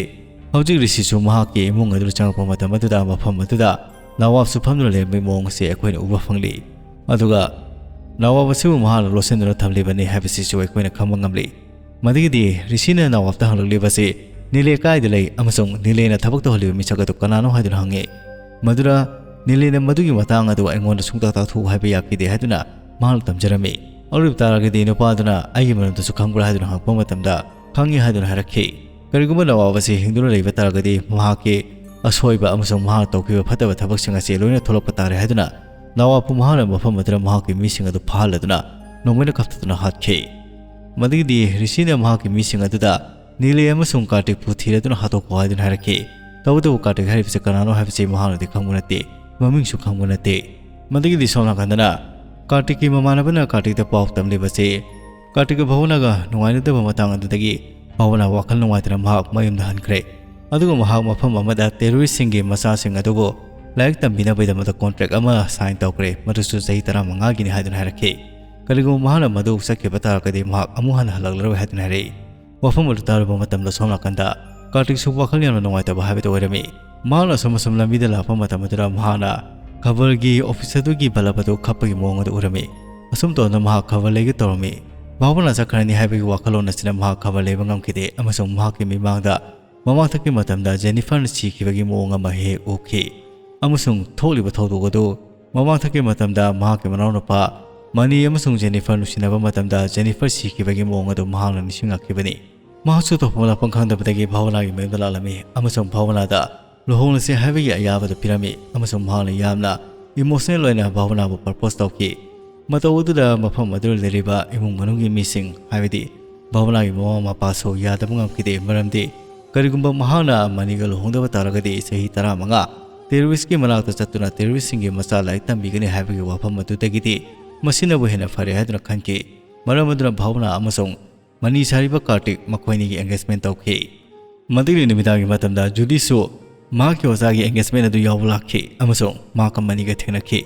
ꯍꯧꯖꯤꯛ ꯔꯤꯁꯤꯁꯨ ꯃꯍꯥꯛꯀꯤ ꯏꯃꯨꯡ ꯑꯗꯨꯗ ꯆꯪꯂꯛꯄ ꯃꯇꯝ ꯑꯗꯨꯗ ꯃꯐꯝ ꯑꯗꯨꯗ ꯅꯋꯥꯕꯁꯨ ꯐꯝꯗꯨꯅ ꯂꯩꯔꯝꯕꯒꯤ ꯃꯑꯣꯡ ꯑꯁꯤ ꯑꯩꯈꯣꯏꯅ ꯎꯕ ꯐꯪꯂꯤ꯫ ꯑꯗꯨꯒ ꯅꯋꯥꯕ ꯑꯁꯤꯕꯨ ꯃꯍꯥꯛꯅ ꯂꯣꯠꯁꯤꯟꯗꯨꯅ ꯊꯝꯂꯤꯕꯅꯤ ꯍꯥꯏꯕꯁꯤꯁꯨ ꯑꯩꯈꯣꯏꯅ ꯈꯪꯕ ꯉꯝꯂꯤ꯫ ꯃꯗꯨꯒꯤꯗꯤ ꯔꯤꯁꯤꯅ ꯅꯋꯥꯕꯇ ꯍꯪꯂꯛꯂꯤꯕꯁꯤ, "ꯅꯤꯂꯦ ꯀꯥꯏꯗ ꯂꯩ ꯑꯃꯁꯨꯡ ꯅꯤꯂꯦꯅ ꯊꯕꯛ ꯇꯧꯍꯜꯂꯤꯕ ꯃꯤꯁꯛ ꯑꯗꯨ ꯀꯅꯥꯅꯣ?" ꯍꯥꯏꯗꯨꯅ ꯍꯪꯉꯤ꯫ ꯃꯗꯨꯗ ꯅꯤꯂꯦꯅ ꯃꯗꯨꯒꯤ ꯃꯇꯥꯡ ꯑꯗꯨ ꯑꯩꯉꯣꯟꯗ ꯁꯨꯡꯇꯥꯛ ꯇꯥꯛꯊꯣꯛꯎ ꯍꯥꯏꯕ ꯌꯥꯈꯤꯗꯦ ꯍꯥꯏꯗꯨꯅ ꯃꯍꯥꯛꯅ ꯇꯝꯖꯔꯝꯃꯤ꯫ ꯑꯗꯨ ꯑꯣꯏꯕ ꯇꯥꯔꯒꯗꯤ ꯅꯨꯄꯥ ꯑꯗꯨꯅ ꯑꯩꯒꯤ ꯃꯔꯝꯗꯁꯨ ꯈꯪꯕ꯭ꯔꯥ ꯍꯥꯏꯗꯨꯅ ꯍꯪꯉꯛꯄ ꯃꯇꯝꯗ, "ꯈꯪꯉꯤ" ꯍꯥꯏꯗꯨꯅ ꯍꯥꯏꯔꯛꯈꯤ꯫ ꯀꯔꯤꯒꯨꯝꯕ ꯅꯋꯥꯕ ꯑꯁꯤ ꯍꯤꯡꯗꯨꯅ ꯂꯩꯕ ꯇꯥꯔꯒꯗꯤ, ꯃꯍꯥꯛꯀꯤ ꯑꯁꯣꯏꯕ ꯑꯃꯁꯨꯡ ꯃꯍꯥꯛꯅ ꯇꯧꯈꯤꯕ ꯐꯠꯇꯕ ꯊꯕꯛꯁꯤꯡ ꯑꯁꯤ ꯂꯣꯏꯅ ꯊꯣꯛꯂꯛꯄ ꯇꯥꯔꯦ ꯍꯥꯏꯗꯨꯅ, ꯅꯋꯥꯕꯄꯨ ꯃꯍꯥꯛꯅ ꯃꯐꯝ ꯑꯗꯨꯗ ꯃꯍꯥꯛꯀꯤ ꯃꯤꯁꯤꯡ ꯑꯗꯨ ꯐꯥꯍꯜꯂꯗꯨꯅ ꯅꯣꯡꯃꯩꯅ ꯀꯥꯞꯊꯠꯇꯨꯅ ꯍꯥꯠꯈꯤ꯫ ꯃꯗꯨꯒꯤꯗꯤ ꯔꯤꯁꯤꯅ ꯃꯍꯥꯛꯀꯤ ꯃꯤꯁꯤꯡ ꯑꯗꯨꯗ ꯅꯤꯂꯦ ꯑꯃꯁꯨꯡ ꯀꯥꯔꯇꯤꯛꯄꯨ ꯊꯤꯔꯗꯨꯅ ꯍꯥꯠꯇꯣꯛꯈꯣ ꯍꯥꯏꯗꯨꯅ ꯍꯥꯏꯔꯛꯈꯤ꯫ ꯇꯧꯕꯇꯕꯨ ꯀꯥꯔꯇꯤꯛ ꯍꯥꯏꯔꯤꯕꯁꯤ ꯀꯅꯥꯅꯣ ꯍꯥꯏꯕꯁꯤ ꯃꯍꯥꯛꯅꯗꯤ ꯈꯪꯕ ꯅꯠꯇꯦ, ꯃꯃꯤꯡꯁꯨ ꯈꯪꯕ ꯅꯠꯇꯦ꯫ ꯃꯗꯨꯒꯤꯗꯤ ꯁꯣꯝ ꯅꯥꯀꯟꯗꯅ ꯀꯥꯔꯇꯤꯛꯀꯤ ꯃꯃꯥꯟꯅꯕꯅ ꯀꯥꯔꯇꯤꯛꯇ ꯄꯥꯎ ꯇꯝꯂꯤꯕꯁꯤ, ꯀꯥꯔꯇꯤꯛꯀ ꯚꯥꯕꯅꯥꯒ ꯅꯨꯡꯉꯥꯏꯅꯗꯕ ꯃꯇꯥꯡ ꯑꯗꯨꯗꯒꯤ ꯚꯥꯕꯅꯥ ꯋꯥꯈꯜ ꯅꯨꯡꯉꯥꯏꯇꯅ ꯃꯍꯥꯛ ꯃꯌꯨꯝꯗ ꯍꯟꯈ꯭ꯔꯦ꯫ ꯑꯗꯨꯒ ꯃꯍꯥꯛ ꯃꯐꯝ ꯑꯃꯗ ꯇꯦꯔꯣꯔꯤꯁꯁꯤꯡꯒꯤ ꯃꯆꯥꯁꯤꯡ ꯑꯗꯨꯕꯨ ꯂꯥꯏꯔꯤꯛ ꯇꯝꯕꯤꯅꯕꯒꯤꯗꯃꯛꯇ ꯀꯣꯟꯇ꯭ꯔꯦꯛ ꯑꯃ ꯁꯥꯏꯟ ꯇꯧꯈ꯭ꯔꯦ, ꯃꯗꯨꯁꯨ ꯆꯍꯤ ꯇꯔꯥꯃꯉꯥꯒꯤꯅꯤ ꯍꯥꯏꯗꯨꯅ ꯍꯥꯏꯔꯛꯈꯤ꯫ ꯀꯔꯤꯒꯨꯝꯕ ꯃꯍꯥꯛꯅ ꯃꯗꯨ ꯆꯠꯈꯤꯕ ꯇꯥꯔꯒꯗꯤ ꯃꯍꯥꯛ ꯑꯃꯨꯛ ꯍꯟꯅ ꯍꯜꯂꯛꯂꯔꯣꯏ ꯍꯥꯏꯗꯨꯅ ꯍꯥꯏꯔꯛꯏ꯫ ꯋꯥꯐꯝ ꯑꯗꯨ ꯇꯥꯔꯨꯕ ꯃꯇꯝꯗ ꯁꯣꯝ ꯅꯥꯀꯟꯗ ꯀꯥꯔꯇꯤꯛꯁꯨ ꯋꯥꯈꯜ ꯌꯥꯝꯅ ꯅꯨꯡꯉꯥꯏꯇꯕ ꯍꯥꯏꯕꯗꯨ ꯑꯣꯏꯔꯝꯃꯤ꯫ ꯃꯍꯥꯛꯅ ꯑꯁꯨꯝ ꯑꯁꯨꯝ ꯂꯝꯕꯤꯗ ꯂꯥꯛꯄ ꯃꯇꯝ ꯑꯗꯨꯗ ꯃꯍꯥꯛꯅ ꯈꯕꯔꯒꯤ ꯑꯣꯐꯤꯁ ꯑꯗꯨꯒꯤ ꯕꯂꯕ ꯑꯗꯨ ꯈꯞꯄꯒꯤ ꯃꯑꯣꯡ ꯑꯗꯨ ꯎꯔꯝꯃꯤ꯫ ꯑꯁꯨꯝ ꯇꯧꯗꯅ ꯃꯍꯥꯛ ꯈꯕꯔ ꯂꯩꯒꯦ ꯇꯧꯔꯝꯃꯤ꯫ ꯚꯥꯕꯅꯥ ꯆꯠꯈ꯭ꯔꯅꯤ ꯍꯥꯏꯕꯒꯤ ꯋꯥꯈꯜꯂꯣꯟ ꯑꯁꯤꯅ ꯃꯍꯥꯛ ꯈꯕꯔ ꯂꯩꯕ ꯉꯝꯈꯤꯗꯦ ꯑꯃꯁꯨꯡ ꯃꯍꯥꯛꯀꯤ ꯃꯤꯠꯃꯥꯡꯗ ꯃꯃꯥꯡꯊꯛꯀꯤ ꯃꯇꯝꯗ ꯖꯦꯅꯤꯐꯔꯅ ꯁꯤꯈꯤꯕꯒꯤ ꯃꯑꯣꯡ ꯑꯃ ꯍꯦꯛ ꯎꯈꯤ꯫ ꯑꯃꯁꯨꯡ ꯊꯣꯛꯂꯤꯕ ꯊꯧꯗꯣꯛ ꯑꯗꯨ ꯃꯃꯥꯡꯊꯛꯀꯤ ꯃꯇꯝꯗ ꯃꯍꯥꯛꯀꯤ ꯃꯅꯥꯎꯅꯨꯄꯥ ꯃꯅꯤ ꯑꯃꯁꯨꯡ ꯖꯦꯅꯤꯐꯔ ꯅꯨꯡꯁꯤꯅꯕ ꯃꯇꯝꯗ ꯖꯦꯅꯤꯐꯔ ꯁꯤꯈꯤꯕꯒꯤ ꯃꯑꯣꯡ ꯑꯗꯨ ꯃꯍꯥꯛꯅ ꯅꯤꯡꯁꯤꯡꯂꯛꯈꯤꯕꯅꯤ꯫ ꯃꯍꯥꯛꯁꯨ ꯇꯧꯐꯝ ꯂꯥꯛꯐꯝ ꯈꯪꯗꯕꯗꯒꯤ ꯚꯥꯕꯅꯥꯒꯤ ꯃꯌꯨꯝꯗ ꯂꯥꯛꯂꯝꯃꯤ ꯑꯃꯁꯨꯡ ꯚꯥꯕꯅꯥꯗ ꯂꯨꯍꯣꯡꯂꯁꯤ ꯍꯥꯏꯕꯒꯤ ꯑꯌꯥꯕꯗꯨ ꯄꯤꯔꯝꯃꯤ ꯑꯃꯁꯨꯡ ꯃꯍꯥꯛꯅ ꯌꯥꯝꯅ ꯏꯃꯣꯁꯅꯦꯜ ꯑꯣꯏꯅ ꯚꯥꯕꯅꯥꯕꯨ ꯄ꯭ꯔꯄꯣꯁ ꯇꯧꯈꯤ꯫ ꯃꯇꯧ ꯑꯗꯨꯗ ꯃꯐꯝ ꯑꯗꯨꯗ ꯂꯩꯔꯤꯕ ꯏꯃꯨꯡ ꯃꯅꯨꯡꯒꯤ ꯃꯤꯁꯤꯡ, ꯍꯥꯏꯕꯗꯤ ꯚꯥꯕꯅꯥꯒꯤ ꯃꯃꯥ ꯃꯄꯥꯁꯨ ꯌꯥꯗꯕ ꯉꯝꯈꯤꯗꯦ, ꯃꯔꯝꯗꯤ ꯀꯔꯤꯒꯨꯝꯕ ꯃꯍꯥꯛꯅ ꯃꯅꯤꯒ ꯂꯨꯍꯣꯡꯗꯕ ꯇꯥꯔꯒꯗꯤ ꯆꯍꯤ ꯇꯔꯥꯃꯉꯥ ꯇꯦꯔꯣꯔꯤꯁꯀꯤ ꯃꯅꯥꯛꯇ ꯆꯠꯇꯨꯅ ꯇꯦꯔꯣꯔꯤꯁꯁꯤꯡꯒꯤ ꯃꯆꯥ ꯂꯥꯏꯔꯤꯛ ꯇꯝꯕꯤꯒꯅꯤ ꯍꯥꯏꯕꯒꯤ ꯋꯥꯐꯝ ꯑꯗꯨꯗꯒꯤꯗꯤ ꯃꯁꯤꯅꯕꯨ ꯍꯦꯟꯅ ꯐꯔꯦ ꯍꯥꯏꯗꯨꯅ ꯈꯟꯈꯤ꯫ ꯃꯔꯝ ꯑꯗꯨꯅ ꯚꯥꯕꯅꯥ ꯑꯃꯁꯨꯡ ꯃꯅꯤ ꯁꯥꯔꯤꯕ ꯀꯥꯔꯇꯤꯛ ꯃꯈꯣꯏꯅꯤꯒꯤ ꯑꯦꯡꯒꯦꯖꯃꯦꯟ ꯇꯧꯈꯤ꯫ ꯃꯗꯨꯒꯤ ꯅꯨꯃꯤꯗꯥꯡꯒꯤ ꯃꯇꯝꯗ ꯖꯨꯗꯤꯁꯨ ꯃꯍꯥꯛꯀꯤ ꯑꯣꯖꯥꯒꯤ ꯑꯦꯡꯒꯦꯖꯃꯦꯟ ꯑꯗꯨ ꯌꯥꯎꯕ ꯂꯥꯛꯈꯤ ꯑꯃꯁꯨꯡ ꯃꯍꯥꯛꯀ ꯃꯅꯤꯒ ꯊꯦꯡꯅꯈꯤ꯫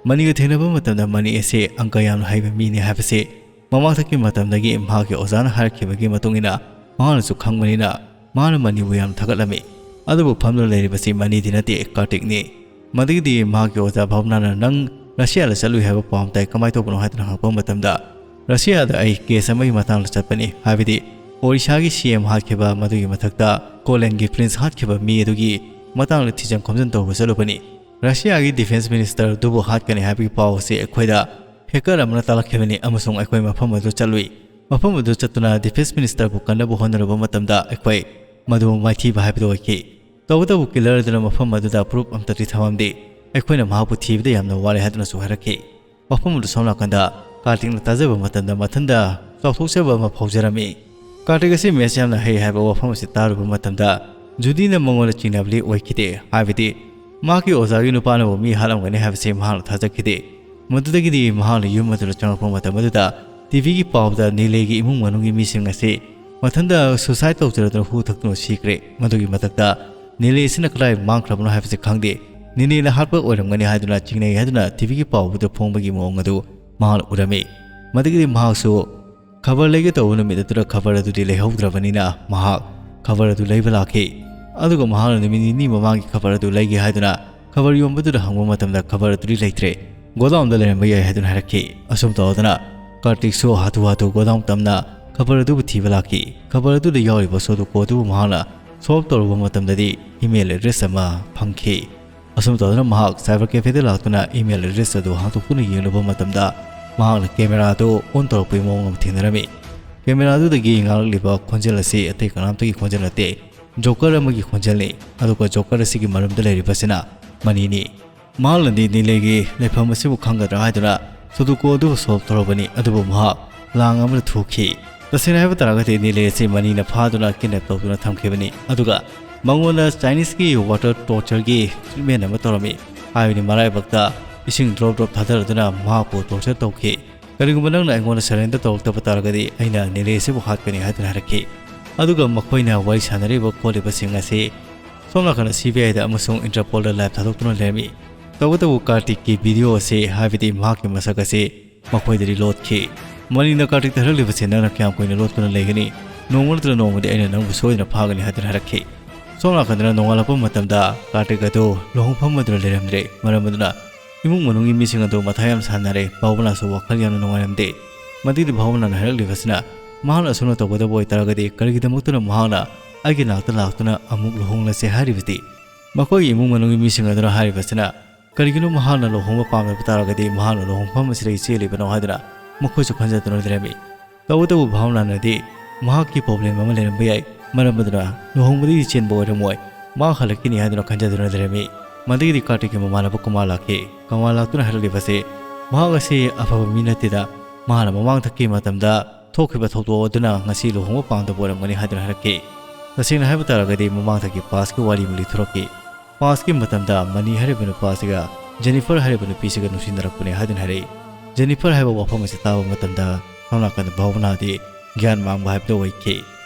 ꯃꯅꯤꯒ ꯊꯦꯡꯅꯕ ꯃꯇꯝꯗ ꯃꯅꯤ ꯑꯁꯤ ꯑꯪꯀ ꯌꯥꯝꯅ ꯍꯩꯕ ꯃꯤꯅꯤ ꯍꯥꯏꯕꯁꯤ ꯃꯃꯥꯡꯊꯛꯀꯤ ꯃꯇꯝꯗꯒꯤ ꯃꯍꯥꯛꯀꯤ ꯑꯣꯖꯥꯅ ꯍꯥꯏꯔꯛꯈꯤꯕꯒꯤ ꯃꯇꯨꯡ ꯏꯟꯅ ꯃꯍꯥꯛꯅꯁꯨ ꯈꯪꯕꯅꯤꯅ ꯃꯍꯥꯛꯅ ꯃꯅꯤꯕꯨ ꯌꯥꯝꯅ ꯊꯥꯒꯠꯂꯝꯃꯤ꯫ ꯑꯗꯨꯕꯨ ꯐꯝꯗꯨꯅ ꯂꯩꯔꯤꯕꯁꯤ ꯃꯅꯤꯗꯤ ꯅꯠꯇꯦ, ꯀꯥꯔꯇꯤꯛꯅꯤ꯫ ꯃꯗꯨꯒꯤꯗꯤ ꯃꯍꯥꯛꯀꯤ ꯑꯣꯖꯥ ꯚꯥꯕꯅꯥꯅ "ꯅꯪ ꯔꯁꯤꯌꯥꯗ ꯆꯠꯂꯨꯏ ꯍꯥꯏꯕ ꯄꯥꯎ ꯑꯃ ꯇꯥꯏ, ꯀꯃꯥꯏꯅ ꯇꯧꯕꯅꯣ?" ꯍꯥꯏꯗꯨꯅ ꯍꯪꯉꯛꯄ ꯃꯇꯝꯗ, "ꯔꯁꯤꯌꯥꯗ ꯑꯩ ꯀꯦꯁ ꯑꯃꯒꯤ ꯃꯇꯥꯡꯗ ꯆꯠꯄꯅꯤ, ꯍꯥꯏꯕꯗꯤ ꯑꯣꯔꯤꯁꯥꯒꯤ ꯁꯤ ꯑꯦꯝ ꯍꯥꯠꯈꯤꯕ, ꯃꯗꯨꯒꯤ ꯃꯊꯛꯇ ꯀꯣꯂꯦꯟꯒꯤ ꯄ꯭ꯔꯤꯟꯁ ꯍꯥꯠꯈꯤꯕ ꯃꯤ ꯑꯗꯨꯒꯤ ꯃꯇꯥꯡꯗ ꯊꯤꯖꯤꯟ ꯈꯣꯝꯖꯤꯟ ꯇꯧꯕ ꯆꯠꯂꯨꯕꯅꯤ꯫ ꯔꯁꯤꯌꯥꯒꯤ ꯗꯤꯐꯦꯟꯁ ꯃꯤꯅꯤꯁꯇꯔ ꯑꯗꯨꯕꯨ ꯍꯥꯠꯀꯅꯤ ꯍꯥꯏꯕꯒꯤ ꯄꯥꯎ ꯑꯁꯤ ꯑꯩꯈꯣꯏꯗ ꯍꯦꯀꯔ ꯑꯃꯅ ꯇꯥꯛꯂꯛꯈꯤꯕꯅꯤ ꯑꯃꯁꯨꯡ ꯑꯩꯈꯣꯏ ꯃꯐꯝ ꯑꯗꯨ ꯆꯠꯂꯨꯏ꯫ ꯃꯐꯝ ꯑꯗꯨ ꯆꯠꯇꯨꯅ ꯗꯤꯐꯦꯟꯁ ꯃꯤꯅꯤꯁꯇꯔꯕꯨ ꯀꯟꯅꯕ ꯍꯣꯠꯅꯔꯨꯕ ꯃꯇꯝꯗ ꯑꯩꯈꯣꯏ ꯃꯗꯨ ꯃꯥꯏꯊꯤꯕ ꯍꯥꯏꯕꯗꯨ ꯑꯣꯏꯈꯤ꯫ ꯇꯧꯕꯇꯕꯨ ꯀꯤꯂꯔ ꯑꯗꯨꯅ ꯃꯐꯝ ꯑꯗꯨꯗ ꯄ꯭ꯔꯨꯐ ꯑꯃꯠꯇꯗꯤ ꯊꯝꯃꯝꯗꯦ꯫ ꯑꯩꯈꯣꯏꯅ ꯃꯍꯥꯛꯄꯨ ꯊꯤꯕꯗ ꯌꯥꯝꯅ ꯋꯥꯔꯦ ꯍꯥꯏꯗꯨꯅꯁꯨ ꯍꯥꯏꯔꯛꯈꯤ꯫ ꯃꯐꯝ ꯑꯗꯨ ꯁꯣꯝ ꯅꯥꯀꯟꯗ ꯀꯥꯔꯇꯤꯛꯅ ꯇꯥꯖꯕ ꯃꯇꯝꯗ ꯃꯊꯟꯇ ꯆꯥꯎꯊꯣꯛꯆꯕ ꯑꯃ ꯐꯥꯎꯖꯔꯝꯃꯤ꯫ ꯀꯥꯔꯇꯤꯛ ꯑꯁꯤ ꯃꯦꯠꯁ ꯌꯥꯝꯅ ꯍꯩ ꯍꯥꯏꯕ ꯋꯥꯐꯝ ꯑꯁꯤ ꯇꯥꯔꯨꯕ ꯃꯇꯝꯗ ꯖꯨꯗꯤꯅ ꯃꯉꯣꯟꯗ ꯆꯤꯡꯅꯕꯗꯤ ꯑꯣꯏꯈꯤꯗꯦ, ꯍꯥꯏꯕꯗꯤ ꯃꯍꯥꯛꯀꯤ ꯑꯣꯖꯥꯒꯤ ꯅꯨꯄꯥꯅꯕꯨ ꯃꯤ ꯍꯥꯠꯂꯝꯒꯅꯤ ꯍꯥꯏꯕꯁꯤ ꯃꯍꯥꯛꯅ ꯊꯥꯖꯈꯤꯗꯦ꯫ ꯃꯗꯨꯗꯒꯤꯗꯤ ꯃꯍꯥꯛꯅ ꯌꯨꯝ ꯑꯗꯨꯗ ꯆꯪꯂꯛꯄ ꯃꯇꯝ ꯑꯗꯨꯗ ꯇꯤꯚꯤꯒꯤ ꯄꯥꯎꯗ ꯅꯤꯂꯦꯒꯤ ꯏꯃꯨꯡ ꯃꯅꯨꯡꯒꯤ ꯃꯤꯁꯤꯡ ꯑꯁꯤ ꯃꯊꯟꯇ ꯁꯨꯁꯥꯏꯗ ꯇꯧꯖꯔꯗꯨꯅ ꯍꯨ ꯊꯛꯇꯨꯅ ꯁꯤꯈ꯭ꯔꯦ꯫ ꯃꯗꯨꯒꯤ ꯃꯊꯛꯇ ꯅꯤꯂꯦ ꯑꯁꯤꯅ ꯀꯗꯥꯏ ꯃꯥꯡꯈ꯭ꯔꯕꯅꯣ ꯍꯥꯏꯕꯁꯤ ꯈꯪꯗꯦ꯫ ꯅꯤꯂꯦꯅ ꯍꯥꯠꯄ ꯑꯣꯏꯔꯝꯒꯅꯤ ꯍꯥꯏꯗꯨꯅ ꯆꯤꯡꯅꯩ ꯍꯥꯏꯗꯨꯅ ꯇꯤꯚꯤꯒꯤ ꯄꯥꯎꯗ ꯐꯣꯡꯕꯒꯤ ꯃꯑꯣꯡ ꯑꯗꯨ ꯃꯍꯥꯛꯅ ꯎꯔꯝꯃꯤ꯫ ꯃꯗꯨꯒꯤꯗꯤ ꯃꯍꯥꯛꯁꯨ ꯈꯕꯔ ꯂꯩꯒꯦ ꯇꯧꯕ ꯅꯨꯃꯤꯠ ꯑꯗꯨꯗ ꯈꯕꯔ ꯑꯗꯨꯗꯤ ꯂꯩꯍꯧꯗ꯭ꯔꯕꯅꯤꯅ ꯃꯍꯥꯛ ꯈꯕꯔ ꯑꯗꯨ ꯂꯩꯕ ꯂꯥꯛꯈꯤ꯫ ꯑꯗꯨꯒ ꯃꯍꯥꯛꯅ ꯅꯨꯃꯤꯠ ꯅꯤꯅꯤ ꯃꯃꯥꯡꯒꯤ ꯈꯕꯔ ꯑꯗꯨ ꯂꯩꯒꯦ ꯍꯥꯏꯗꯨꯅ ꯈꯕꯔ ꯌꯣꯟꯕꯗꯨꯗ ꯍꯪꯕ ꯃꯇꯝꯗ ꯈꯕꯔ ꯑꯗꯨꯗꯤ ꯂꯩꯇ꯭ꯔꯦ, ꯒꯣꯗꯥꯎꯟꯗ ꯂꯩꯔꯝꯕ ꯌꯥꯏ ꯍꯥꯏꯗꯨꯅ ꯍꯥꯏꯔꯛꯈꯤ꯫ ꯑꯁꯨꯝ ꯇꯧꯗꯅ ꯀꯥꯔꯇꯤꯛꯁꯨ ꯍꯥꯊꯨ ꯍꯥꯊꯨ ꯒꯣꯗꯥꯎꯟ ꯇꯝꯅ ꯈꯕꯔ ꯑꯗꯨꯕꯨ ꯊꯤꯕ ꯂꯥꯛꯈꯤ꯫ ꯈꯕꯔ ꯑꯗꯨꯗ ꯌꯥꯎꯔꯤꯕ ꯁꯣꯗꯣꯀꯣ ꯑꯗꯨꯕꯨ ꯃꯍꯥꯛꯅ ꯁꯣꯜꯕ ꯇꯧꯔꯨꯕ ꯃꯇꯝꯗꯗꯤ ꯏꯃꯦꯜ ꯑꯦꯗ꯭ꯔꯦꯁ ꯑꯃ ꯐꯪꯈꯤ꯫ ꯑꯁꯨꯝ ꯇꯧꯗꯨꯅ ꯃꯍꯥꯛ ꯁꯥꯏꯕꯔ ꯀꯦꯐꯦꯗ ꯂꯥꯛꯇꯨꯅ ꯏꯃꯦꯜ ꯑꯦꯗ꯭ꯔꯦꯁ ꯑꯗꯨ ꯍꯥꯡꯗꯣꯛꯇꯨꯅ ꯌꯦꯡꯂꯨꯕ ꯃꯇꯝꯗ ꯃꯍꯥꯛꯅ ꯀꯦꯃꯦꯔꯥ ꯑꯗꯨ ꯑꯣꯟ ꯇꯧꯔꯛꯄꯒꯤ ꯃꯑꯣꯡ ꯑꯃ ꯊꯦꯡꯅꯔꯝꯃꯤ꯫ ꯀꯦꯃꯦꯔꯥ ꯑꯗꯨꯗꯒꯤ ꯉꯥꯡꯂꯛꯂꯤꯕ ꯈꯣꯟꯖꯦꯜ ꯑꯁꯤ ꯑꯇꯩ ꯀꯅꯥꯝꯇꯒꯤ ꯈꯣꯟꯖꯦꯜ ꯅꯠꯇꯦ, ꯖꯣꯀꯔ ꯑꯃꯒꯤ ꯈꯣꯟꯖꯦꯜꯅꯤ꯫ ꯑꯗꯨꯒ ꯖꯣꯀꯔ ꯑꯁꯤꯒꯤ ꯃꯔꯨꯝꯗ ꯂꯩꯔꯤꯕꯁꯤꯅ ꯃꯅꯤꯅꯤ꯫ ꯃꯍꯥꯛꯅꯗꯤ ꯅꯤꯂꯦꯒꯤ ꯂꯩꯐꯝ ꯑꯁꯤꯕꯨ ꯈꯪꯒꯗ꯭ꯔꯥ ꯍꯥꯏꯗꯨꯅ ꯁꯨꯗꯣꯀꯣ ꯑꯗꯨꯕꯨ ꯁꯣꯜꯕ ꯇꯧꯔꯕꯅꯤ, ꯑꯗꯨꯕꯨ ꯃꯍꯥꯛ ꯂꯥꯡ ꯑꯃꯗ ꯊꯣꯛꯈꯤ꯫ ꯇꯁꯦꯡꯅ ꯍꯥꯏꯕ ꯇꯥꯔꯒꯗꯤ ꯅꯤꯂꯦ ꯑꯁꯤ ꯃꯅꯤꯅ ꯐꯥꯗꯨꯅ ꯀꯤꯗꯅꯦꯞ ꯇꯧꯗꯨꯅ ꯊꯝꯈꯤꯕꯅꯤ꯫ ꯑꯗꯨꯒ ꯃꯉꯣꯟꯗ ꯆꯥꯏꯅꯤꯁꯀꯤ ꯋꯥꯇꯔ ꯇꯣꯔꯆꯔꯒꯤ ꯇ꯭ꯔꯤꯠꯃꯦꯟ ꯑꯃ ꯇꯧꯔꯝꯃꯤ꯫ ꯍꯥꯏꯕꯗꯤ ꯃꯔꯥꯏꯕꯛꯇ ꯏꯁꯤꯡ ꯗ꯭ꯔꯣꯞ ꯗ꯭ꯔꯣꯞ ꯊꯥꯗꯔꯗꯨꯅ ꯃꯍꯥꯛꯄꯨ ꯇꯣꯔꯆꯔ ꯇꯧꯈꯤ꯫ "ꯀꯔꯤꯒꯨꯝꯕ ꯅꯪꯅ ꯑꯩꯉꯣꯟꯗ ꯁꯔꯦꯟꯗꯔ ꯇꯧꯔꯛꯇꯕ ꯇꯥꯔꯒꯗꯤ ꯑꯩꯅ ꯅꯤꯂꯦ ꯑꯁꯤꯕꯨ ꯍꯥꯠꯀꯅꯤ" ꯍꯥꯏꯗꯨꯅ ꯍꯥꯏꯔꯛꯈꯤ꯫ ꯑꯗꯨꯒ ꯃꯈꯣꯏꯅ ꯋꯥꯔꯤ ꯁꯥꯟꯅꯔꯤꯕ ꯈꯣꯠꯂꯤꯕꯁꯤꯡ ꯑꯁꯤ ꯁꯣꯝ ꯅꯥꯀꯟꯗ ꯁꯤ ꯕꯤ ꯑꯥꯏꯗ ꯑꯃꯁꯨꯡ ꯏꯟꯇꯔꯄꯣꯜꯗ ꯂꯥꯏꯚ ꯊꯥꯗꯣꯛꯇꯨꯅ ꯂꯩꯔꯝꯃꯤ꯫ ꯇꯧꯕꯇꯕꯨ ꯀꯥꯔꯇꯤꯛꯀꯤ ꯚꯤꯗꯤꯑꯣ ꯑꯁꯤ, ꯍꯥꯏꯕꯗꯤ ꯃꯍꯥꯛꯀꯤ ꯃꯁꯛ ꯑꯁꯤ ꯃꯈꯣꯏꯗꯗꯤ ꯂꯣꯠꯈꯤ꯫ ꯃꯅꯤꯅ ꯀꯥꯔꯇꯤꯛꯇ ꯍꯥꯏꯔꯛꯂꯤꯕꯁꯤ ꯅꯪꯅ ꯀꯌꯥꯝ ꯀꯨꯏꯅ ꯂꯣꯠꯇꯨꯅ ꯂꯩꯒꯅꯤ? ꯅꯣꯡꯃ ꯅꯠꯇ꯭ꯔꯒ ꯅꯣꯡꯃꯗꯤ ꯑꯩꯅ ꯅꯪꯕꯨ ꯁꯣꯏꯗꯅ ꯐꯥꯒꯅꯤ ꯍꯥꯏꯗꯨꯅ ꯍꯥꯏꯔꯛꯈꯤ꯫ ꯁꯣꯝ ꯅꯥꯀꯟꯗꯅ ꯅꯣꯡꯉꯥꯜꯂꯛꯄ ꯃꯇꯝꯗ ꯀꯥꯔꯇꯤꯛ ꯑꯗꯨ ꯂꯨꯍꯣꯡꯐꯝ ꯑꯗꯨꯗ ꯂꯩꯔꯝꯗ꯭ꯔꯦ꯫ ꯃꯔꯝ ꯑꯗꯨꯅ ꯏꯃꯨꯡ ꯃꯅꯨꯡꯒꯤ ꯃꯤꯁꯤꯡ ꯑꯗꯨ ꯃꯊꯥ ꯌꯥꯝ ꯁꯥꯟꯅꯔꯦ꯫ ꯚꯥꯕꯅꯥꯁꯨ ꯋꯥꯈꯜ ꯌꯥꯝꯅ ꯅꯨꯡꯉꯥꯏꯔꯝꯗꯦ꯫ ꯃꯗꯨꯒꯤ ꯚꯥꯕꯅꯥꯅ ꯍꯥꯏꯔꯛꯂꯤꯕꯁꯤꯅ, ꯃꯍꯥꯛꯅ ꯑꯁꯨꯝꯅ ꯇꯧꯒꯗꯕ ꯑꯣꯏꯇꯥꯔꯒꯗꯤ ꯀꯔꯤꯒꯤꯗꯃꯛꯇꯅ ꯃꯍꯥꯛꯅ ꯑꯩꯒꯤ ꯅꯥꯛꯇ ꯂꯥꯛꯇꯨꯅ ꯑꯃꯨꯛ ꯂꯨꯍꯣꯡꯂꯁꯦ ꯍꯥꯏꯔꯤꯕꯗꯤ? ꯃꯈꯣꯏꯒꯤ ꯏꯃꯨꯡ ꯃꯅꯨꯡꯒꯤ ꯃꯤꯁꯤꯡ ꯑꯗꯨꯅ ꯍꯥꯏꯔꯤꯕꯁꯤꯅ, ꯀꯔꯤꯒꯤꯅꯣ ꯃꯍꯥꯛꯅ ꯂꯨꯍꯣꯡꯕ ꯄꯥꯝꯂꯕ ꯇꯥꯔꯒꯗꯤ ꯃꯍꯥꯛꯅ ꯂꯨꯍꯣꯡꯐꯝ ꯑꯁꯤꯗꯒꯤ ꯆꯦꯜꯂꯤꯕꯅꯣ ꯍꯥꯏꯗꯨꯅ ꯃꯈꯣꯏꯁꯨ ꯈꯟꯖꯗꯨꯅ ꯂꯩꯔꯝꯃꯤ꯫ ꯇꯧꯕꯇꯕꯨ ꯚꯥꯕꯅꯥꯅꯗꯤ ꯃꯍꯥꯛꯀꯤ problem ꯑꯃ ꯂꯩꯔꯝꯕ ꯌꯥꯏ, ꯃꯔꯝ ꯑꯗꯨꯅ ꯂꯨꯍꯣꯡꯕꯗꯒꯤ ꯆꯦꯟꯕ ꯑꯣꯏꯔꯝꯃꯣꯏ, ꯃꯍꯥꯛ ꯍꯜꯂꯛꯈꯤꯅꯤ ꯍꯥꯏꯗꯨꯅ ꯈꯟꯖꯗꯨꯅ ꯂꯩꯔꯝꯃꯤ꯫ ꯃꯗꯨꯒꯤꯗꯤ ꯀꯥꯔꯇꯤꯛꯀꯤ ꯃꯃꯥꯟꯅꯕ ꯀꯃꯥꯜ ꯂꯥꯛꯈꯤ꯫ ꯀꯃꯥꯜ ꯂꯥꯛꯇꯨꯅ ꯍꯥꯏꯔꯛꯂꯤꯕꯁꯤ ꯃꯍꯥꯛ ꯑꯁꯤ ꯑꯐꯕ ꯃꯤ ꯅꯠꯇꯦꯗ, ꯃꯍꯥꯛꯅ ꯃꯃꯥꯡꯊꯛꯀꯤ ꯃꯇꯝꯗ ꯊꯣꯛꯈꯤꯕ ꯊꯧꯗꯣꯛ ꯑꯗꯨꯅ ꯉꯁꯤ ꯂꯨꯍꯣꯡꯕ ꯄꯥꯝꯗꯕ ꯑꯣꯏꯔꯝꯒꯅꯤ ꯍꯥꯏꯗꯨꯅ ꯍꯥꯏꯔꯛꯈꯤ꯫ ꯇꯁꯦꯡꯅ ꯍꯥꯏꯕ ꯇꯥꯔꯒꯗꯤ ꯃꯃꯥꯡꯊꯛꯀꯤ pastꯀꯤ ꯋꯥꯔꯤ ꯑꯃ ꯂꯤꯊꯣꯔꯛꯈꯤ꯫ Pastꯀꯤ ꯃꯇꯝꯗ ꯃꯅꯤ ꯍꯥꯏꯔꯤꯕ ꯅꯨꯄꯥꯁꯤꯒ ꯖꯦꯅꯤꯐꯔ ꯍꯥꯏꯔꯤꯕ ꯅꯨꯄꯤꯁꯤꯒ ꯅꯨꯡꯁꯤꯅꯔꯛꯄꯅꯦ ꯍꯥꯏꯗꯨꯅ ꯍꯥꯏꯔꯛꯏ꯫ ꯖꯦꯅꯤꯐꯔ ꯍꯥꯏꯕ ꯋꯥꯐꯝ ꯑꯁꯤ ꯇꯥꯕ ꯃꯇꯝꯗ ꯁꯣꯝ ꯅꯥꯀꯟꯗ ꯚꯥꯕꯅꯥꯗꯤ ꯒ꯭ꯌꯥꯟ ꯃꯥꯡꯕ ꯍꯥꯏꯕꯗꯨ ꯑꯣꯏꯈꯤ꯫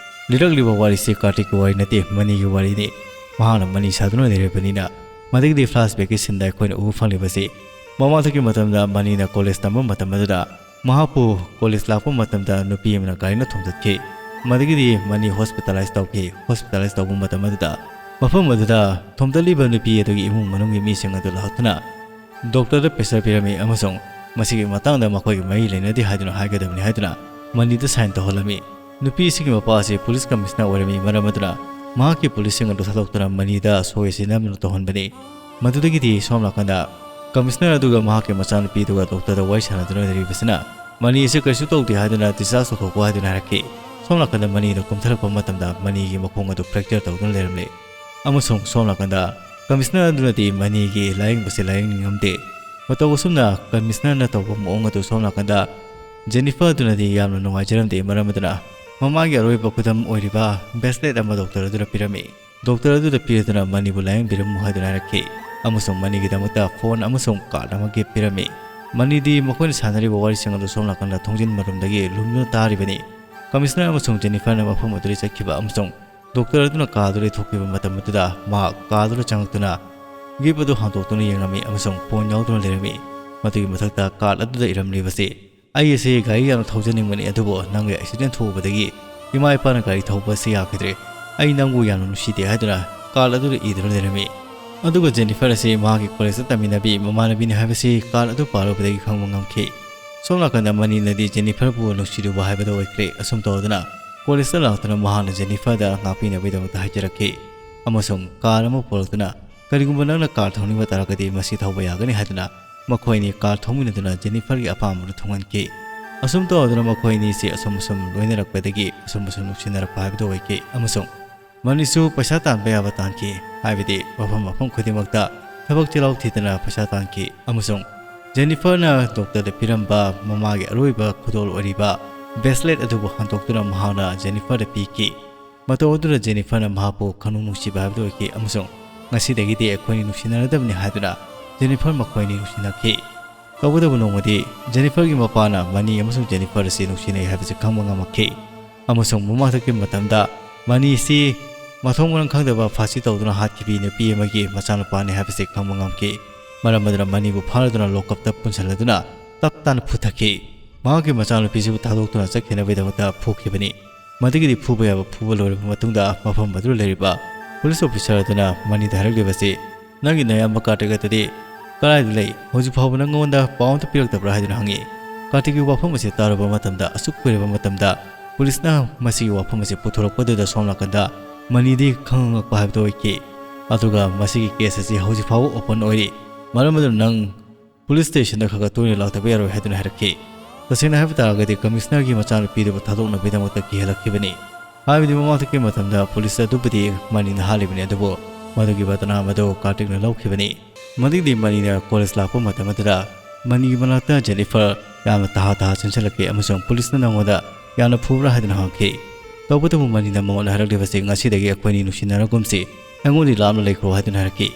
ꯂꯤꯔꯛꯂꯤꯕ ꯋꯥꯔꯤꯁꯤ ꯀꯥꯔꯇꯤꯛꯀꯤ ꯋꯥꯔꯤ ꯅꯠꯇꯦ, ꯃꯅꯤꯒꯤ ꯋꯥꯔꯤꯅꯤ꯫ ꯃꯍꯥꯛꯅ ꯃꯅꯤ ꯁꯥꯗꯨꯅ ꯂꯩꯔꯕꯅꯤꯅ ꯃꯗꯨꯒꯤꯗꯤ flashbackꯀꯤ sceneꯗ ꯑꯩꯈꯣꯏꯅ ꯎꯕ ꯐꯪꯂꯤꯕꯁꯤ ꯃꯃꯥꯡꯊꯛꯀꯤ ꯃꯇꯝꯗ ꯃꯅꯤꯅ college ꯇꯝꯕ ꯃꯇꯝ ꯑꯗꯨꯗ ꯃꯍꯥꯛꯄꯨ college ꯂꯥꯛꯄ ꯃꯇꯝꯗ ꯅꯨꯄꯤ ꯑꯃꯅ ꯒꯥꯔꯤꯅ ꯊꯣꯝꯗꯠꯈꯤ꯫ ꯃꯗꯨꯒꯤꯗꯤ ꯃꯅꯤ hospitalize ꯇꯧꯈꯤ꯫ Hospitalize ꯇꯧꯕ ꯃꯇꯝ ꯑꯗꯨꯗ ꯃꯐꯝ ꯑꯗꯨꯗ ꯊꯣꯝꯗꯠꯂꯤꯕ ꯅꯨꯄꯤ ꯑꯗꯨꯒꯤ ꯏꯃꯨꯡ ꯃꯅꯨꯡꯒꯤ ꯃꯤꯁꯤꯡ ꯑꯗꯨ ꯂꯥꯛꯇꯨꯅ doctorꯗ pressure ꯄꯤꯔꯝꯃꯤ ꯑꯃꯁꯨꯡ ꯃꯁꯤꯒꯤ ꯃꯇꯥꯡꯗ ꯃꯈꯣꯏꯒꯤ ꯃꯔꯤ ꯂꯩꯅꯗꯦ ꯍꯥꯏꯗꯨꯅ ꯍꯥꯏꯒꯗꯕꯅꯤ ꯍꯥꯏꯗꯨꯅ ꯃꯅꯤꯗ sign ꯇꯧꯍꯜꯂꯝꯃꯤ꯫ ꯅꯨꯄꯤ ꯑꯁꯤꯒꯤ ꯃꯄꯥ ꯑꯁꯤ police commissioner ꯑꯣꯏꯔꯝꯃꯤ, ꯃꯔꯝ ꯑꯗꯨꯅ ꯃꯍꯥꯛꯀꯤ policeꯁꯤꯡ ꯑꯗꯨ ꯊꯥꯗꯣꯛꯇꯨꯅ ꯃꯅꯤꯗ ꯁꯣꯏ ꯁꯤꯟꯅꯕ ꯇꯧꯍꯟꯕꯅꯤ꯫ ꯃꯗꯨꯗꯒꯤꯗꯤ ꯁꯣꯝ ꯅꯥꯀꯟꯗ commissioner ꯑꯗꯨꯒ ꯃꯍꯥꯛꯀꯤ ꯃꯆꯥꯅꯨꯄꯤ ꯑꯗꯨꯒ doctorꯗ ꯋꯥꯔꯤ ꯁꯥꯟꯅꯗꯨꯅ ꯂꯩꯔꯤꯕꯁꯤꯅ ꯃꯅꯤ ꯑꯁꯤ ꯀꯔꯤꯁꯨ ꯇꯧꯗꯦ ꯍꯥꯏꯗꯨꯅ discharge ꯇꯧꯊꯣꯛꯄ ꯍꯥꯏꯗꯨꯅ ꯍꯥꯏꯔꯛꯈꯤ꯫ ꯁꯣꯝ ꯅꯥꯀꯟꯗ ꯃꯅꯤꯗ ꯀꯨꯝꯊꯔꯛꯄ ꯃꯇꯝꯗ ꯃꯅꯤꯒꯤ ꯃꯈꯣꯡ ꯑꯗꯨ fracture ꯇꯧꯗꯨꯅ ꯂꯩꯔꯝꯂꯦ꯫ ꯑꯃꯁꯨꯡ ꯁꯣꯝ ꯅꯥꯀꯟꯗ commissioner ꯑꯗꯨꯅꯗꯤ ꯃꯅꯤꯒꯤ ꯂꯥꯌꯦꯡꯕꯁꯤ ꯂꯥꯌꯦꯡꯅꯤꯡꯉꯝꯗꯦ꯫ ꯃꯇꯧ ꯑꯁꯨꯝꯅ commissionerꯅ ꯇꯧꯕ ꯃꯑꯣꯡ ꯑꯗꯨ ꯁꯣꯝ ꯅꯥꯀꯟꯗ ꯖꯦꯅꯤꯐꯔ ꯑꯗꯨꯅꯗꯤ ꯌꯥꯝꯅ ꯅꯨꯡꯉꯥꯏꯖꯔꯝꯗꯦ, ꯃꯔꯝ ꯑꯗꯨꯅ ꯃꯃꯥꯒꯤ ꯑꯔꯣꯏꯕ ꯈꯨꯗꯝ ꯑꯣꯏꯔꯤꯕ bracelet ꯑꯃ doctor ꯑꯗꯨꯗ ꯄꯤꯔꯝꯃꯤ꯫ Doctor ꯑꯗꯨꯗ ꯄꯤꯔꯗꯨꯅ ꯃꯅꯤꯕꯨ ꯂꯥꯌꯦꯡꯕꯤꯔꯝꯃꯨ ꯍꯥꯏꯗꯨꯅ ꯍꯥꯏꯔꯛꯈꯤ ꯑꯃꯁꯨꯡ ꯃꯅꯤꯒꯤꯗꯃꯛꯇ phone ꯑꯃꯁꯨꯡ card ꯑꯃ gift ꯄꯤꯔꯝꯃꯤ꯫ ꯃꯅꯤꯗꯤ ꯃꯈꯣꯏꯅ ꯁꯥꯟꯅꯔꯤꯕ ꯋꯥꯔꯤꯁꯤꯡ ꯑꯗꯨ ꯁꯣꯝ ꯅꯥꯀꯟꯗ ꯊꯣꯡꯖꯤꯟ ꯃꯔꯨꯝꯗꯒꯤ ꯂꯨꯝꯗꯨꯅ ꯇꯥꯔꯤꯕꯅꯤ꯫ Commissioner ꯑꯃꯁꯨꯡ ꯖꯦꯅꯤꯐꯔꯅ ꯃꯐꯝ ꯑꯗꯨꯗꯒꯤ ꯆꯠꯈꯤꯕ ꯑꯃꯁꯨꯡ doctor ꯑꯗꯨꯅ car ꯑꯗꯨ ꯂꯩꯊꯣꯛꯈꯤꯕ ꯃꯇꯝ ꯑꯗꯨꯗ ꯃꯍꯥꯛ car ꯑꯗꯨꯗ ꯆꯪꯂꯛꯇꯨꯅ gift ꯑꯗꯨ ꯍꯥꯡꯗꯣꯛꯇꯨꯅ ꯌꯦꯡꯂꯝꯃꯤ ꯑꯃꯁꯨꯡ phone ꯌꯥꯎꯗꯨꯅ ꯂꯩꯔꯝꯃꯤ꯫ ꯃꯗꯨꯒꯤ ꯃꯊꯛꯇ card ꯑꯗꯨꯗ ꯏꯔꯝꯂꯤꯕꯁꯤ, "ꯑꯩ ꯑꯁꯤ ꯒꯥꯔꯤ ꯌꯥꯝꯅ ꯊꯧꯖꯅꯤꯡꯕꯅꯤ, ꯑꯗꯨꯕꯨ ꯅꯪꯒꯤ accident ꯊꯣꯛꯎꯕꯗꯒꯤ ꯏꯃꯥ ꯏꯄꯥꯅ ꯒꯥꯔꯤ ꯊꯧꯕ ꯑꯁꯤ ꯌꯥꯈꯤꯗ꯭ꯔꯦ꯫ ꯑꯩ ꯅꯪꯕꯨ ꯌꯥꯝꯅ ꯅꯨꯡꯁꯤꯗꯦ" ꯍꯥꯏꯗꯨꯅ card ꯑꯗꯨꯗ ꯏꯗꯨꯅ ꯂꯩꯔꯝꯃꯤ꯫ ꯑꯗꯨꯒ ꯖꯦꯅꯤꯐꯔ ꯑꯁꯤ ꯃꯍꯥꯛꯀꯤ collegeꯇ ꯇꯝꯃꯤꯟꯅꯕꯤ ꯃꯃꯥꯟꯅꯕꯤꯅꯤ ꯍꯥꯏꯕꯁꯤ card ꯑꯗꯨ ꯄꯥꯔꯨꯕꯗꯒꯤ ꯈꯪꯕ ꯉꯝꯈꯤ꯫ ꯁꯣꯝ ꯅꯥꯀꯟꯗ ꯃꯅꯤꯅꯗꯤ ꯖꯦꯅꯤꯐꯔꯕꯨ ꯅꯨꯡꯁꯤꯔꯨꯕ ꯍꯥꯏꯕꯗꯨ ꯑꯣꯏꯈ꯭ꯔꯦ꯫ ꯑꯁꯨꯝ ꯇꯧꯗꯨꯅ collegeꯇ ꯂꯥꯛꯇꯨꯅ ꯃꯍꯥꯛꯅ ꯖꯦꯅꯤꯐꯔꯗ ꯉꯥꯛꯄꯤꯅꯕꯒꯤꯗꯃꯛꯇ ꯍꯥꯏꯖꯔꯛꯈꯤ꯫ ꯑꯃꯁꯨꯡ car ꯑꯃ ꯄꯨꯔꯛꯇꯨꯅ, "ꯀꯔꯤꯒꯨꯝꯕ ꯅꯪꯅ car ꯊꯧꯅꯤꯡꯕ ꯇꯥꯔꯒꯗꯤ ꯃꯁꯤ ꯊꯧꯕ ꯌꯥꯒꯅꯤ" ꯍꯥꯏꯗꯨꯅ ꯃꯈꯣꯏ ꯑꯅꯤ car ꯊꯧꯃꯤꯟꯅꯗꯨꯅ ꯖꯦꯅꯤꯐꯔꯒꯤ ꯑꯄꯥꯝꯕꯗꯨ ꯊꯨꯡꯍꯟꯈꯤ꯫ ꯑꯁꯨꯝ ꯇꯧꯗꯨꯅ ꯃꯈꯣꯏ ꯑꯅꯤꯁꯤ ꯑꯁꯨꯝ ꯑꯁꯨꯝ ꯂꯣꯏꯅꯔꯛꯄꯗꯒꯤ ꯑꯁꯨꯝ ꯑꯁꯨꯝ ꯅꯨꯡꯁꯤꯅꯔꯛꯄ ꯍꯥꯏꯕꯗꯨ ꯑꯣꯏꯈꯤ꯫ ꯑꯃꯁꯨꯡ ꯃꯅꯤꯁꯨ ꯄꯩꯁꯥ ꯇꯥꯟꯕ ꯌꯥꯕ ꯇꯥꯟꯈꯤ, ꯍꯥꯏꯕꯗꯤ ꯃꯐꯝ ꯃꯐꯝ ꯈꯨꯗꯤꯡꯃꯛꯇ ꯊꯕꯛ ꯆꯤꯜꯍꯥꯎ ꯊꯤꯗꯅ ꯄꯩꯁꯥ ꯇꯥꯟꯈꯤ꯫ ꯑꯃꯁꯨꯡ ꯖꯦꯅꯤꯐꯔꯅ ꯗꯣꯛꯇꯔꯗ ꯄꯤꯔꯝꯕ ꯃꯃꯥꯒꯤ ꯑꯔꯣꯏꯕ ꯈꯨꯗꯣꯜ ꯑꯣꯏꯔꯤꯕ ꯕ꯭ꯔꯦꯁꯂꯦꯠ ꯑꯗꯨꯕꯨ ꯍꯟꯗꯣꯛꯇꯨꯅ ꯃꯍꯥꯛꯅ ꯖꯦꯅꯤꯐꯔꯗ ꯄꯤꯈꯤ꯫ ꯃꯇꯧ ꯑꯗꯨꯗ ꯖꯦꯅꯤꯐꯔꯅ ꯃꯍꯥꯛꯄꯨ ꯈꯪꯅꯨꯡ ꯅꯨꯡꯁꯤꯕ ꯍꯥꯏꯕꯗꯨ ꯑꯣꯏꯈꯤ, ꯑꯃꯁꯨꯡ "ꯉꯁꯤꯗꯒꯤꯗꯤ ꯑꯩꯈꯣꯏꯅꯤ ꯅꯨꯡꯁꯤꯅꯔꯗꯕꯅꯤ" ꯍꯥꯏꯗꯨꯅ ꯖꯦꯅꯤꯐꯔ ꯃꯈꯣꯏꯅꯤ ꯅꯨꯡꯁꯤꯅꯈꯤ꯫ ꯇꯧꯕꯇꯕꯨ ꯅꯣꯡꯃꯗꯤ ꯖꯦꯅꯤꯐꯔꯒꯤ ꯃꯄꯥꯅ ꯃꯅꯤ ꯑꯃꯁꯨꯡ ꯖꯦꯅꯤꯐꯔ ꯑꯁꯤ ꯅꯨꯡꯁꯤꯅꯩ ꯍꯥꯏꯕꯁꯤ ꯈꯪꯕ ꯉꯝꯃꯛꯈꯤ, ꯑꯃꯁꯨꯡ ꯃꯃꯥꯡꯊꯛꯀꯤ ꯃꯇꯝꯗ ꯃꯅꯤ ꯑꯁꯤ ꯃꯊꯣꯡ ꯃꯔꯝ ꯈꯪꯗꯕ ꯐꯥꯁꯤ ꯇꯧꯗꯨꯅ ꯍꯥꯠꯈꯤꯕꯤ ꯅꯨꯄꯤ ꯑꯃꯒꯤ ꯃꯆꯥꯅꯨꯄꯥꯅꯤ ꯍꯥꯏꯕꯁꯤ ꯈꯪꯕ ꯉꯝꯈꯤ꯫ ꯃꯔꯝ ꯑꯗꯨꯅ ꯃꯅꯤꯕꯨ ꯐꯥꯔꯗꯨꯅ ꯂꯣꯀꯞꯇ ꯄꯨꯟꯁꯤꯜꯂꯗꯨꯅ ꯇꯞ ꯇꯥꯅ ꯐꯨꯊꯈꯤ꯫ ꯃꯍꯥꯛꯀꯤ ꯃꯆꯥꯅꯨꯄꯤꯁꯤꯕꯨ ꯊꯥꯗꯣꯛꯇꯨꯅ ꯆꯠꯈꯤꯅꯕꯒꯤꯗꯃꯛꯇ ꯐꯨꯈꯤꯕꯅꯤ꯫ ꯃꯗꯨꯒꯤꯗꯤ ꯐꯨꯕ ꯌꯥꯕ ꯐꯨꯕ ꯂꯣꯏꯔꯕ ꯃꯇꯨꯡꯗ, ꯃꯐꯝ ꯑꯗꯨꯗ ꯂꯩꯔꯤꯕ ꯄꯨꯂꯤꯁ ꯑꯣꯐꯤꯁꯥꯔ ꯑꯗꯨꯅ ꯃꯅꯤꯗ ꯍꯥꯏꯔꯛꯂꯤꯕꯁꯤ, "ꯅꯪꯒꯤ ꯅꯌꯥꯝꯕ ꯀꯥꯔꯇꯤꯛ ꯑꯗꯨꯗꯤ ꯀꯗꯥꯏꯗ ꯂꯩ? ꯍꯧꯖꯤꯛ ꯐꯥꯎꯕ ꯅꯪꯉꯣꯟꯗ ꯄꯥꯎ ꯑꯝꯇ ꯄꯤꯔꯛꯇꯕ꯭ꯔꯥ?" ꯍꯥꯏꯗꯨꯅ ꯍꯪꯉꯤ꯫ ꯀꯥꯔꯇꯤꯛꯀꯤ ꯋꯥꯐꯝ ꯑꯁꯤ ꯇꯥꯔꯨꯕ ꯃꯇꯝꯗ, ꯑꯁꯨꯛ ꯀꯨꯏꯔꯕ ꯃꯇꯝꯗ ꯄꯨꯂꯤꯁꯅ ꯃꯁꯤꯒꯤ ꯋꯥꯐꯝ ꯑꯁꯤ ꯄꯨꯊꯣꯔꯛꯄꯗꯨꯗ ꯁꯣꯝ ꯅꯥꯀꯟꯗ ꯃꯅꯤꯗꯤ ꯈꯪꯉꯛꯄ ꯍꯥꯏꯕꯗꯨ ꯑꯣꯏꯈꯤ꯫ ꯑꯗꯨꯒ ꯃꯁꯤꯒꯤ ꯀꯦꯁ ꯑꯁꯤ ꯍꯧꯖꯤꯛ ꯐꯥꯎꯕ ꯑꯣꯄꯟ ꯑꯣꯏꯔꯤ꯫ ꯃꯔꯝ ꯑꯗꯨꯅ ꯅꯪ ꯄꯨꯂꯤꯁ ꯁ꯭ꯇꯦꯁꯟꯗ ꯈꯔ ꯈꯔ ꯇꯣꯏꯅ ꯂꯥꯛꯇꯕ ꯌꯥꯔꯣꯏ ꯍꯥꯏꯗꯨꯅ ꯍꯥꯏꯔꯛꯈꯤ꯫ ꯇꯁꯦꯡꯅ ꯍꯥꯏꯕ ꯇꯥꯔꯒꯗꯤ ꯀꯃꯤꯁꯅꯔꯒꯤ ꯃꯆꯥꯅꯨꯄꯤꯗꯨꯕꯨ ꯊꯥꯗꯣꯛꯅꯕꯒꯤꯗꯃꯛꯇ ꯀꯤꯍꯜꯂꯛꯈꯤꯕꯅꯤ꯫ ꯍꯥꯏꯕꯗꯤ ꯃꯃꯥꯡꯊꯛꯀꯤ ꯃꯇꯝꯗ ꯄꯨꯂꯤꯁ ꯑꯗꯨꯕꯨꯗꯤ ꯃꯅꯤꯅ ꯍꯥꯠꯂꯤꯕꯅꯤ, ꯑꯗꯨꯕꯨ ꯃꯗꯨꯒꯤ ꯕꯗꯅꯥꯝ ꯑꯗꯨ ꯀꯥꯔꯇꯤꯛꯅ ꯂꯧꯈꯤꯕꯅꯤ꯫ ꯃꯗꯨꯒꯤꯗꯤ ꯃꯅꯤꯅ ꯀꯣꯂꯦꯖ ꯂꯥꯛꯄ ꯃꯇꯝ ꯑꯗꯨꯗ ꯃꯅꯤꯒꯤ ꯃꯅꯥꯛꯇ ꯖꯦꯅꯤꯐꯔ ꯌꯥꯝꯅ ꯇꯍꯥ ꯇꯍꯥ ꯆꯦꯟꯁꯤꯜꯂꯛꯈꯤ ꯑꯃꯁꯨꯡ ꯄꯨꯂꯤꯁꯅ ꯅꯪꯉꯣꯟꯗ ꯌꯥꯝꯅ ꯐꯨꯕ꯭ꯔꯥ ꯍꯥꯏꯗꯨꯅ ꯍꯪꯈꯤ꯫ ꯇꯧꯕꯇꯕꯨ ꯃꯅꯤꯅ ꯃꯉꯣꯟꯗ ꯍꯥꯏꯔꯛꯂꯤꯕꯁꯤ, "ꯉꯁꯤꯗꯒꯤ ꯑꯩꯈꯣꯏꯅꯤ ꯅꯨꯡꯁꯤꯅꯔꯒꯨꯝꯁꯤ, ꯑꯩꯉꯣꯟꯗꯒꯤ ꯂꯥꯞꯅ ꯂꯩꯈ꯭ꯔꯣ" ꯍꯥꯏꯗꯨꯅ ꯍꯥꯏꯔꯛꯈꯤ꯫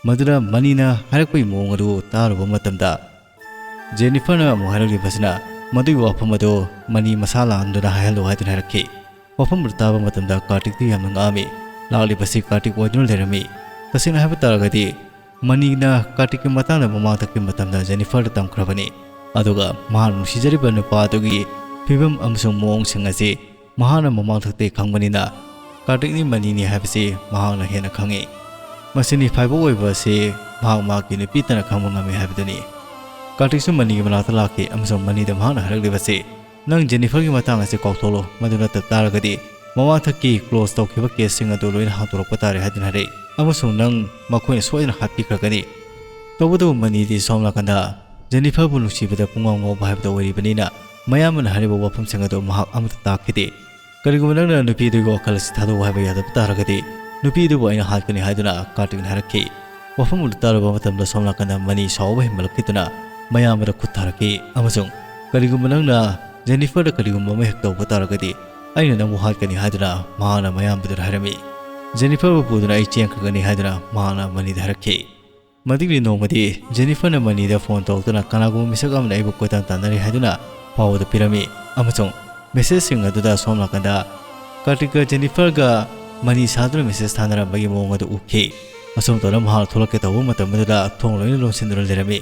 ꯃꯗꯨꯗ ꯃꯅꯤꯅ ꯍꯥꯏꯔꯛꯄꯒꯤ ꯃꯑꯣꯡ ꯑꯗꯨ ꯇꯥꯔꯨꯕ ꯃꯇꯝꯗ, ꯖꯦꯅꯤꯐꯔꯅ ꯑꯃꯨꯛ ꯍꯥꯏꯔꯛꯂꯤꯕꯁꯤꯅ ꯃꯗꯨꯒꯤ ꯋꯥꯐꯝ ꯑꯗꯨ ꯃꯅꯤ ꯃꯁꯥ ꯂꯥꯛꯍꯟꯗꯨꯅ ꯍꯥꯏꯍꯜꯂꯨ ꯍꯥꯏꯗꯨꯅ ꯍꯥꯏꯔꯛꯈꯤ꯫ ꯋꯥꯐꯝ ꯑꯗꯨ ꯇꯥꯕ ꯃꯇꯝꯗ ꯀꯥꯔꯇꯤꯛꯇꯤ ꯌꯥꯝꯅ ꯉꯛꯑꯝꯃꯤ꯫ ꯂꯥꯛꯂꯤꯕꯁꯤ ꯀꯥꯔꯇꯤꯛ ꯑꯣꯏꯗꯨꯅ ꯂꯩꯔꯝꯃꯤ꯫ ꯇꯁꯦꯡꯅ ꯍꯥꯏꯕ ꯇꯥꯔꯒꯗꯤ, ꯃꯅꯤꯅ ꯀꯥꯔꯇꯤꯛꯀꯤ ꯃꯇꯥꯡꯗ ꯃꯃꯥꯡꯊꯛꯀꯤ ꯃꯇꯝꯗ ꯖꯦꯅꯤꯐꯔꯗ ꯇꯝꯈ꯭ꯔꯕꯅꯤ꯫ ꯑꯗꯨꯒ ꯃꯍꯥꯛꯅ ꯅꯨꯡꯁꯤꯖꯔꯤꯕ ꯅꯨꯄꯥ ꯑꯗꯨꯒꯤ ꯐꯤꯕꯝ ꯑꯃꯁꯨꯡ ꯃꯑꯣꯡꯁꯤꯡ ꯑꯁꯤ ꯃꯍꯥꯛꯅ ꯃꯃꯥꯡꯊꯛꯇꯒꯤ ꯈꯪꯕꯅꯤꯅ, ꯀꯥꯔꯇꯤꯛꯅꯤ ꯃꯅꯤꯅꯤ ꯍꯥꯏꯕꯁꯤ ꯃꯍꯥꯛꯅ ꯍꯦꯟꯅ ꯈꯪꯏ꯫ ꯃꯁꯤꯅꯤ ꯐꯥꯏꯕꯣꯛ ꯑꯣꯏꯕ ꯑꯁꯤ ꯃꯍꯥꯛ ꯃꯍꯥꯛꯀꯤ ꯅꯨꯄꯤꯇꯅ ꯈꯪꯕ ꯉꯝꯃꯤ ꯍꯥꯏꯕꯗꯨꯅꯤ꯫ ꯀꯥꯔꯇꯤꯛꯁꯨ ꯃꯅꯤꯒꯤ ꯃꯅꯥꯛꯇ ꯂꯥꯛꯈꯤ ꯑꯃꯁꯨꯡ ꯃꯅꯤꯗ ꯃꯍꯥꯛꯅ ꯍꯥꯏꯔꯛꯂꯤꯕꯁꯤ, "ꯅꯪ ꯖꯦꯅꯤꯐꯔꯒꯤ ꯃꯇꯥꯡ ꯑꯁꯤ ꯀꯥꯎꯊꯣꯛꯂꯣ, ꯃꯗꯨ ꯅꯠꯇ ꯇꯥꯔꯒꯗꯤ ꯃꯃꯥꯡꯊꯛꯀꯤ ꯀ꯭ꯂꯣꯖ ꯇꯧꯈꯤꯕ ꯀꯦꯁꯁꯤꯡ ꯑꯗꯨ ꯂꯣꯏꯅ ꯍꯥꯡꯗꯣꯔꯛꯄ ꯇꯥꯔꯦ" ꯍꯥꯏꯗꯨꯅ ꯍꯥꯏꯔꯛꯏ, ꯑꯃꯁꯨꯡ ꯅꯪ ꯃꯈꯣꯏꯅ ꯁꯣꯏꯗꯅ ꯍꯥꯠꯄꯤꯈ꯭ꯔꯒꯅꯤ꯫ ꯇꯧꯕꯇꯕꯨ ꯃꯅꯤꯗꯤ ꯁꯣꯝ ꯅꯥꯀꯟꯗ ꯖꯦꯅꯤꯐꯔꯕꯨ ꯅꯨꯡꯁꯤꯕꯗ ꯄꯨꯡꯉꯥꯎ ꯉꯥꯎꯕ ꯍꯥꯏꯕꯗꯨ ꯑꯣꯏꯔꯤꯕꯅꯤꯅ, ꯃꯌꯥꯝꯕꯅ ꯍꯥꯏꯔꯤꯕ ꯋꯥꯐꯝꯁꯤꯡ ꯑꯗꯨ ꯃꯍꯥꯛ ꯑꯃꯠꯇ ꯇꯥꯈꯤꯗꯦ꯫ "ꯀꯔꯤꯒꯨꯝꯕ ꯅꯪꯅ ꯅꯨꯄꯤꯗꯨꯒꯤ ꯋꯥꯈꯜ ꯑꯁꯤ ꯊꯥꯗꯣꯛꯎ ꯍꯥꯏꯕ ꯌꯥꯗꯕ ꯇꯥꯔꯒꯗꯤ, ꯅꯨꯄꯤ ꯑꯗꯨꯕꯨ ꯑꯩꯅ ꯍꯥꯠꯀꯅꯤ" ꯍꯥꯏꯗꯨꯅ ꯀꯥꯔꯇꯤꯛꯅ ꯍꯥꯏꯔꯛꯈꯤ꯫ ꯋꯥꯐꯝ ꯑꯗꯨ ꯇꯥꯔꯕ ꯃꯇꯝꯗ ꯁꯣꯝ ꯅꯥꯀꯟꯗ ꯃꯅꯤ ꯁꯥꯎꯕ ꯍꯦꯟꯒꯠꯂꯛꯈꯤꯗꯨꯅ ꯃꯌꯥꯝꯕꯗ ꯈꯨꯠ ꯊꯥꯔꯛꯈꯤ ꯑꯃꯁꯨꯡ "ꯀꯔꯤꯒꯨꯝꯕ ꯅꯪꯅ ꯖꯦꯅꯤꯐꯔꯗ ꯀꯔꯤꯒꯨꯝꯕ ꯑꯃ ꯍꯦꯛ ꯇꯧꯕ ꯇꯥꯔꯒꯗꯤ, ꯑꯩꯅ ꯅꯪꯕꯨ ꯍꯥꯠꯀꯅꯤ" ꯍꯥꯏꯗꯨꯅ ꯃꯍꯥꯛꯅ ꯃꯌꯥꯝꯕꯗꯨꯗ ꯍꯥꯏꯔꯝꯃꯤ꯫ "ꯖꯦꯅꯤꯐꯔꯕꯨ ꯄꯨꯗꯨꯅ ꯑꯩ ꯆꯦꯟꯈ꯭ꯔꯒꯅꯤ" ꯍꯥꯏꯗꯨꯅ ꯃꯍꯥꯛꯅ ꯃꯅꯤꯗ ꯍꯥꯏꯔꯛꯈꯤ꯫ ꯃꯗꯨꯒꯤ ꯅꯣꯡꯃꯗꯤ ꯖꯦꯅꯤꯐꯔꯅ ꯃꯅꯤꯗ ꯐꯣꯟ ꯇꯧꯔꯛꯇꯨꯅ "ꯀꯅꯥꯒꯨꯝꯕ ꯃꯤꯁꯛ ꯑꯃꯅ ꯑꯩꯕꯨ ꯀꯣꯏꯇꯥꯟ ꯇꯥꯟꯅꯔꯤ" ꯍꯥꯏꯗꯨꯅ ꯄꯥꯎ ꯑꯗꯨ ꯄꯤꯔꯝꯃꯤ ꯑꯃꯁꯨꯡ ꯃꯦꯁꯦꯖꯁꯤꯡ ꯑꯗꯨꯗ ꯁꯣꯝ ꯅꯥꯀꯟꯗ ꯀꯥꯔꯇꯤꯛꯀ ꯖꯦꯅꯤꯐꯔꯒ ꯃꯅꯤ ꯁꯥꯗꯨꯅ ꯃꯦꯁꯦꯖ ꯊꯥꯅꯔꯝꯕꯒꯤ ꯃꯑꯣꯡ ꯑꯗꯨ ꯎꯈꯤ꯫ ꯑꯁꯨꯝ ꯇꯧꯅ ꯃꯍꯥꯛ ꯊꯣꯛꯂꯛꯀꯦ ꯇꯧꯕ ꯃꯇꯝ ꯑꯗꯨꯗ ꯊꯣꯡ ꯂꯣꯏꯅ ꯂꯣꯟꯁꯤꯟꯗꯨꯅ ꯂꯩꯔꯝꯃꯤ꯫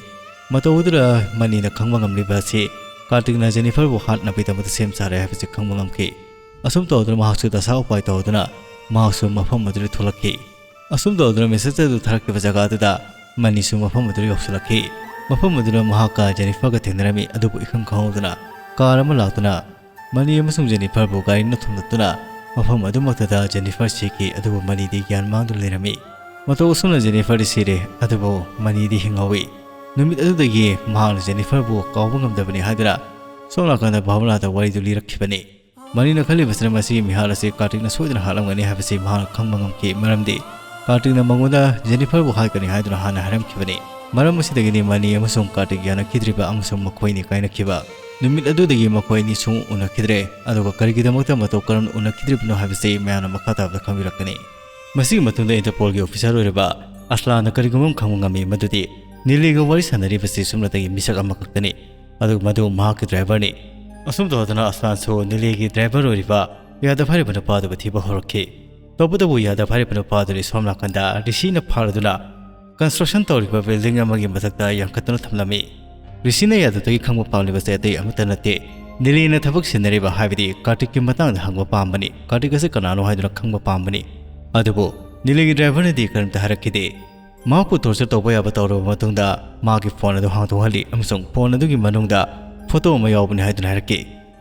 ꯃꯇꯧ ꯑꯗꯨꯗ ꯃꯅꯤꯅ ꯈꯪꯕ ꯉꯝꯂꯤꯕ ꯑꯁꯤ ꯀꯥꯔꯇꯤꯛꯅ ꯖꯦꯅꯤꯐꯔꯕꯨ ꯍꯥꯠꯅꯕꯒꯤꯗꯃꯛꯇ ꯁꯦꯝ ꯁꯥꯔꯦ ꯍꯥꯏꯕꯁꯤ ꯈꯪꯕ ꯉꯝꯈꯤ꯫ ꯑꯁꯨꯝ ꯇꯧꯗꯨꯅ ꯃꯍꯥꯛꯁꯨ ꯗꯁꯥ ꯎꯄꯥꯏ ꯇꯧꯗꯨꯅ ꯃꯍꯥꯛꯁꯨ ꯃꯐꯝ ꯑꯗꯨꯗ ꯊꯣꯛꯂꯛꯈꯤ꯫ ꯑꯁꯨꯝ ꯇꯧꯗꯨꯅ ꯃꯦꯁꯦꯖ ꯑꯗꯨ ꯊꯥꯔꯛꯈꯤꯕ ꯖꯒꯥ ꯑꯗꯨꯗ ꯃꯅꯤꯁꯨ ꯃꯐꯝ ꯑꯗꯨꯗ ꯌꯧꯁꯤꯜꯂꯛꯈꯤ꯫ ꯃꯐꯝ ꯑꯗꯨꯗ ꯃꯍꯥꯛꯀ ꯖꯦꯅꯤꯐꯔꯒ ꯊꯦꯡꯅꯔꯝꯃꯤ, ꯑꯗꯨꯕꯨ ꯏꯈꯪ ꯈꯪꯍꯧꯗꯅ ꯀꯥꯔ ꯑꯃ ꯂꯥꯛꯇꯨꯅ ꯃꯅꯤ ꯑꯃꯁꯨꯡ ꯖꯦꯅꯤꯐꯔꯕꯨ ꯒꯥꯔꯤꯅ ꯊꯣꯝꯗꯠꯇꯨꯅ ꯃꯐꯝ ꯑꯗꯨꯃꯛꯇꯗ ꯖꯦꯅꯤꯐꯔ ꯁꯤꯈꯤ, ꯑꯗꯨꯕꯨ ꯃꯅꯤꯗꯤ ꯒ꯭ꯌꯥꯟ ꯃꯥꯡꯗꯨꯅ ꯂꯩꯔꯝꯃꯤ꯫ ꯃꯇꯧ ꯑꯁꯨꯝꯅ ꯖꯦꯅꯤꯐꯔꯗꯤ ꯁꯤꯔꯦ, ꯑꯗꯨꯕꯨ ꯃꯅꯤꯗꯤ ꯍꯤꯡꯍꯧꯏ꯫ ꯅꯨꯃꯤꯠ ꯑꯗꯨꯗꯒꯤ ꯃꯍꯥꯛꯅ ꯖꯦꯅꯤꯐꯔꯕꯨ ꯀꯥꯎꯕ ꯉꯝꯗꯕꯅꯤ ꯍꯥꯏꯗꯨꯅ ꯁꯣꯝ ꯅꯥꯀꯟꯗ ꯚꯥꯕꯅꯥꯗ ꯋꯥꯔꯤꯗꯨ ꯂꯤꯔꯛꯈꯤꯕꯅꯤ꯫ ꯃꯅꯤꯅ ꯈꯜꯂꯤꯕꯁꯤꯅ ꯃꯁꯤꯒꯤ ꯃꯤꯍꯥꯠ ꯑꯁꯤ ꯀꯥꯔꯇꯤꯛꯅ ꯁꯣꯏꯗꯅ ꯍꯥꯠꯂꯝꯒꯅꯤ ꯍꯥꯏꯕꯁꯤ ꯃꯍꯥꯛꯅ ꯈꯪꯕ ꯉꯝꯈꯤ, ꯃꯔꯝꯗꯤ ꯀꯥꯔꯇꯤꯛꯅ ꯃꯉꯣꯟꯗ ꯖꯦꯅꯤꯐꯔꯕꯨ ꯍꯥꯠꯀꯅꯤ ꯍꯥꯏꯗꯨꯅ ꯍꯥꯟꯅ ꯍꯥꯏꯔꯝꯈꯤꯕꯅꯤ꯫ ꯃꯔꯝ ꯑꯁꯤꯗꯒꯤꯅꯤ ꯃꯅꯤ ꯑꯃꯁꯨꯡ ꯀꯥꯔꯇꯤꯛ ꯌꯥꯅꯈꯤꯗ꯭ꯔꯤꯕ ꯑꯃꯁꯨꯡ ꯃꯈꯣꯏꯅꯤ ꯀꯥꯏꯅꯈꯤꯕ꯫ ꯅꯨꯃꯤꯠ ꯑꯗꯨꯗꯒꯤ ꯃꯈꯣꯏ ꯑꯅꯤ ꯁꯨꯡꯎ ꯎꯅꯈꯤꯗ꯭ꯔꯦ, ꯑꯗꯨꯒ ꯀꯔꯤꯒꯤꯗꯃꯛꯇ ꯃꯇꯧ ꯀꯔꯝꯅ ꯎꯅꯈꯤꯗ꯭ꯔꯤꯕꯅꯣ ꯍꯥꯏꯕꯁꯤ ꯃꯌꯥꯝꯅ ꯃꯈꯥ ꯇꯥꯕꯗ ꯈꯪꯕꯤꯔꯛꯀꯅꯤ꯫ ꯃꯁꯤꯒꯤ ꯃꯇꯨꯡꯗ ꯏꯟꯇꯔꯄꯣꯜꯒꯤ ꯑꯣꯐꯤꯁꯥꯔ ꯑꯣꯏꯔꯤꯕ ꯑꯁꯂꯥꯟꯅ ꯀꯔꯤꯒꯨꯝꯕ ꯑꯃ ꯈꯪꯕ ꯉꯝꯃꯤ, ꯃꯗꯨꯗꯤ ꯅꯤꯂꯤꯒ ꯋꯥꯔꯤ ꯁꯥꯟꯅꯔꯤꯕꯁꯤ ꯁꯨꯞꯅꯇꯒꯤ ꯃꯤꯁꯛ ꯑꯃꯈꯛꯇꯅꯤ, ꯑꯗꯨꯒ ꯃꯗꯨ ꯃꯍꯥꯛꯀꯤ ꯗ꯭ꯔꯥꯏꯚꯔꯅꯤ꯫ ꯑꯁꯨꯝ ꯇꯧꯗꯅ ꯑꯁꯂꯥꯟꯁꯨ ꯅꯤꯂꯤꯒꯤ ꯗ꯭ꯔꯥꯏꯚꯔ ꯑꯣꯏꯔꯤꯕ ꯌꯥꯗꯕ ꯍꯥꯏꯔꯤꯕ ꯅꯨꯄꯥ ꯑꯗꯨꯕꯨ ꯊꯤꯕ ꯍꯧꯔꯛꯈꯤ꯫ ꯇꯧꯕꯇꯕꯨ ꯌꯥꯗꯕ ꯍꯥꯏꯔꯤꯕ ꯅꯨꯄꯥ ꯑꯗꯨꯗꯤ ꯁꯣꯝ ꯅꯥꯀꯟꯗ ꯔꯤꯁꯤꯅ ꯐꯥꯔꯗꯨꯅ ꯀꯟꯁꯇ꯭ꯔꯛꯁꯟ ꯇꯧꯔꯤꯕ ꯕꯤꯜꯗꯤꯡ ꯑꯃꯒꯤ ꯃꯊꯛꯇ ꯌꯥꯟꯈꯠꯇꯨꯅ ꯊꯝꯂꯝꯃꯤ꯫ ꯔꯤꯁꯤꯅ ꯌꯥꯗꯕꯗꯒꯤ ꯈꯪꯕ ꯄꯥꯝꯂꯤꯕꯁꯦ ꯑꯇꯩ ꯑꯃꯠꯇ ꯅꯠꯇꯦ, ꯅꯤꯂꯤꯅ ꯊꯕꯛ ꯁꯤꯟꯅꯔꯤꯕ, ꯍꯥꯏꯕꯗꯤ ꯀꯥꯔꯇꯤꯛꯀꯤ ꯃꯇꯥꯡꯗ ꯍꯪꯕ ꯄꯥꯝꯕꯅꯤ, ꯀꯥꯔꯇꯤꯛ ꯑꯁꯤ ꯀꯅꯥꯅꯣ ꯍꯥꯏꯗꯨꯅ ꯈꯪꯕ ꯄꯥꯝꯕꯅꯤ꯫ ꯑꯗꯨꯕꯨ ꯅꯤꯂꯤꯒꯤ ꯗ꯭ꯔꯥꯏꯚꯔꯅꯗꯤ ꯀꯔꯤꯝꯇ ꯍꯥꯏꯔꯛꯈꯤꯗꯦ꯫ ꯃꯍꯥꯛꯄꯨ ꯇꯣꯔꯆꯔ ꯇꯧꯕ ꯌꯥꯕ ꯇꯧꯔꯕ ꯃꯇꯨꯡꯗ ꯃꯍꯥꯛꯀꯤ ꯐꯣꯟ ꯑꯗꯨ ꯍꯥꯡꯗꯣꯛꯍꯜꯂꯤ ꯑꯃꯁꯨꯡ ꯐꯣꯟ ꯑꯗꯨꯒꯤ ꯃꯅꯨꯡꯗ ꯐꯣꯇꯣ ꯑꯃ ꯌꯥꯎꯕꯅꯤ ꯍꯥꯏꯗꯨꯅ ꯍꯥꯏꯔꯛꯈꯤ꯫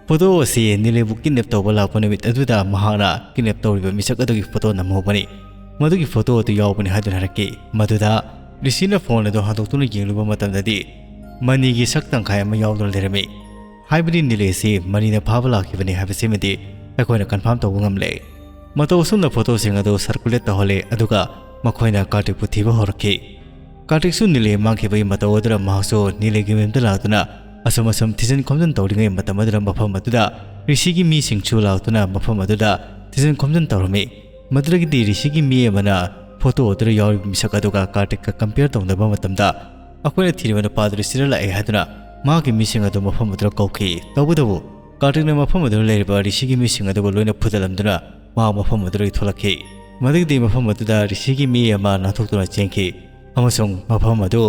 ꯐꯣꯇꯣ ꯑꯁꯤ ꯅꯤꯂꯤꯕꯨ ꯀꯤꯗꯅꯦꯞ ꯇꯧꯕ ꯂꯥꯛꯄ ꯅꯨꯃꯤꯠ ꯑꯗꯨꯗ ꯃꯍꯥꯛꯅ ꯀꯤꯗꯅꯦꯞ ꯇꯧꯔꯤꯕ ꯃꯤꯁꯛ ꯑꯗꯨꯒꯤ ꯐꯣꯇꯣ ꯅꯝꯍꯧꯕꯅꯤ꯫ ꯃꯗꯨꯒꯤ ꯐꯣꯇꯣ ꯑꯗꯨ ꯌꯥꯎꯕꯅꯤ ꯍꯥꯏꯗꯨꯅ ꯍꯥꯏꯔꯛꯈꯤ꯫ ꯃꯗꯨꯗ ꯔꯤꯁꯤꯅ ꯐꯣꯟ ꯑꯗꯨ ꯍꯥꯡꯗꯣꯛꯇꯨꯅ ꯌꯦꯡꯂꯨꯕ ꯃꯇꯝꯗꯗꯤ ꯃꯅꯤꯒꯤ ꯁꯛ ꯇꯪꯈꯥꯏ ꯑꯃ ꯌꯥꯎꯗꯨꯅ ꯂꯩꯔꯝꯃꯤ꯫ ꯍꯥꯏꯕꯗꯤ ꯅꯤꯂꯦꯁꯤ ꯃꯅꯤꯅ ꯐꯥꯕ ꯂꯥꯛꯈꯤꯕꯅꯤ ꯍꯥꯏꯕꯁꯤꯃꯗꯤ ꯑꯩꯈꯣꯏꯅ ꯀꯟꯐꯥꯔꯝ ꯇꯧꯕ ꯉꯝꯂꯦ꯫ ꯃꯇꯧ ꯑꯁꯨꯝꯅ ꯐꯣꯇꯣꯁꯤꯡ ꯑꯗꯨ ꯁꯔꯀꯨꯂꯦꯠ ꯇꯧꯍꯜꯂꯦ, ꯑꯗꯨꯒ ꯃꯈꯣꯏꯅ ꯀꯥꯔꯇꯤꯛꯄꯨ ꯊꯤꯕ ꯍꯧꯔꯛꯈꯤ꯫ ꯀꯥꯔꯇꯤꯛꯁꯨ ꯅꯤꯂꯦ ꯃꯥꯡꯈꯤꯕꯒꯤ ꯃꯇꯧ ꯑꯗꯨꯗ ꯃꯍꯥꯛꯁꯨ ꯅꯤꯂꯦꯒꯤ ꯃꯌꯨꯝꯗ ꯂꯥꯛꯇꯨꯅ ꯑꯁꯨꯝ ꯑꯁꯨꯝ ꯊꯤꯖꯤꯟ ꯈꯣꯝꯖꯤꯟ ꯇꯧꯔꯤꯉꯩ ꯃꯇꯝ ꯑꯗꯨꯗ ꯃꯐꯝ ꯑꯗꯨꯗ ꯔꯤꯁꯤꯒꯤ ꯃꯤꯁꯤꯡꯁꯨ ꯂꯥꯛꯇꯨꯅ ꯃꯐꯝ ꯑꯗꯨꯗ ꯊꯤꯖꯤꯟ ꯈꯣꯝꯖꯤꯟ ꯇꯧꯔꯝꯃꯤ꯫ ꯃꯗꯨꯗꯒꯤꯗꯤ ꯔꯤꯁꯤꯒꯤ ꯃꯤ ꯑꯃꯅ ꯐꯣꯇꯣ ꯑꯗꯨꯗ ꯌꯥꯎꯔꯤꯕ ꯃꯤꯁꯛ ꯑꯗꯨꯒ ꯀꯥꯔꯇꯤꯛꯀ ꯀꯝꯄꯤꯌꯔ ꯇꯧꯅꯕ ꯃꯇꯝꯗ, ꯑꯩꯈꯣꯏꯅ ꯊꯤꯔꯤꯕ ꯅꯨꯄꯥ ꯑꯗꯨ ꯔꯤꯁꯤꯗ ꯂꯥꯛꯑꯦ ꯍꯥꯏꯗꯨꯅ ꯃꯍꯥꯛꯀꯤ ꯃꯤꯁꯤꯡ ꯑꯗꯨ ꯃꯐꯝ ꯑꯗꯨꯗ ꯀꯧꯈꯤ꯫ ꯇꯧꯕꯇꯕꯨ ꯀꯥꯔꯇꯤꯛꯅ ꯃꯐꯝ ꯑꯗꯨꯗ ꯂꯩꯔꯤꯕ ꯔꯤꯁꯤꯒꯤ ꯃꯤꯁꯤꯡ ꯑꯗꯨꯕꯨ ꯂꯣꯏꯅ ꯐꯨꯗꯠꯂꯝꯗꯨꯅ ꯃꯍꯥꯛ ꯃꯐꯝ ꯑꯗꯨꯗꯒꯤ ꯊꯣꯛꯂꯛꯈꯤ꯫ ꯃꯗꯨꯒꯤꯗꯤ ꯃꯐꯝ ꯑꯗꯨꯗ ꯔꯤꯁꯤꯒꯤ ꯃꯤ ꯑꯃ ꯅꯥꯟꯊꯣꯛꯇꯨꯅ ꯆꯦꯟꯈꯤ ꯑꯃꯁꯨꯡ ꯃꯐꯝ ꯑꯗꯨ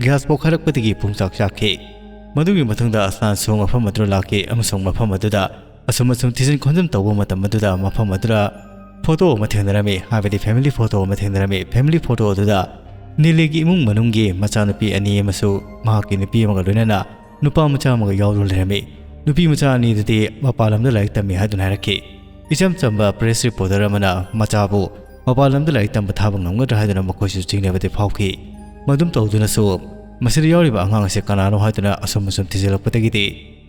ꯒ꯭ꯌꯥꯁ ꯄꯣꯛꯈꯥꯏꯔꯛꯄꯗꯒꯤ ꯄꯨꯡꯆꯥꯛ ꯆꯥꯛꯈꯤ꯫ ꯃꯗꯨꯒꯤ ꯃꯇꯨꯡꯗ ꯑꯁꯂꯥꯟꯁꯨ ꯃꯐꯝ ꯑꯗꯨꯗ ꯂꯥꯛꯈꯤ ꯑꯃꯁꯨꯡ ꯃꯐꯝ ꯑꯗꯨꯗ ꯑꯁꯨꯝ ꯑꯁꯨꯝ ꯊꯤꯖꯤꯟ ꯈꯣꯝꯖꯤꯟ ꯇꯧꯕ ꯃꯇꯝ ꯑꯗꯨꯗ ꯃꯐꯝ ꯑꯗꯨꯗ ꯐꯣꯇꯣ ꯑꯃ ꯊꯦꯡꯅꯔꯝꯃꯤ, ꯍꯥꯏꯕꯗꯤ ꯐꯦꯃꯤꯂꯤ ꯐꯣꯇꯣ ꯑꯃ ꯊꯦꯡꯅꯔꯝꯃꯤ꯫ ꯐꯦꯃꯤꯂꯤ ꯐꯣꯇꯣ ꯑꯗꯨꯗ ꯅꯤꯂꯦꯒꯤ ꯏꯃꯨꯡ ꯃꯅꯨꯡꯒꯤ ꯃꯆꯥꯅꯨꯄꯤ ꯑꯅꯤ ꯑꯃꯁꯨ ꯃꯍꯥꯛꯀꯤ ꯅꯨꯄꯤ ꯑꯃꯒ ꯂꯣꯏꯅꯅ ꯅꯨꯄꯥ ꯃꯆꯥ ꯑꯃꯒ ꯌꯥꯎꯗꯨꯅ ꯂꯩꯔꯝꯃꯤ꯫ ꯅꯨꯄꯤ ꯃꯆꯥ ꯑꯅꯤꯗꯨꯗꯤ ꯃꯄꯥꯟ ꯂꯝꯗ ꯂꯥꯏꯔꯤꯛ ꯇꯝꯃꯤ ꯍꯥꯏꯗꯨꯅ ꯍꯥꯏꯔꯛꯈꯤ꯫ ꯏꯆꯝ ꯆꯝꯕ ꯄ꯭ꯔꯦꯁ ꯔꯤꯄꯣꯔꯇꯔ ꯑꯃꯅ ꯃꯆꯥꯕꯨ ꯃꯄꯥꯟ ꯂꯝꯗ ꯂꯥꯏꯔꯤꯛ ꯇꯝꯕ ꯊꯥꯕ ꯉꯝꯒꯗ꯭ꯔꯥ ꯍꯥꯏꯗꯨꯅ ꯃꯈꯣꯏꯁꯨ ꯆꯤꯡꯅꯕꯗꯤ ꯐꯥꯎꯈꯤ꯫ ꯃꯗꯨꯝ ꯇꯧꯗꯨꯅꯁꯨ ꯃꯁꯤꯗ ꯌꯥꯎꯔꯤꯕ ꯑꯉꯥꯡ ꯑꯁꯤ ꯀꯅꯥꯅꯣ ꯍꯥꯏꯗꯨꯅ ꯑꯁꯨꯝ ꯑꯁꯨꯝ ꯊꯤꯖꯤꯜꯂꯛꯄꯗꯒꯤꯗꯤ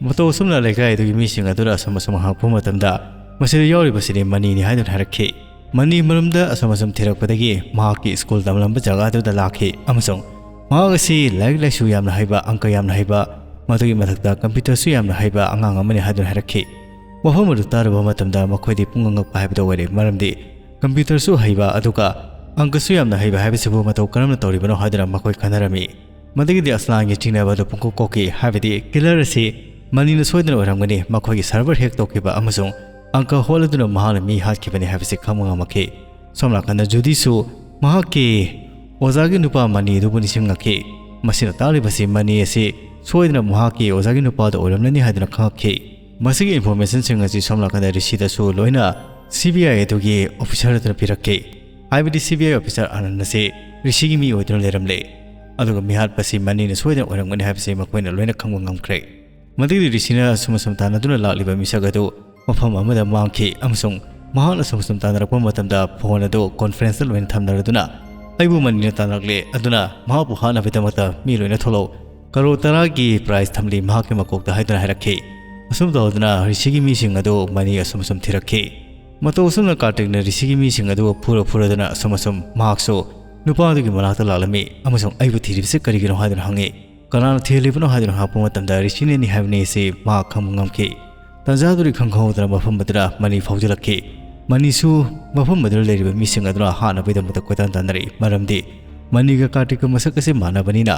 ꯃꯇꯧ ꯑꯁꯨꯝꯅ ꯂꯩꯀꯥꯏ ꯑꯗꯨꯒꯤ ꯃꯤꯁꯤꯡ ꯑꯗꯨꯗ ꯑꯁꯨꯝ ꯑꯁꯨꯝ ꯍꯪꯉꯛꯄ ꯃꯇꯝꯗ ꯃꯁꯤꯗ ꯌꯥꯎꯔꯤꯕꯁꯤꯗꯤ ꯃꯅꯤꯅꯤ ꯍꯥꯏꯗꯨꯅ ꯍꯥꯏꯔꯛꯈꯤ꯫ ꯃꯅꯤ ꯃꯔꯝꯗ ꯑꯁꯨꯝ ꯑꯁꯨꯝ ꯊꯤꯔꯛꯄꯗꯒꯤ ꯃꯍꯥꯛꯀꯤ ꯁ꯭ꯀꯨꯜ ꯇꯝꯂꯝꯕ ꯖꯒꯥꯗꯨꯗ ꯂꯥꯛꯈꯤ ꯑꯃꯁꯨꯡ ꯃꯍꯥꯛ ꯑꯁꯤ ꯂꯥꯏꯔꯤꯛ ꯂꯥꯏꯁꯨ ꯌꯥꯝꯅ ꯍꯩꯕ, ꯑꯪꯀ ꯌꯥꯝꯅ ꯍꯩꯕ, ꯃꯗꯨꯒꯤ ꯃꯊꯛꯇ ꯀꯝꯄ꯭ꯌꯨꯇꯔꯁꯨ ꯌꯥꯝꯅ ꯍꯩꯕ ꯑꯉꯥꯡ ꯑꯃꯅꯤ ꯍꯥꯏꯗꯨꯅ ꯍꯥꯏꯔꯛꯈꯤ꯫ ꯋꯥꯐꯝ ꯑꯗꯨ ꯇꯥꯔꯨꯕ ꯃꯇꯝꯗ ꯃꯈꯣꯏꯗꯤ ꯄꯨꯡꯉꯛ ꯉꯛꯄ ꯍꯥꯏꯕꯗꯨ ꯑꯣꯏꯔꯦ, ꯃꯔꯝꯗꯤ ꯀꯝꯄ꯭ꯌꯨꯇꯔꯁꯨ ꯍꯩꯕ ꯑꯗꯨꯒ ꯑꯪꯀꯁꯨ ꯌꯥꯝꯅ ꯍꯩꯕ ꯍꯥꯏꯕꯁꯤꯕꯨ ꯃꯇꯧ ꯀꯔꯝꯅ ꯇꯧꯔꯤꯕꯅꯣ ꯍꯥꯏꯗꯨꯅ ꯃꯈꯣꯏ ꯈꯟꯅꯔꯝꯃꯤ꯫ ꯃꯗꯨꯒꯤꯗꯤ ꯑꯁꯂꯥꯟꯒꯤ ꯆꯤꯡꯅꯕ ꯑꯗꯨ ꯄꯨꯡꯀꯣꯛ ꯀꯣꯛꯈꯤ, ꯍꯥꯏꯕꯗꯤ ꯀꯤꯂꯔ ꯑꯁꯤ ꯃꯅꯤꯅ ꯁꯣꯏꯗꯅ ꯑꯣꯏꯔꯝꯒꯅꯤ, ꯃꯈꯣꯏꯒꯤ ꯁꯔꯚꯔ ꯍꯦꯛ ꯇꯧꯈꯤꯕ ꯑꯃꯁꯨꯡ ꯑꯪꯀ ꯍꯣꯠꯂꯗꯨꯅ ꯃꯍꯥꯛꯅ ꯃꯤ ꯍꯥꯠꯈꯤꯕꯅꯤ ꯍꯥꯏꯕꯁꯤ ꯈꯪꯕ ꯉꯝꯃꯛꯈꯤ꯫ ꯁꯣꯝ ꯅꯥꯀꯟꯗ ꯖꯨꯗꯤꯁꯨ ꯃꯍꯥꯛꯀꯤ ꯑꯣꯖꯥꯒꯤ ꯅꯨꯄꯥ ꯃꯅꯤ ꯑꯗꯨꯕꯨ ꯅꯤꯡꯁꯤꯡꯂꯛꯈꯤ꯫ ꯃꯁꯤꯅ ꯇꯥꯛꯂꯤꯕꯁꯤ ꯃꯅꯤ ꯑꯁꯤ ꯁꯣꯏꯗꯅ ꯃꯍꯥꯛꯀꯤ ꯑꯣꯖꯥꯒꯤ ꯅꯨꯄꯥꯗ ꯑꯣꯏꯔꯝꯂꯅꯤ ꯍꯥꯏꯗꯨꯅ ꯈꯪꯂꯛꯈꯤ꯫ ꯃꯁꯤꯒꯤ ꯏꯟꯐꯣꯔꯃꯦꯁꯟꯁꯤꯡ ꯑꯁꯤ ꯁꯣꯝ ꯅꯥꯀꯟꯗ ꯔꯤꯁꯤꯗꯁꯨ ꯂꯣꯏꯅ ꯁꯤ ꯕꯤ ꯑꯥꯏ ꯑꯗꯨꯒꯤ ꯑꯣꯐꯤꯁꯥꯔ ꯑꯗꯨꯅ ꯄꯤꯔꯛꯈꯤ꯫ ꯍꯥꯏꯕꯗꯤ ꯁꯤ ꯕꯤ ꯑꯥꯏ ꯑꯣꯐꯤꯁꯥꯔ ꯑꯅꯟ ꯑꯁꯤ ꯔꯤꯁꯤꯒꯤ ꯃꯤ ꯑꯣꯏꯗꯨꯅ ꯂꯩꯔꯝꯂꯦ꯫ ꯑꯗꯨꯒ ꯃꯤꯍꯥꯠꯄꯁꯤ ꯃꯅꯤꯅ ꯁꯣꯏꯗꯅ ꯑꯣꯏꯔꯝꯒꯅꯤ ꯍꯥꯏꯕꯁꯤ ꯃꯈꯣꯏꯅ ꯂꯣꯏꯅ ꯈꯪꯕ ꯉꯝꯈ꯭ꯔꯦ꯫ ꯃꯗꯨꯒꯤ ꯔꯤꯁꯤꯅ ꯑꯁꯨꯝ ꯑꯁꯨꯝ ꯇꯥꯟꯅꯗꯨꯅ ꯂꯥꯛꯂꯤꯕ ꯃꯤꯁꯛ ꯑꯗꯨ ꯃꯐꯝ ꯑꯃꯗ ꯃꯥꯡꯈꯤ ꯑꯃꯁꯨꯡ ꯃꯍꯥꯛꯅ ꯑꯁꯨꯝ ꯑꯁꯨꯝ ꯇꯥꯟꯅꯔꯛꯄ ꯃꯇꯝꯗ ꯐꯣꯟ ꯑꯗꯨ ꯀꯣꯟꯐ꯭ꯔꯦꯟꯁꯇ ꯂꯣꯏꯅ ꯊꯝꯅꯔꯗꯨꯅ, "ꯑꯩꯕꯨ ꯃꯅꯤꯅ ꯇꯥꯟꯅꯔꯛꯂꯦ, ꯑꯗꯨꯅ ꯃꯍꯥꯛꯄꯨ ꯍꯥꯠꯅꯕꯒꯤꯗꯃꯛꯇ ꯃꯤ ꯂꯣꯏꯅ ꯊꯣꯛꯂꯛꯎ, ꯀꯔꯣꯔ ꯇꯔꯥꯒꯤ ꯄ꯭ꯔꯥꯏꯖ ꯊꯝꯂꯤ ꯃꯍꯥꯛꯀꯤ ꯃꯀꯣꯛꯇ ꯍꯥꯏꯗꯨꯅ ꯍꯥꯏꯔꯛꯈꯤ꯫ ꯑꯁꯨꯝ ꯇꯧꯗꯨꯅ ꯔꯤꯁꯤꯒꯤ ꯃꯤꯁꯤꯡ ꯑꯗꯨ ꯃꯅꯤ ꯑꯁꯨꯝ ꯑꯁꯨꯝ ꯊꯤꯔꯛꯈꯤ꯫ ꯃꯇꯧ ꯑꯁꯨꯝꯅ ꯀꯥꯔꯇꯤꯛꯅ ꯔꯤꯁꯤꯒꯤ ꯃꯤꯁꯤꯡ ꯑꯗꯨ ꯐꯨꯔ ꯐꯨꯔꯗꯨꯅ ꯑꯁꯨꯝ ꯑꯁꯨꯝ ꯃꯍꯥꯛꯁꯨ ꯅꯨꯄꯥ ꯑꯗꯨꯒꯤ ꯃꯅꯥꯛꯇ ꯂꯥꯛꯂꯝꯃꯤ ꯑꯃꯁꯨꯡ "ꯑꯩꯕꯨ ꯊꯤꯔꯤꯕꯁꯤ ꯀꯔꯤꯒꯤꯅꯣ?" ꯍꯥꯏꯗꯨꯅ ꯍꯪꯉꯤ꯫ ꯀꯅꯥꯅ ꯊꯤꯍꯜꯂꯤꯕꯅꯣ ꯍꯥꯏꯗꯨꯅ ꯍꯪꯉꯛꯄ ꯃꯇꯝꯗ ꯔꯤꯁꯤꯅꯅꯤ ꯍꯥꯏꯕꯅꯤ ꯑꯁꯤ ꯃꯍꯥꯛ ꯈꯪꯕ ꯉꯝꯈꯤ꯫ ꯇꯥꯟꯖꯥ ꯑꯗꯨꯗꯤ ꯈꯪꯍꯧꯗꯅ ꯃꯐꯝ ꯑꯗꯨꯗ ꯃꯅꯤ ꯐꯥꯎꯖꯤꯜꯂꯛꯈꯤ꯫ ꯃꯅꯤꯁꯨ ꯃꯐꯝ ꯑꯗꯨꯗ ꯂꯩꯔꯤꯕ ꯃꯤꯁꯤꯡ ꯑꯗꯨꯅ ꯍꯥꯠꯅꯕꯒꯤꯗꯃꯛꯇ ꯀꯣꯏꯇꯥꯟ ꯇꯥꯟꯅꯔꯛꯏ, ꯃꯔꯝꯗꯤ ꯃꯅꯤꯒ ꯀꯥꯔꯇꯤꯛꯀ ꯃꯁꯛ ꯑꯁꯤ ꯃꯥꯟꯅꯕꯅꯤꯅ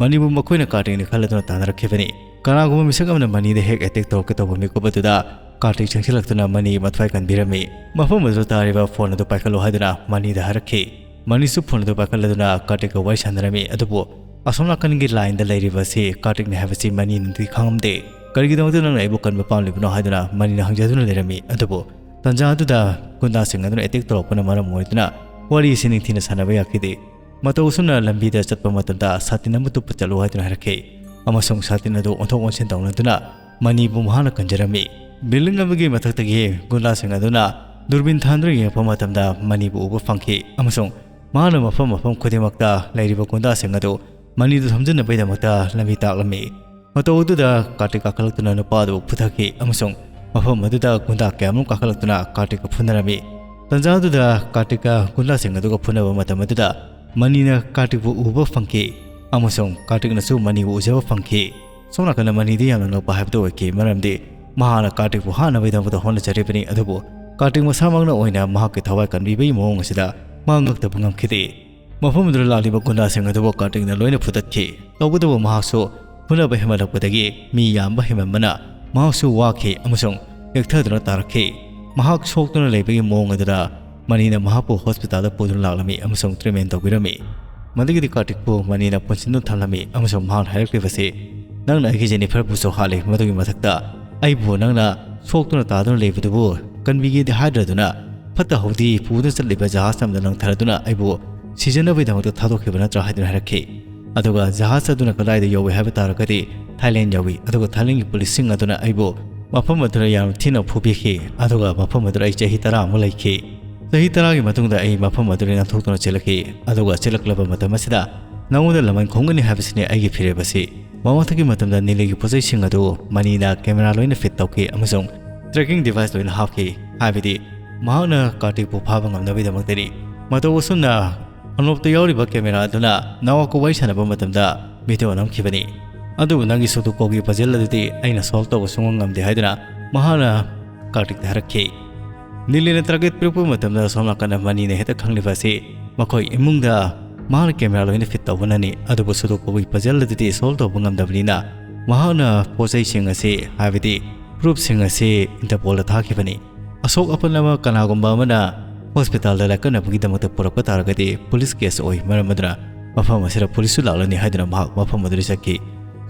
ꯃꯅꯤꯕꯨ ꯃꯈꯣꯏꯅ ꯀꯥꯔꯇꯤꯛꯅꯤ ꯈꯜꯂꯗꯨꯅ ꯇꯥꯟꯅꯔꯛꯈꯤꯕꯅꯤ꯫ ꯀꯅꯥꯒꯨꯝꯕ ꯃꯤꯁꯛ ꯑꯃꯅ ꯃꯅꯤꯗ ꯍꯦꯛ ꯑꯦꯇꯦꯛ ꯇꯧꯔꯛꯀꯦ ꯇꯧꯕ ꯃꯤꯀꯨꯞ ꯑꯗꯨꯗ ꯀꯥꯔꯇꯤꯛ ꯆꯪꯁꯤꯜꯂꯛꯇꯨꯅ ꯃꯅꯤ ꯃꯊ꯭ꯋꯥꯏ ꯀꯟꯕꯤꯔꯝꯃꯤ꯫ ꯃꯐꯝ ꯑꯗꯨꯗ ꯇꯥꯔꯤꯕ ꯐꯣꯟ ꯑꯗꯨ ꯄꯥꯏꯈꯠꯂꯨ ꯍꯥꯏꯗꯨꯅ ꯃꯅꯤꯗ ꯍꯥꯏꯔꯛꯈꯤ꯫ ꯃꯅꯤꯁꯨ ꯐꯣꯟ ꯑꯗꯨ ꯄꯥꯏꯈꯠꯂꯗꯨꯅ ꯀꯥꯔꯇꯤꯛꯀ ꯋꯥꯔꯤ ꯁꯥꯟꯅꯔꯝꯃꯤ, ꯑꯗꯨꯕꯨ ꯑꯁꯣꯝ ꯅꯥꯀꯟꯒꯤ ꯂꯥꯏꯟꯗ ꯂꯩꯔꯤꯕ ꯑꯁꯤ ꯀꯥꯔꯇꯤꯛꯅꯤ ꯍꯥꯏꯕꯁꯤ ꯃꯅꯤꯅꯗꯤ ꯈꯪꯉꯝꯗꯦ꯫ "ꯀꯔꯤꯒꯤꯗꯃꯛꯇ ꯅꯪꯅ ꯑꯩꯕꯨ ꯀꯟꯕ ꯄꯥꯝꯂꯤꯕꯅꯣ?" ꯍꯥꯏꯗꯨꯅ ꯃꯅꯤꯅ ꯍꯪꯖꯗꯨꯅ ꯂꯩꯔꯝꯃꯤ꯫ ꯑꯗꯨꯕꯨ ꯇꯥꯟꯖꯥ ꯑꯗꯨꯗ ꯒꯨꯟꯗꯥꯁꯤꯡ ꯑꯗꯨꯅ ꯑꯦꯇꯦꯛ ꯇꯧꯔꯛꯄꯅ ꯃꯔꯝ ꯑꯣꯏꯗꯨꯅ ꯋꯥꯔꯤ ꯑꯁꯤ ꯅꯤꯡꯊꯤꯅ ꯁꯥꯟꯅꯕ ꯌꯥꯈꯤꯗꯦ꯫ ꯃꯇꯧ ꯑꯁꯨꯝꯅ ꯂꯝꯕꯤꯗ ꯆꯠꯄ ꯃꯇꯝꯗ ꯁꯥꯇꯤꯟ ꯑꯃ ꯇꯨꯞꯄ ꯆꯠꯂꯨ ꯍꯥꯏꯗꯨꯅ ꯍꯥꯏꯔꯛꯈꯤ, ꯑꯃꯁꯨꯡ ꯁꯥꯇꯤꯟ ꯑꯗꯨ ꯑꯣꯟꯊꯣꯛ ꯑꯣꯟꯁꯤꯟ ꯇꯧꯅꯗꯨꯅ ꯃꯅꯤꯕꯨ ꯃꯍꯥꯛꯅ ꯀꯟꯖꯔꯝꯃꯤ꯫ ꯕꯤꯜꯗꯤꯡ ꯑꯃꯒꯤ ꯃꯊꯛꯇꯒꯤ ꯒꯨꯟꯗꯥꯁꯤꯡ ꯑꯗꯨꯅ ꯗꯨꯔꯕꯤꯟ ꯊꯥꯟꯗꯨꯅ ꯌꯦꯡꯉꯛꯄ ꯃꯇꯝꯗ ꯃꯅꯤꯕꯨ ꯎꯕ ꯐꯪꯈꯤ, ꯑꯃꯁꯨꯡ ꯃꯍꯥꯛꯅ ꯃꯐꯝ ꯃꯐꯝ ꯈꯨꯗꯤꯡꯃꯛꯇ ꯂꯩꯔꯤꯕ ꯒꯨꯟꯗꯥꯁꯤꯡ ꯑꯗꯨ ꯃꯅꯤꯗꯨ ꯊꯝꯖꯤꯟꯅꯕꯒꯤꯗꯃꯛꯇ ꯂꯝꯕꯤ ꯇꯥꯛꯂꯝꯃꯤ꯫ ꯃꯇꯧ ꯑꯗꯨꯗ ꯀꯥꯔꯇꯤꯛ ꯀꯥꯈꯠꯂꯛꯇꯨꯅ ꯅꯨꯄꯥ ꯑꯗꯨꯕꯨ ꯐꯨꯊꯈꯤ, ꯑꯃꯁꯨꯡ ꯃꯐꯝ ꯑꯗꯨꯗ ꯒꯨꯟꯗꯥ ꯀꯌꯥꯃꯔꯨꯝ ꯀꯥꯈꯠꯂꯛꯇꯨꯅ ꯀꯥꯔꯇꯤꯛꯀ ꯐꯨꯅꯔꯝꯃꯤ꯫ ꯇꯥꯟꯖꯥ ꯑꯗꯨꯗ ꯀꯥꯔꯇꯤꯛꯀ ꯒꯨꯟꯗꯥꯁꯤꯡ ꯑꯗꯨꯒ ꯐꯨꯅꯕ ꯃꯇꯝ ꯑꯗꯨꯗ ꯃꯅꯤꯅ ꯀꯥꯔꯇꯤꯛꯄꯨ ꯎꯕ ꯐꯪꯈꯤ, ꯑꯃꯁꯨꯡ ꯀꯥꯔꯇꯤꯛꯅꯁꯨ ꯃꯅꯤꯕꯨ ꯎꯖꯕ ꯐꯪꯈꯤ꯫ ꯁꯣꯝ ꯅꯥꯀꯟꯗ ꯃꯅꯤꯗꯤ ꯌꯥꯝꯅ ꯉꯛꯄ ꯍꯥꯏꯕꯗꯨ ꯑꯣꯏꯈꯤ, ꯃꯔꯝꯗꯤ ꯃꯍꯥꯛꯅ ꯀꯥꯔꯇꯤꯛꯄꯨ ꯍꯥꯠꯅꯕꯒꯤꯗꯃꯛꯇ ꯍꯣꯠꯅꯖꯔꯤꯕꯅꯤ, ꯑꯗꯨꯕꯨ ꯀꯥꯔꯇꯤꯛ ꯃꯁꯥꯃꯛꯅ ꯑꯣꯏꯅ ꯃꯍꯥꯛꯀꯤ ꯊꯋꯥꯏ ꯀꯟꯕꯤꯕꯒꯤ ꯃꯑꯣꯡ ꯑꯁꯤꯗ ꯃꯍꯥꯛ ꯉꯛꯇꯕ ꯉꯝꯈꯤꯗꯦ꯫ ꯃꯐꯝ ꯑꯗꯨꯗ ꯂꯥꯛꯂꯤꯕ ꯒꯨꯟꯗꯥꯁꯤꯡ ꯑꯗꯨꯕꯨ ꯀꯥꯔꯇꯤꯛꯅ ꯂꯣꯏꯅ ꯐꯨꯗꯠꯈꯤ꯫ ꯇꯧꯕꯇꯕꯨ ꯃꯍꯥꯛꯁꯨ ꯐꯨꯅꯕ ꯍꯦꯟꯃꯠꯂꯛꯄꯗꯒꯤ ꯃꯤ ꯌꯥꯝꯕ ꯍꯦꯟꯃꯟꯕꯅ ꯃꯍꯥꯛꯁꯨ ꯋꯥꯈꯤ ꯑꯃꯁꯨꯡ ꯌꯦꯛꯊꯗꯨꯅ ꯇꯥꯔꯛꯈꯤ꯫ ꯃꯍꯥꯛ ꯁꯣꯛꯇꯨꯅ ꯂꯩꯕꯒꯤ ꯃꯑꯣꯡ ꯑꯗꯨꯗ ꯃꯅꯤꯅ ꯃꯍꯥꯛꯄꯨ ꯍꯣꯁꯄꯤꯇꯥꯜꯗ ꯄꯨꯗꯨꯅ ꯂꯥꯛꯂꯝꯃꯤ ꯑꯃꯁꯨꯡ ꯇ꯭ꯔꯤꯠꯃꯦꯟ ꯇꯧꯕꯤꯔꯝꯃꯤ꯫ ꯃꯗꯨꯒꯤꯗꯤ ꯀꯥꯔꯇꯤꯛꯄꯨ ꯃꯅꯤꯅ ꯄꯨꯟꯁꯤꯟꯗꯨꯅ ꯊꯝꯂꯝꯃꯤ ꯑꯃꯁꯨꯡ ꯃꯍꯥꯛꯅ ꯍꯥꯏꯔꯛꯂꯤꯕꯁꯤ, "ꯅꯪꯅ ꯑꯩꯒꯤ ꯖꯦꯅꯤꯐꯔꯕꯨꯁꯨ ꯍꯥꯠꯂꯤ, ꯃꯗꯨꯒꯤ ꯃꯊꯛꯇ ꯑꯩꯕꯨ ꯅꯪꯅ ꯁꯣꯛꯇꯨꯅ ꯇꯥꯗꯨꯅ ꯂꯩꯕꯗꯨꯕꯨ ꯀꯟꯕꯤꯒꯦꯗꯤ ꯍꯥꯏꯗ꯭ꯔꯗꯨꯅ ꯐꯠꯇ ꯍꯥꯎꯗꯤ ꯄꯨꯗꯨꯅ ꯆꯠꯂꯤꯕ ꯖꯍꯥꯖ ꯑꯃꯗ ꯂꯪꯊꯔꯗꯨꯅ ꯑꯩꯕꯨ ꯁꯤꯖꯅꯕꯒꯤꯗꯃꯛꯇ ꯊꯥꯗꯣꯛꯈꯤꯕ ꯅꯠꯇ꯭ꯔꯥ?" ꯍꯥꯏꯗꯨꯅ ꯍꯥꯏꯔꯛꯈꯤ꯫ ꯑꯗꯨꯒ ꯖꯍꯥꯖ ꯑꯗꯨꯅ ꯀꯗꯥꯏꯗ ꯌꯧꯏ ꯍꯥꯏꯕ ꯇꯥꯔꯒꯗꯤ ꯊꯥꯏꯂꯦꯟ ꯌꯧꯏ, ꯑꯗꯨꯒ ꯊꯥꯏꯂꯦꯟꯒꯤ ꯄꯨꯂꯤꯁꯁꯤꯡ ꯑꯗꯨꯅ ꯑꯩꯕꯨ ꯃꯐꯝ ꯑꯗꯨꯗ ꯌꯥꯝꯅ ꯊꯤꯅ ꯐꯨꯕꯤꯈꯤ, ꯑꯗꯨꯒ ꯃꯐꯝ ꯑꯗꯨꯗ ꯑꯩ ꯆꯍꯤ ꯇꯔꯥ ꯑꯃꯨꯛ ꯂꯩꯈꯤ꯫ ꯆꯍꯤ ꯇꯔꯥꯒꯤ ꯃꯇꯨꯡꯗ ꯑꯩ ꯃꯐꯝ ꯑꯗꯨꯗ ꯅꯥꯟꯊꯣꯛꯇꯨꯅ ꯆꯦꯜꯂꯛꯈꯤ, ꯑꯗꯨꯒ ꯆꯦꯜꯂꯛꯂꯕ ꯃꯇꯝ ꯑꯁꯤꯗ ꯅꯉꯣꯟꯗ ꯂꯃꯟ ꯈꯨꯝꯒꯅꯤ ꯍꯥꯏꯕꯁꯤꯅꯤ ꯑꯩꯒꯤ ꯐꯤꯔꯦꯞ ꯑꯁꯤ꯫ ꯃꯃꯥꯡꯊꯛꯀꯤ ꯃꯇꯝꯗ ꯅꯤꯂꯤꯒꯤ ꯄꯣꯠꯆꯩꯁꯤꯡ ꯑꯗꯨ ꯃꯅꯤꯅ ꯀꯦꯃꯦꯔꯥ ꯂꯣꯏꯅ ꯐꯤꯠ ꯇꯧꯈꯤ ꯑꯃꯁꯨꯡ ꯇ꯭ꯔꯦꯀꯤꯡ ꯗꯤꯚꯥꯏꯁ ꯂꯣꯏꯅ ꯍꯥꯞꯈꯤ꯫ ꯍꯥꯏꯕꯗꯤ ꯃꯍꯥꯛꯅ ꯀꯥꯔꯇꯤꯛꯄꯨ ꯐꯥꯕ ꯉꯝꯅꯕꯒꯤꯗꯃꯛꯇꯅꯤ꯫ ꯃꯇꯧ ꯑꯁꯨꯝꯅ ꯑꯅꯣꯞꯇ ꯌꯥꯎꯔꯤꯕ ꯀꯦꯃꯦꯔꯥ ꯑꯗꯨꯅ ꯅꯥꯋꯥꯀꯣ ꯋꯥꯔꯤ ꯁꯥꯟꯅꯕ ꯃꯇꯝꯗ ꯚꯤꯗꯤꯑꯣ ꯅꯝꯈꯤꯕꯅꯤ꯫ ꯑꯗꯨꯕꯨ ꯅꯪꯒꯤ ꯁꯨꯗꯣꯀꯣꯒꯤ ꯄꯖꯜ ꯑꯗꯨꯗꯤ ꯑꯩꯅ ꯁꯣꯜꯕ ꯇꯧꯕ ꯁꯨꯡꯉꯝ ꯉꯝꯗꯦ ꯍꯥꯏꯗꯨꯅ ꯃꯍꯥꯛꯅ ꯀꯥꯔꯇꯤꯛꯇ ꯍꯥꯏꯔꯛꯈꯤ꯫ ꯅꯤꯂꯤꯅ ꯇꯥꯔꯒꯦꯠ ꯄꯤꯔꯛꯄ ꯃꯇꯝꯗ ꯁꯣꯝ ꯅꯥꯀꯟꯗ ꯃꯅꯤꯅ ꯍꯦꯛꯇ ꯈꯪꯂꯤꯕ ꯑꯁꯤ ꯃꯈꯣꯏ ꯏꯃꯨꯡꯗ ꯃꯍꯥꯛꯅ ꯀꯦꯃꯦꯔꯥ ꯂꯣꯏꯅ ꯐꯤꯠ ꯇꯧꯕꯅꯅꯤ꯫ ꯑꯗꯨꯕꯨ ꯁꯨꯗꯣꯀꯣꯒꯤ ꯄꯖꯜ ꯑꯗꯨꯗꯤ ꯁꯣꯜꯕ ꯇꯧꯕ ꯉꯝꯗꯕꯅꯤꯅ ꯃꯍꯥꯛꯅ ꯄꯣꯠ ꯆꯩꯁꯤꯡ ꯑꯁꯤ, ꯍꯥꯏꯕꯗꯤ ꯄ꯭ꯔꯨꯐꯁꯤꯡ ꯑꯁꯤ ꯏꯟꯇꯔꯄꯣꯜꯗ ꯊꯥꯈꯤꯕꯅꯤ꯫ ꯑꯁꯣꯛ ꯑꯄꯟ ꯑꯃ ꯀꯅꯥꯒꯨꯝꯕ ꯑꯃꯅ ꯍꯣꯁꯄꯤꯇꯥꯜꯗ ꯂꯥꯏꯀꯠꯅꯕꯒꯤꯗꯃꯛꯇ ꯄꯨꯔꯛꯄ ꯇꯥꯔꯒꯗꯤ ꯄꯨꯂꯤꯁ ꯀꯦꯁ ꯑꯣꯏ꯫ ꯃꯔꯝ ꯑꯗꯨꯅ ꯃꯐꯝ ꯑꯁꯤꯗ ꯄꯨꯂꯤꯁꯁꯨ ꯂꯥꯛꯂꯅꯤ ꯍꯥꯏꯗꯨꯅ ꯃꯍꯥꯛ ꯃꯐꯝ ꯑꯗꯨꯗ ꯆꯠꯈꯤ꯫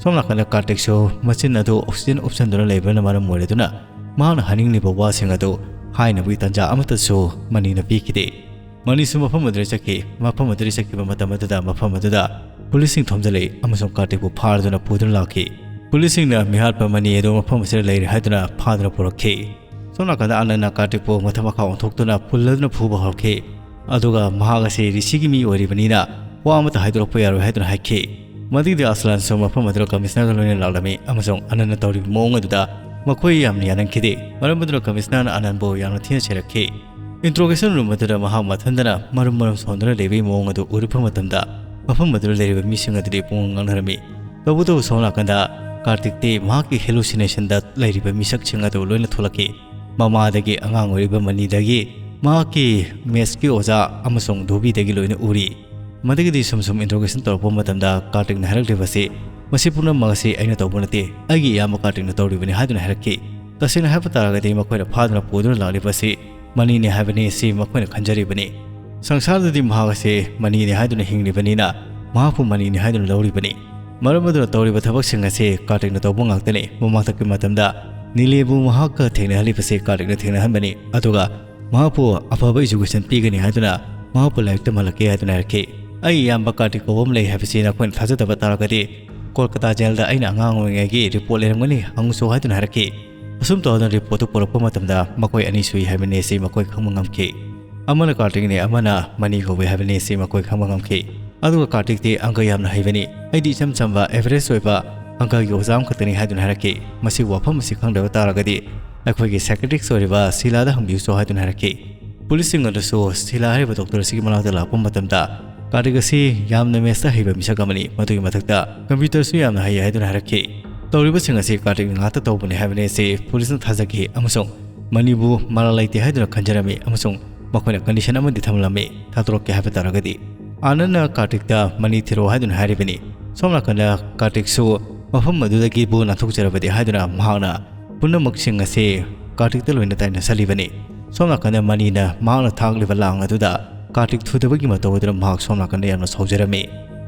ꯁꯣꯝ ꯅꯥꯀꯟꯗ ꯀꯥꯔꯇꯤꯛꯁꯨ ꯃꯆꯤꯟ ꯑꯗꯨ ꯑꯣꯛꯁꯤꯖꯦꯟ ꯎꯞꯁꯟꯗꯨꯅ ꯂꯩꯕꯅ ꯃꯔꯝ ꯑꯣꯏꯔꯗꯨꯅ ꯃꯍꯥꯛꯅ ꯍꯥꯏꯅꯤꯡꯂꯤꯕ ꯋꯥꯁꯤꯡ ꯑꯗꯨ ꯍꯥꯏꯅꯕꯒꯤ ꯇꯥꯟꯖꯥ ꯑꯃꯠꯇꯁꯨ ꯃꯅꯤꯅ ꯄꯤꯈꯤꯗꯦ꯫ ꯃꯅꯤꯁꯨ ꯃꯐꯝ ꯑꯗꯨꯗ ꯆꯠꯈꯤ꯫ ꯃꯐꯝ ꯑꯗꯨꯗ ꯆꯠꯈꯤꯕ ꯃꯇꯝ ꯑꯗꯨꯗ ꯃꯐꯝ ꯑꯗꯨꯗ ꯄꯨꯂꯤꯁꯁꯤꯡ ꯊꯣꯝꯖꯤꯜꯂꯛꯏ ꯑꯃꯁꯨꯡ ꯀꯥꯔꯇꯤꯛꯄꯨ ꯐꯥꯗꯨꯅ ꯄꯨꯗꯨꯅ ꯂꯥꯛꯈꯤ꯫ ꯄꯨꯂꯤꯁꯁꯤꯡꯅ ꯃꯤꯍꯥꯠꯄ ꯃꯅꯤ ꯑꯗꯨ ꯃꯐꯝ ꯑꯁꯤꯗ ꯂꯩꯔꯦ ꯍꯥꯏꯗꯨꯅ ꯐꯥꯗꯨꯅ ꯄꯨꯔꯛꯈꯤ꯫ ꯁꯣꯝ ꯅꯥꯀꯟꯗ ꯑꯅꯟꯅ ꯀꯥꯔꯇꯤꯛꯄꯨ ꯃꯊꯛ ꯃꯈꯥ ꯑꯣꯟꯊꯣꯛꯇꯨꯅ ꯄꯨꯜꯂꯗꯨꯅ ꯐꯨꯕ ꯍꯧꯔꯛꯈꯤ꯫ ꯑꯗꯨꯒ ꯃꯍꯥꯛ ꯑꯁꯤ ꯔꯤꯁꯤꯒꯤ ꯃꯤ ꯑꯣꯏꯔꯤꯕꯅꯤꯅ ꯋꯥ ꯑꯃꯠꯇ ꯍꯥꯏꯗꯣꯔꯛꯄ ꯌꯥꯔꯣꯏ ꯍꯥꯏꯗꯨꯅ ꯍꯥꯏꯈꯤ꯫ ꯃꯗꯨꯒꯤꯗꯤ ꯑꯁꯂꯥꯟꯁꯨ ꯃꯐꯝ ꯑꯗꯨꯗ ꯀꯃꯤꯁꯅꯔꯒ ꯂꯣꯏꯅ ꯂꯥꯛꯂꯝꯃꯤ ꯑꯃꯁꯨꯡ ꯑꯅꯟꯅ ꯇꯧꯔꯤꯕ ꯃꯑꯣꯡ ꯑꯗꯨꯗ ꯃꯈꯣꯏ ꯌꯥꯝꯅ ꯌꯥꯅꯤꯡꯈꯤꯗꯦ꯫ ꯃꯔꯝ ꯑꯗꯨꯅ ꯀꯃꯤꯁꯅꯔꯅ ꯑꯅꯟꯕꯨ ꯌꯥꯝꯅ ꯊꯤꯅ ꯆꯩꯔꯛꯈꯤ꯫ ꯏꯟꯇ꯭ꯔꯣꯒꯦꯁꯟ ꯔꯨꯝ ꯑꯗꯨꯗ ꯃꯍꯥꯛ ꯃꯊꯟꯗꯅ ꯃꯔꯨꯝ ꯃꯔꯨꯝ ꯁꯣꯟꯗꯨꯅ ꯂꯩꯕꯒꯤ ꯃꯑꯣꯡ ꯑꯗꯨ ꯎꯔꯛꯄ ꯃꯇꯝꯗ ꯃꯐꯝ ꯑꯗꯨꯗ ꯂꯩꯔꯤꯕ ꯃꯤꯁꯤꯡ ꯑꯗꯨꯗꯤ ꯄꯨꯡꯉꯥꯡ ꯉꯥꯡꯅꯔꯝꯃꯤ꯫ ꯇꯧꯕꯇꯕꯨ ꯁꯣꯝ ꯅꯥꯀꯟꯗ ꯀꯥꯔꯇꯤꯛꯇꯤ ꯃꯍꯥꯛꯀꯤ ꯍꯦꯂꯨꯁꯤꯅꯦꯁꯟꯗ ꯂꯩꯔꯤꯕ ꯃꯤꯁꯛꯁꯤꯡ ꯑꯗꯨ ꯂꯣꯏꯅ ꯊꯣꯛꯂꯛꯈꯤ꯫ ꯃꯃꯥꯗꯒꯤ ꯑꯉꯥꯡ ꯑꯣꯏꯔꯤꯕ ꯃꯅꯤꯗꯒꯤ ꯃꯍꯥꯛꯀꯤ ꯃꯦꯠꯁꯀꯤ ꯑꯣꯖꯥ ꯑꯃꯁꯨꯡ ꯙꯣꯕꯤꯗꯒꯤ ꯂꯣꯏꯅ ꯎꯔꯤ꯫ ꯃꯗꯨꯒꯤꯗꯤ ꯁꯨꯝ ꯁꯨꯝ ꯏꯟꯇ꯭ꯔꯣꯒꯦꯁꯟ ꯇꯧꯔꯛꯄ ꯃꯇꯝꯗ ꯀꯥꯔꯇꯤꯛꯅ ꯍꯥꯏꯔꯛꯂꯤꯕꯁꯤ, "ꯃꯁꯤ ꯄꯨꯝꯅꯃꯛ ꯑꯁꯤ ꯑꯩꯅ ꯇꯧꯕ ꯅꯠꯇꯦ, ꯑꯩꯒꯤ ꯏꯌꯥꯝꯕ ꯀꯥꯔꯇꯤꯛꯅ ꯇꯧꯔꯤꯕꯅꯤ" ꯍꯥꯏꯗꯨꯅ ꯍꯥꯏꯔꯛꯈꯤ꯫ ꯇꯁꯦꯡꯅ ꯍꯥꯏꯕ ꯇꯥꯔꯒꯗꯤ ꯃꯈꯣꯏꯅ ꯐꯥꯗꯨꯅ ꯄꯨꯗꯨꯅ ꯂꯥꯛꯂꯤꯕꯁꯤ ꯃꯅꯤꯅꯤ ꯍꯥꯏꯕꯅꯤ ꯁꯤ ꯃꯈꯣꯏꯅ ꯈꯟꯖꯔꯤꯕꯅꯤ꯫ ꯁꯪꯁꯥꯔꯗꯗꯤ ꯃꯍꯥꯛ ꯑꯁꯤ ꯃꯅꯤꯅꯤ ꯍꯥꯏꯗꯨꯅ ꯍꯤꯡꯂꯤꯕꯅꯤꯅ ꯃꯍꯥꯛꯄꯨ ꯃꯅꯤꯅꯤ ꯍꯥꯏꯗꯨꯅ ꯂꯧꯔꯤꯕꯅꯤ꯫ ꯃꯔꯝ ꯑꯗꯨꯅ ꯇꯧꯔꯤꯕ ꯊꯕꯛꯁꯤꯡ ꯑꯁꯤ ꯀꯥꯔꯇꯤꯛꯅ ꯇꯧꯕ ꯉꯥꯛꯇꯅꯤ꯫ ꯃꯃꯥꯡꯊꯛꯀꯤ ꯃꯇꯝꯗ ꯅꯤꯂꯦꯕꯨ ꯃꯍꯥꯛꯀ ꯊꯦꯡꯅꯍꯜꯂꯤꯕꯁꯤ ꯀꯥꯔꯇꯤꯛꯅ ꯊꯦꯡꯅꯍꯟꯕꯅꯤ꯫ ꯑꯗꯨꯒ ꯃꯍꯥꯛꯄꯨ ꯑꯐꯕ ꯏꯖꯨꯀꯦꯁꯟ ꯄꯤꯒꯅꯤ ꯍꯥꯏꯗꯨꯅ ꯃꯍꯥꯛꯄꯨ ꯂꯥꯏꯔꯤꯛ ꯇꯝꯍꯜꯂꯛꯀꯦ ꯍꯥꯏꯗꯨꯅ ꯍꯥꯏꯔꯛꯈꯤ꯫ ꯑꯩꯒꯤ ꯏꯌꯥꯝꯕ ꯀꯥꯔꯇꯤꯛ ꯀꯧꯕ ꯑꯃ ꯂꯩ ꯍꯥꯏꯕꯁꯤ ꯅꯈꯣꯏꯅ ꯊꯥꯖꯗꯕ ꯇꯥꯔꯒꯗꯤ ꯀꯣꯜꯀꯇꯥ ꯖꯦꯜꯗ ꯑꯩꯅ ꯑꯉꯥꯡ ꯑꯣꯏꯔꯤꯉꯩꯒꯤ ꯔꯤꯄꯣꯔꯠ ꯂꯩꯔꯝꯒꯅꯤ, ꯍꯪꯉꯨꯆꯣ ꯍꯥꯏꯗꯨꯅ ꯍꯥꯏꯔꯛꯈꯤ꯫ ꯑꯁꯨꯝ ꯇꯧꯗꯨꯅ ꯔꯤꯄꯣꯔꯠꯇꯨ ꯄꯨꯔꯛꯄ ꯃꯇꯝꯗ ꯃꯈꯣꯏ ꯑꯅꯤ ꯁꯨꯏ ꯍꯥꯏꯕꯅꯤ ꯑꯁꯤ ꯃꯈꯣꯏ ꯈꯪꯕ ꯉꯝꯈꯤ꯫ ꯑꯃꯅ ꯀꯥꯔꯇꯤꯛꯅꯤ, ꯑꯃꯅ ꯃꯅꯤ ꯀꯧꯏ ꯍꯥꯏꯕꯅꯤ ꯑꯁꯤ ꯃꯈꯣꯏ ꯈꯪꯕ ꯉꯝꯈꯤ꯫ ꯑꯗꯨꯒ ꯀꯥꯔꯇꯤꯛꯇꯤ ꯑꯪꯀ ꯌꯥꯝꯅ ꯍꯩꯕꯅꯤ, "ꯑꯩꯗꯤ ꯏꯆꯝ ꯆꯝꯕ ꯑꯦꯚꯔꯦꯖ ꯑꯣꯏꯕ ꯑꯪꯀꯒꯤ ꯑꯣꯖꯥ ꯑꯃꯈꯛꯇꯅꯤ" ꯍꯥꯏꯗꯨꯅ ꯍꯥꯏꯔꯛꯈꯤ꯫ ꯃꯁꯤꯒꯤ ꯋꯥꯐꯝ ꯑꯁꯤ ꯈꯪꯗꯕ ꯇꯥꯔꯒꯗꯤ ꯑꯩꯈꯣꯏꯒꯤ ꯁꯥꯏꯀ꯭ꯔꯤꯛꯁ ꯑꯣꯏꯔꯤꯕ ꯁꯤꯂꯥꯗ ꯍꯪꯕꯤꯌꯨꯁꯨ ꯍꯥꯏꯗꯨꯅ ꯍꯥꯏꯔꯛꯈꯤ꯫ ꯄꯨꯂꯤꯁꯁꯤꯡ ꯑꯗꯨꯁꯨ ꯁꯤꯂꯥ ꯍꯥꯏꯔꯤꯕ ꯗꯣꯛꯇꯔ ꯑꯁꯤꯒꯤ ꯃꯅꯥꯛꯇ ꯂꯥꯛꯄ ꯃꯇꯝꯗ ꯀꯥꯔꯇꯤꯛ ꯑꯁꯤ ꯌꯥꯝꯅ ꯃꯦꯠꯁꯇ ꯍꯩꯕ ꯃꯤꯁꯛ ꯑꯃꯅꯤ, ꯃꯗꯨꯒꯤ ꯃꯊꯛꯇ ꯀꯝꯄ꯭ꯌꯨꯇꯔꯁꯨ ꯌꯥꯝꯅ ꯍꯩ ꯍꯥꯏꯗꯨꯅ ꯍꯥꯏꯔꯛꯈꯤ꯫ ꯇꯧꯔꯤꯕꯁꯤꯡ ꯑꯁꯤ ꯀꯥꯔꯇꯤꯛꯅ ꯉꯥꯛꯇ ꯇꯧꯕꯅꯤ ꯍꯥꯏꯕꯅꯤ ꯑꯁꯤ ꯄꯨꯂꯤꯁꯅ ꯊꯥꯖꯈꯤ ꯑꯃꯁꯨꯡ ꯃꯅꯤꯕꯨ ꯃꯔꯥꯜ ꯂꯩꯇꯦ ꯍꯥꯏꯗꯨꯅ ꯈꯟꯖꯔꯝꯃꯤ ꯑꯃꯁꯨꯡ ꯃꯈꯣꯏꯅ ꯀꯟꯗꯤꯁꯟ ꯑꯃꯗꯤ ꯊꯝꯂꯝꯃꯤ, ꯊꯥꯗꯣꯔꯛꯀꯦ ꯍꯥꯏꯕ ꯇꯥꯔꯒꯗꯤ꯫ ꯑꯥꯅꯟꯅ ꯀꯥꯔꯇꯤꯛꯇ ꯃꯅꯤ ꯊꯤꯔꯛꯑꯣ ꯍꯥꯏꯗꯨꯅ ꯍꯥꯏꯔꯤꯕꯅꯤ꯫ ꯁꯣꯝ ꯅꯥꯀꯟꯗ ꯀꯥꯔꯇꯤꯛꯁꯨ ꯃꯐꯝ ꯑꯗꯨꯗꯒꯤꯕꯨ ꯅꯥꯟꯊꯣꯛꯆꯔꯕꯗꯤ ꯍꯥꯏꯗꯨꯅ ꯃꯍꯥꯛꯅ ꯄꯨꯝꯅꯃꯛꯁꯤꯡ ꯑꯁꯤ ꯀꯥꯔꯇꯤꯛꯇ ꯂꯣꯏꯅ ꯇꯥꯏꯅꯁꯜꯂꯤꯕꯅꯤ꯫ ꯁꯣꯝ ꯅꯥꯀꯟꯗ ꯃꯅꯤꯅ ꯃꯍꯥꯛꯅ ꯊꯥꯛꯂꯤꯕ ꯂꯥꯡ ꯑꯗꯨꯗ ꯀꯥꯔꯇꯤꯛ ꯊꯨꯗꯕꯒꯤ ꯃꯇꯧ ꯑꯗꯨꯅ ꯃꯍꯥꯛ ꯁꯣꯝ ꯅꯥꯀꯟꯗ ꯌꯥꯝꯅ ꯁꯥꯎꯖꯔꯝꯃꯤ꯫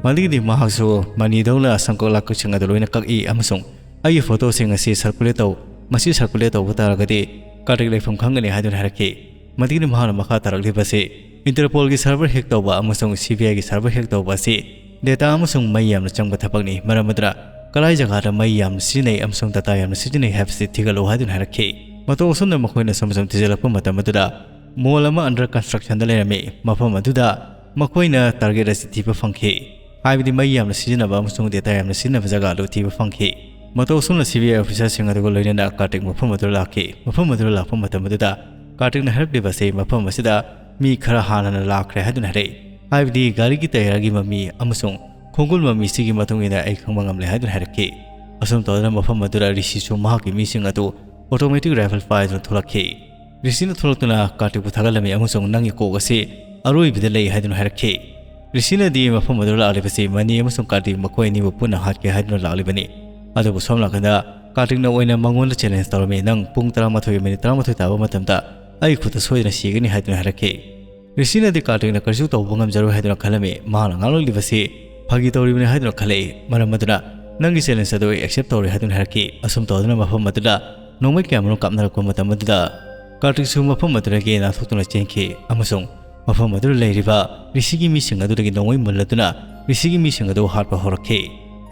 ꯃꯗꯨꯒꯤꯗꯤ ꯃꯍꯥꯛꯁꯨ ꯃꯅꯤꯗꯧꯅ ꯁꯪꯀꯛ ꯂꯥꯛꯀꯛꯁꯤꯡ ꯑꯗꯨ ꯂꯣꯏꯅ ꯀꯛꯏ ꯑꯃꯁꯨꯡ "ꯑꯩꯒꯤ ꯐꯣꯇꯣꯁꯤꯡ ꯑꯁꯤ ꯁꯔꯀꯨꯂꯦꯠ ꯇꯧ, ꯃꯁꯤ ꯁꯔꯀꯨꯂꯦꯠ ꯇꯧꯕ ꯇꯥꯔꯒꯗꯤ ꯀꯥꯔꯇꯤꯛ ꯂꯩꯐꯝ ꯈꯪꯒꯅꯤ" ꯍꯥꯏꯗꯨꯅ ꯍꯥꯏꯔꯛꯈꯤ꯫ ꯃꯗꯨꯒꯤꯗꯤ ꯃꯍꯥꯛꯅ ꯃꯈꯥ ꯇꯥꯔꯛꯂꯤꯕꯁꯤ, "ꯏꯟꯇꯔꯄꯣꯜꯒꯤ ꯁꯔꯚꯔ ꯍꯦꯛ ꯇꯧꯕ ꯑꯃꯁꯨꯡ ꯁꯤ ꯕꯤ ꯑꯥꯏꯒꯤ ꯁꯔꯚꯔ ꯍꯦꯛ ꯇꯧꯕ ꯑꯁꯤ ꯗꯦꯇꯥ ꯑꯃꯁꯨꯡ ꯃꯩ ꯌꯥꯝꯅ ꯆꯪꯕ ꯊꯕꯛꯅꯤ, ꯃꯔꯝ ꯑꯗꯨꯅ ꯀꯗꯥꯏ ꯖꯒꯥꯗ ꯃꯩ ꯌꯥꯝꯅ ꯁꯤꯖꯤꯟꯅꯩ ꯑꯃꯁꯨꯡ ꯗꯦꯇꯥ ꯌꯥꯝꯅ ꯁꯤꯖꯤꯟꯅꯩ ꯍꯥꯏꯕꯁꯤ ꯊꯤꯒꯠꯂꯨ" ꯍꯥꯏꯗꯨꯅ ꯍꯥꯏꯔꯛꯈꯤ꯫ ꯃꯇꯧ ꯑꯁꯨꯝꯅ ꯃꯈꯣꯏꯅ ꯁꯨꯝ ꯁꯨꯝ ꯊꯤꯖꯤꯜꯂꯛꯄ ꯃꯇꯝ ꯑꯗꯨꯗ ꯃꯣꯜ ꯑꯃ ꯑꯟꯗꯔ ꯀꯟꯁꯇ꯭ꯔꯛꯁꯟꯗ ꯂꯩꯔꯝꯃꯤ꯫ ꯃꯐꯝ ꯑꯗꯨꯗ ꯃꯈꯣꯏꯅ ꯇꯥꯔꯒꯦꯠ ꯑꯁꯤ ꯊꯤꯕ ꯐꯪꯈꯤ, ꯍꯥꯏꯕꯗꯤ ꯃꯩ ꯌꯥꯝꯅ ꯁꯤꯖꯤꯟꯅꯕ ꯑꯃꯁꯨꯡ ꯗꯦꯇꯥ ꯌꯥꯝꯅ ꯁꯤꯖꯤꯟꯅꯕ ꯖꯒꯥ ꯑꯗꯨ ꯊꯤꯕ ꯐꯪꯈꯤ꯫ ꯃꯇꯧ ꯑꯁꯨꯝꯅ ꯁꯤ ꯕꯤ ꯑꯥꯏ ꯑꯣꯐꯤꯁꯔꯁꯤꯡ ꯑꯗꯨꯒ ꯂꯣꯏꯅꯅ ꯀꯥꯔꯇꯤꯛ ꯃꯐꯝ ꯑꯗꯨꯗ ꯂꯥꯛꯈꯤ꯫ ꯃꯐꯝ ꯑꯗꯨꯗ ꯂꯥꯛꯄ ꯃꯇꯝ ꯑꯗꯨꯗ ꯀꯥꯔꯇꯤꯛꯅ ꯍꯥꯏꯔꯛꯂꯤꯕ ꯑꯁꯤ ꯃꯐꯝ ꯑꯁꯤꯗ ꯃꯤ ꯈꯔ ꯍꯥꯟꯅꯅ ꯂꯥꯛꯈ꯭ꯔꯦ ꯍꯥꯏꯗꯨꯅ ꯍꯥꯏꯔꯛꯏ, ꯍꯥꯏꯕꯗꯤ ꯒꯥꯔꯤꯒꯤ ꯇꯌꯥꯔꯒꯤ ꯃꯃꯤ ꯑꯃꯁꯨꯡ ꯈꯣꯡꯒꯨꯜ ꯃꯃꯤꯁꯤꯒꯤ ꯃꯇꯨꯡ ꯏꯟꯅ ꯑꯩ ꯈꯪꯕ ꯉꯝꯂꯦ ꯍꯥꯏꯗꯨꯅ ꯍꯥꯏꯔꯛꯈꯤ꯫ ꯑꯁꯨꯝ ꯇꯧꯗꯅ ꯃꯐꯝ ꯑꯗꯨꯗ ꯔꯤꯁꯤꯁꯨ ꯃꯍꯥꯛꯀꯤ ꯃꯤꯁꯤꯡ ꯑꯗꯨ ꯑꯣꯇꯣꯃꯦꯇꯤꯛ ꯔꯥꯏꯐꯜ ꯄꯥꯏꯗꯨꯅ ꯊꯣꯛꯂꯛꯈꯤ꯫ ꯔꯤꯁꯤꯅ ꯊꯣꯛꯂꯛꯇꯨꯅ ꯀꯥꯔꯇꯤꯛꯄꯨ ꯊꯥꯒꯠꯂꯝꯃꯤ ꯑꯃꯁꯨꯡ "ꯅꯪꯒꯤ ꯀꯣꯛ ꯑꯁꯤ ꯑꯔꯣꯏꯕꯗ ꯂꯩ" ꯍꯥꯏꯗꯨꯅ ꯍꯥꯏꯔꯛꯈꯤ꯫ ꯔꯤꯁꯤꯅꯗꯤ ꯃꯐꯝ ꯑꯗꯨꯗ ꯂꯥꯛꯂꯤꯕꯁꯤ ꯃꯅꯤ ꯑꯃꯁꯨꯡ ꯀꯥꯔꯇꯤꯛ ꯃꯈꯣꯏ ꯑꯅꯤꯕꯨ ꯄꯨꯟꯅ ꯍꯥꯠꯀꯦ ꯍꯥꯏꯗꯨꯅ ꯂꯥꯛꯂꯤꯕꯅꯤ꯫ ꯑꯗꯨꯕꯨ ꯁꯣꯝ ꯅꯥꯀꯟꯗ ꯀꯥꯔꯇꯤꯛꯅ ꯑꯣꯏꯅ ꯃꯉꯣꯟꯗ ꯆꯦꯂꯦꯟꯖ ꯇꯧꯔꯝꯃꯤ, "ꯅꯪ ꯄꯨꯡ ꯇꯔꯥꯃꯥꯊꯣꯏꯒ ꯃꯤꯅꯤꯠ ꯇꯔꯥꯃꯥꯊꯣꯏ ꯇꯥꯕ ꯃꯇꯝꯗ ꯑꯩ ꯈꯨꯠꯇ ꯁꯣꯏꯗꯅ ꯁꯤꯒꯅꯤ" ꯍꯥꯏꯗꯨꯅ ꯍꯥꯏꯔꯛꯈꯤ꯫ ꯔꯤꯁꯤꯅꯗꯤ ꯀꯥꯔꯇꯤꯛꯅ ꯀꯔꯤꯁꯨ ꯇꯧꯕ ꯉꯝꯖꯔꯣꯏ ꯍꯥꯏꯗꯨꯅ ꯈꯜꯂꯝꯃꯤ꯫ ꯃꯍꯥꯛꯅ ꯉꯥꯡꯂꯛꯂꯤꯕꯁꯤ ꯐꯥꯒꯤ ꯇꯧꯔꯤꯕꯅꯤ ꯍꯥꯏꯗꯨꯅ ꯈꯜꯂꯛꯏ꯫ ꯃꯔꯝ ꯑꯗꯨꯅ "ꯅꯪꯒꯤ ꯆꯦꯂꯦꯟꯖ ꯑꯗꯨ ꯑꯩ ꯑꯦꯛꯁꯦꯞ ꯇꯧꯔꯦ" ꯍꯥꯏꯗꯨꯅ ꯍꯥꯏꯔꯛꯈꯤ꯫ ꯑꯁꯨꯝ ꯇꯧꯗꯨꯅ ꯃꯐꯝ ꯑꯗꯨꯗ ꯅꯣꯡꯃꯩ ꯀꯌꯥꯃꯔꯨꯝ ꯀꯥꯞꯅꯔꯛꯄ ꯃꯇꯝ ꯑꯗꯨꯗ ꯀꯥꯔꯇꯤꯛꯁꯨ ꯃꯐꯝ ꯑꯗꯨꯗꯒꯤ ꯅꯥꯟꯊꯣꯛꯇꯨꯅ ꯆꯦꯟꯈꯤ ꯑꯃꯁꯨꯡ ꯃꯐꯝ ꯑꯗꯨꯗ ꯂꯩꯔꯤꯕ ꯔꯤꯁꯤꯒꯤ ꯃꯤꯁꯤꯡ ꯑꯗꯨꯗꯒꯤ ꯅꯣꯡꯃꯩ ꯃꯨꯜꯂꯗꯨꯅ ꯔꯤꯁꯤꯒꯤ ꯃꯤꯁꯤꯡ ꯑꯗꯨ ꯍꯥꯠꯄ ꯍꯧꯔꯛꯈꯤ꯫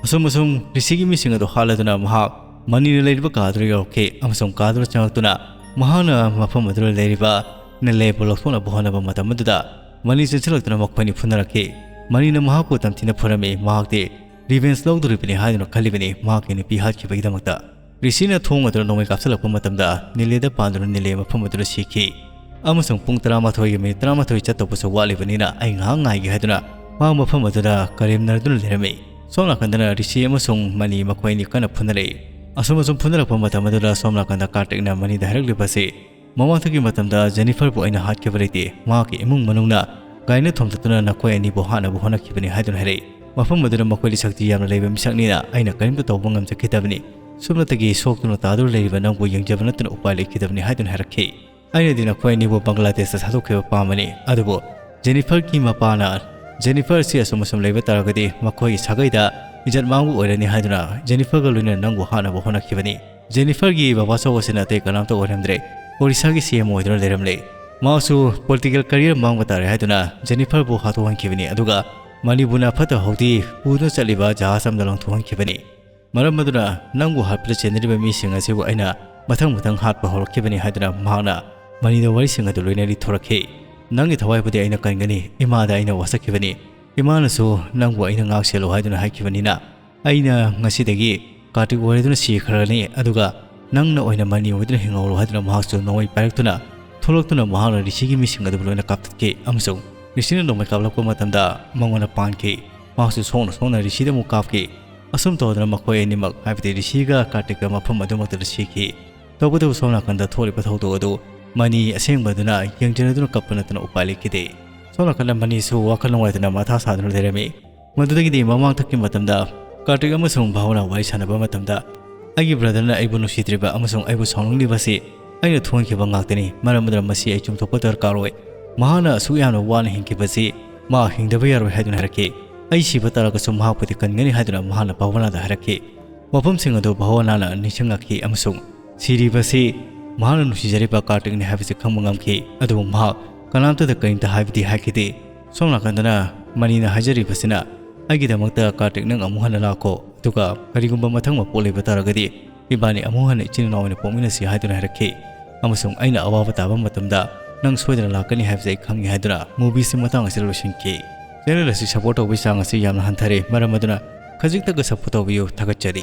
ꯑꯁꯨꯝ ꯑꯁꯨꯝ ꯔꯤꯁꯤꯒꯤ ꯃꯤꯁꯤꯡ ꯑꯗꯨ ꯍꯥꯠꯂꯗꯨꯅ ꯃꯍꯥꯛ ꯃꯅꯤꯅ ꯂꯩꯔꯤꯕ ꯀꯥ ꯑꯗꯨꯗ ꯌꯧꯔꯛꯈꯤ ꯑꯃꯁꯨꯡ ꯀꯥ ꯑꯗꯨꯗ ꯆꯪꯂꯛꯇꯨꯅ ꯃꯍꯥꯛꯅ ꯃꯐꯝ ꯑꯗꯨꯗ ꯂꯩꯔꯤꯕ ꯅꯦꯂꯦꯕꯨ ꯂꯧꯊꯣꯛꯅꯕ ꯍꯣꯠꯅꯕ ꯃꯇꯝ ꯑꯗꯨꯗ ꯃꯅꯤ ꯆꯦꯟꯁꯤꯜꯂꯛꯇꯨꯅ ꯃꯈꯣꯏꯅꯤ ꯐꯨꯅꯔꯛꯈꯤ꯫ ꯃꯅꯤꯅ ꯃꯍꯥꯛꯄꯨ ꯇꯝꯊꯤꯅ ꯐꯨꯔꯝꯃꯤ꯫ ꯃꯍꯥꯛꯇꯤ revenge ꯂꯧꯗꯣꯔꯤꯕꯅꯤ ꯍꯥꯏꯗꯨꯅ ꯈꯜꯂꯤꯕꯅꯤ ꯃꯍꯥꯛꯀꯤ ꯅꯨꯄꯤ ꯍꯥꯠꯈꯤꯕꯒꯤꯗꯃꯛꯇ꯫ ꯔꯤꯁꯤꯅ ꯊꯣꯡ ꯑꯗꯨꯗ ꯅꯣꯡꯃꯩ ꯀꯥꯞꯁꯤꯜꯂꯛꯄ ꯃꯇꯝꯗ ꯅꯤꯂꯦꯗ ꯄꯥꯟꯗꯨꯅ ꯅꯤꯂꯦ ꯃꯐꯝ ꯑꯗꯨꯗ ꯁꯤꯈꯤ꯫ ꯑꯃꯁꯨꯡ ꯄꯨꯡ ꯇꯔꯥꯃꯥꯊꯣꯏꯒꯤ ꯃꯤꯅꯤꯠ ꯇꯔꯥꯃꯥꯊꯣꯏ ꯆꯠꯇꯧꯕꯁꯨ ꯋꯥꯠꯂꯤꯕꯅꯤꯅ ꯑꯩ ꯉꯥꯏꯍꯥꯛ ꯉꯥꯏꯒꯦ ꯍꯥꯏꯗꯨꯅ ꯃꯍꯥꯛ ꯃꯐꯝ ꯑꯗꯨꯗ ꯀꯔꯦꯝꯅꯗꯨꯅ ꯂꯩꯔꯝꯃꯤ꯫ ꯁꯣꯝ ꯅꯥꯀꯟꯗꯅ ꯔꯤꯁꯤ ꯑꯃꯁꯨꯡ ꯃꯅꯤ ꯃꯈꯣꯏ ꯑꯅꯤ ꯀꯟꯅ ꯐꯨꯅꯔꯛꯏ꯫ ꯑꯁꯨꯝ ꯑꯁꯨꯝ ꯐꯨꯅꯔꯛꯄ ꯃꯇꯝ ꯑꯗꯨꯗ ꯁꯣꯝ ꯅꯥꯀꯟꯗ ꯀꯥꯔꯇꯤꯛꯅ ꯃꯅꯤꯗ ꯍꯥꯏꯔꯛꯂꯤꯕ ꯑꯁꯤ, ꯃꯃꯥꯡꯊꯛꯀꯤ ꯃꯇꯝꯗ ꯖꯦꯅꯤꯐꯔꯕꯨ ꯑꯩꯅ ꯍꯥꯠꯈꯤꯕ ꯂꯩꯇꯦ꯫ ꯃꯍꯥꯛꯀꯤ ꯏꯃꯨꯡ ꯃꯅꯨꯡꯅ ꯒꯥꯔꯤꯅ ꯊꯣꯝꯇꯠꯇꯨꯅ ꯅꯈꯣꯏ ꯑꯅꯤꯕꯨ ꯍꯥꯠꯅꯕ ꯍꯣꯠꯅꯈꯤꯕꯅꯤ ꯍꯥꯏꯗꯨꯅ ꯍꯥꯏꯔꯛꯏ꯫ ꯃꯐꯝ ꯑꯗꯨꯗ ꯃꯈꯣꯏꯗꯤ ꯁꯛꯇꯤ ꯌꯥꯝꯅ ꯂꯩꯕ ꯃꯤꯁꯛꯅꯤꯅ ꯑꯩꯅ ꯀꯔꯤꯝꯇ ꯇꯧꯕ ꯉꯝꯖꯈꯤꯗꯕꯅꯤ꯫ ꯁꯨꯞꯅꯇꯒꯤ ꯁꯣꯛꯇꯨꯅ ꯇꯥꯗꯨꯅ ꯂꯩꯔꯤꯕ ꯅꯪꯕꯨ ꯌꯦꯡꯖꯕ ꯅꯠꯇꯅ ꯎꯄꯥꯏ ꯂꯩꯈꯤꯗꯕꯅꯤ ꯍꯥꯏꯗꯨꯅ ꯍꯥꯏꯔꯛꯈꯤ꯫ ꯑꯩꯅꯗꯤ ꯅꯈꯣꯏ ꯑꯅꯤꯕꯨ ꯕꯪꯒ꯭ꯂꯥꯗꯦꯁꯇ ꯊꯥꯗꯣꯛꯈꯤꯕ ꯄꯥꯝꯕꯅꯤ, ꯑꯗꯨꯕꯨ ꯖꯦꯅꯤꯐꯔꯒꯤ ꯃꯄꯥꯅ ꯖꯦꯅꯤꯐꯔ ꯑꯁꯤ ꯑꯁꯨꯝ ꯑꯁꯨꯝ ꯂꯩꯕ ꯇꯥꯔꯒꯗꯤ ꯃꯈꯣꯏꯒꯤ ꯁꯥꯒꯩꯗ ꯏꯖꯠ ꯃꯥꯡꯕ ꯑꯣꯏꯔꯅꯤ ꯍꯥꯏꯗꯨꯅ ꯖꯦꯅꯤꯐꯔꯒ ꯂꯣꯏꯅꯅ ꯅꯪꯕꯨ ꯍꯥꯠꯅꯕ ꯍꯣꯠꯅꯈꯤꯕꯅꯤ꯫ ꯖꯦꯅꯤꯐꯔꯒꯤ ꯕꯕꯥꯆꯧ ꯑꯁꯤꯅ ꯑꯇꯩ ꯀꯅꯥꯝꯇ ꯑꯣꯏꯔꯝꯗ꯭ꯔꯦ, ꯑꯣꯔꯤꯁꯥꯒꯤ ꯁꯤ ꯑꯦꯝ ꯑꯣꯏꯗꯨꯅ ꯂꯩꯔꯝꯂꯦ꯫ ꯃꯍꯥꯛꯁꯨ ꯄꯣꯂꯤꯇꯤꯀꯦꯜ ꯀꯦꯔꯤꯌꯔ ꯃꯥꯡꯕ ꯇꯥꯔꯦ ꯍꯥꯏꯗꯨꯅ ꯖꯦꯅꯤꯐꯔꯕꯨ ꯍꯥꯠꯇꯣꯛꯍꯟꯈꯤꯕꯅꯤ, ꯑꯗꯨꯒ ꯃꯅꯤꯕꯨꯅ ꯐꯠꯇ ꯍꯥꯎꯗꯤ ꯄꯨꯗꯨꯅ ꯆꯠꯂꯤꯕ ꯖꯍꯥꯖ ꯑꯃꯗ ꯂꯪꯊꯣꯛꯍꯟꯈꯤꯕꯅꯤ꯫ ꯃꯔꯝ ꯑꯗꯨꯅ ꯅꯪꯕꯨ ꯍꯥꯠꯄꯗ ꯆꯦꯟꯅꯔꯤꯕ ꯃꯤꯁꯤꯡ ꯑꯁꯤꯕꯨ ꯑꯩꯅ ꯃꯊꯪ ꯃꯊꯪ ꯍꯥꯠꯄ ꯍꯧꯔꯛꯈꯤꯕꯅꯤ ꯍꯥꯏꯗꯨꯅ ꯃꯍꯥꯛꯅ ꯃꯅꯤꯗ ꯋꯥꯔꯤꯁꯤꯡ ꯑꯗꯨ ꯂꯣꯏꯅ ꯂꯤꯊꯣꯔꯛꯈꯤ꯫ ꯅꯪꯒꯤ ꯊꯋꯥꯏꯕꯨꯗꯤ ꯑꯩꯅ ꯀꯟꯒꯅꯤ, ꯏꯃꯥꯗ ꯑꯩꯅ ꯋꯥꯁꯛꯈꯤꯕꯅꯤ꯫ ꯏꯃꯥꯅꯁꯨ ꯅꯪꯕꯨ ꯑꯩꯅ ꯉꯥꯛ ꯁꯦꯜꯂꯨ ꯍꯥꯏꯗꯨꯅ ꯍꯥꯏꯈꯤꯕꯅꯤꯅ ꯑꯩꯅ ꯉꯁꯤꯗꯒꯤ ꯀꯥꯔꯇꯤꯛ ꯑꯣꯏꯔꯗꯨꯅ ꯁꯤꯈ꯭ꯔꯅꯤ, ꯑꯗꯨꯒ ꯅꯪꯅ ꯑꯣꯏꯅ ꯃꯅꯤ ꯑꯣꯏꯗꯨꯅ ꯍꯤꯡꯍꯧꯔꯣ ꯍꯥꯏꯗꯨꯅ ꯃꯍꯥꯛꯁꯨ ꯅꯣꯡꯃꯩ ꯄꯥꯏꯔꯛꯇꯨꯅ ꯊꯣꯛꯂꯛꯇꯨꯅ ꯃꯍꯥꯛꯅ ꯔꯤꯁꯤꯒꯤ ꯃꯤꯁꯤꯡ ꯑꯗꯨꯕꯨ ꯂꯣꯏꯅ ꯀꯥꯞꯊꯠꯈꯤ꯫ ꯑꯃꯁꯨꯡ ꯔꯤꯁꯤꯅ ꯅꯣꯡꯃꯩ ꯀꯥꯞꯂꯛꯄ ꯃꯇꯝꯗ ꯃꯉꯣꯟꯗ ꯄꯥꯟꯈꯤ꯫ ꯃꯍꯥꯛꯁꯨ ꯁꯣꯛꯅ ꯁꯣꯛꯅ ꯔꯤꯁꯤꯗ ꯑꯃꯨꯛ ꯀꯥꯞꯈꯤ꯫ ꯑꯁꯨꯝ ꯇꯧꯗꯅ ꯃꯈꯣꯏ ꯑꯅꯤꯃꯛ, ꯍꯥꯏꯕꯗꯤ ꯔꯤꯁꯤꯒ ꯀꯥꯔꯇꯤꯛꯀ, ꯃꯐꯝ ꯑꯗꯨꯃꯛꯇꯗ ꯁꯤꯈꯤ꯫ ꯇꯧꯕꯇꯕꯨ ꯁꯣꯝ ꯅꯥꯀꯟꯗ ꯊꯣꯛꯂꯤꯕ ꯊꯧꯗꯣꯛ ꯑꯗꯨ ꯃꯅꯤ ꯑꯁꯦꯡꯕꯗꯨꯅ ꯌꯦꯡꯖꯔꯗꯨꯅ ꯀꯞꯄ ꯅꯠꯇꯅ ꯎꯄꯥꯏ ꯂꯩꯈꯤꯗꯦ꯫ ꯁꯣꯝ ꯅꯥꯀꯟꯗ ꯃꯅꯤꯁꯨ ꯋꯥꯈꯜ ꯅꯨꯡꯉꯥꯏꯇꯅ ꯃꯊꯥ ꯁꯥꯗꯨꯅ ꯂꯩꯔꯝꯃꯤ꯫ ꯃꯗꯨꯗꯒꯤꯗꯤ ꯃꯃꯥꯡꯊꯛꯀꯤ ꯃꯇꯝꯗ ꯀꯥꯔꯇꯤꯛ ꯑꯃꯁꯨꯡ ꯚꯥꯎꯅ ꯋꯥꯔꯤ ꯁꯥꯟꯅꯕ ꯃꯇꯝꯗ, "ꯑꯩꯒꯤ ꯕ꯭ꯔꯗꯔꯅ ꯑꯩꯕꯨ ꯅꯨꯡꯁꯤꯗ꯭ꯔꯤꯕ ꯑꯃꯁꯨꯡ ꯑꯩꯕꯨ ꯁꯥꯎꯅꯤꯡꯂꯤꯕꯁꯤ ꯑꯩꯅ ꯊꯣꯛꯍꯟꯈꯤꯕ ꯉꯥꯛꯇꯅꯤ꯫ ꯃꯔꯝ ꯑꯗꯨꯅ ꯃꯁꯤ ꯑꯩ ꯆꯨꯝꯊꯣꯛꯄ ꯗꯔꯀꯥꯔ ꯑꯣꯏ꯫ ꯃꯍꯥꯛꯅ ꯑꯁꯨꯛ ꯌꯥꯝꯅ ꯋꯥꯅ ꯍꯤꯡꯈꯤꯕꯁꯤ ꯃꯥ ꯍꯤꯡꯗꯕ ꯌꯥꯔꯣꯏ" ꯍꯥꯏꯗꯨꯅ ꯍꯥꯏꯔꯛꯈꯤ꯫ "ꯑꯩ ꯁꯤꯕ ꯇꯥꯔꯒꯁꯨ ꯃꯍꯥꯛꯄꯨꯗꯤ ꯀꯟꯒꯅꯤ" ꯍꯥꯏꯗꯨꯅ ꯃꯍꯥꯛꯅ ꯚꯥꯎꯅꯥꯗ ꯍꯥꯏꯔꯛꯈꯤ꯫ ꯋꯥꯐꯝꯁꯤꯡ ꯑꯗꯨ ꯚꯥꯎꯅꯥꯅ ꯅꯤꯡꯁꯤꯡꯂꯛꯈꯤ ꯑꯃꯁꯨꯡ ꯁꯤꯔꯤꯕꯁꯤ ꯃꯍꯥꯛꯅ ꯅꯨꯡꯁꯤꯖꯔꯤꯕ ꯀꯥꯔꯇꯤꯛꯅꯤ ꯍꯥꯏꯕꯁꯤ ꯈꯪꯕ ꯉꯝꯈꯤ꯫ ꯑꯗꯨꯕꯨ ꯃꯍꯥꯛ ꯀꯅꯥꯝꯇꯗ ꯀꯔꯤꯝꯇ ꯍꯥꯏꯕꯗꯤ ꯍꯥꯏꯈꯤꯗꯦ꯫ ꯁꯣꯝ ꯅꯥꯀꯟꯗꯅ ꯃꯅꯤꯅ ꯍꯥꯏꯖꯔꯤꯕꯁꯤꯅ, "ꯑꯩꯒꯤꯗꯃꯛꯇ ꯀꯥꯔꯇꯤꯛ ꯅꯪ ꯑꯃꯨꯛ ꯍꯟꯅ ꯂꯥꯛꯈꯣ, ꯑꯗꯨꯒ ꯀꯔꯤꯒꯨꯝꯕ ꯃꯊꯪ ꯃꯄꯣꯛ ꯂꯩꯕ ꯇꯥꯔꯒꯗꯤ ꯏꯕꯥꯅꯤ ꯑꯃꯨꯛ ꯍꯟꯅ ꯏꯆꯤꯟ ꯏꯅꯥꯎ ꯑꯣꯏꯅ ꯄꯣꯛꯃꯤꯟꯅꯁꯤ" ꯍꯥꯏꯗꯨꯅ ꯍꯥꯏꯔꯛꯈꯤ꯫ ꯑꯃꯁꯨꯡ "ꯑꯩꯅ ꯑꯋꯥꯕ ꯇꯥꯕ ꯃꯇꯝꯗ ꯅꯪ ꯁꯣꯏꯗꯅ ꯂꯥꯛꯀꯅꯤ ꯍꯥꯏꯕꯁꯤ ꯑꯩ ꯈꯪꯏ" ꯍꯥꯏꯗꯨꯅ ꯃꯨꯚꯤꯁꯤ ꯃꯇꯥꯡ ꯑꯁꯤꯗ ꯂꯣꯏꯁꯤꯟꯈꯤ꯫ ꯆꯦꯅꯦꯜ ꯑꯁꯤ ꯁꯄꯣꯔꯠ ꯇꯧꯕꯒꯤ ꯆꯥꯡ ꯑꯁꯤ ꯌꯥꯝꯅ ꯍꯟꯊꯔꯦ꯫ ꯃꯔꯝ ꯑꯗꯨꯅ ꯈꯖꯤꯛꯇꯒ ꯁꯄꯣꯔꯠ ꯇꯧꯕꯤꯌꯨ꯫ ꯊꯥꯒꯠꯆꯔꯤ꯫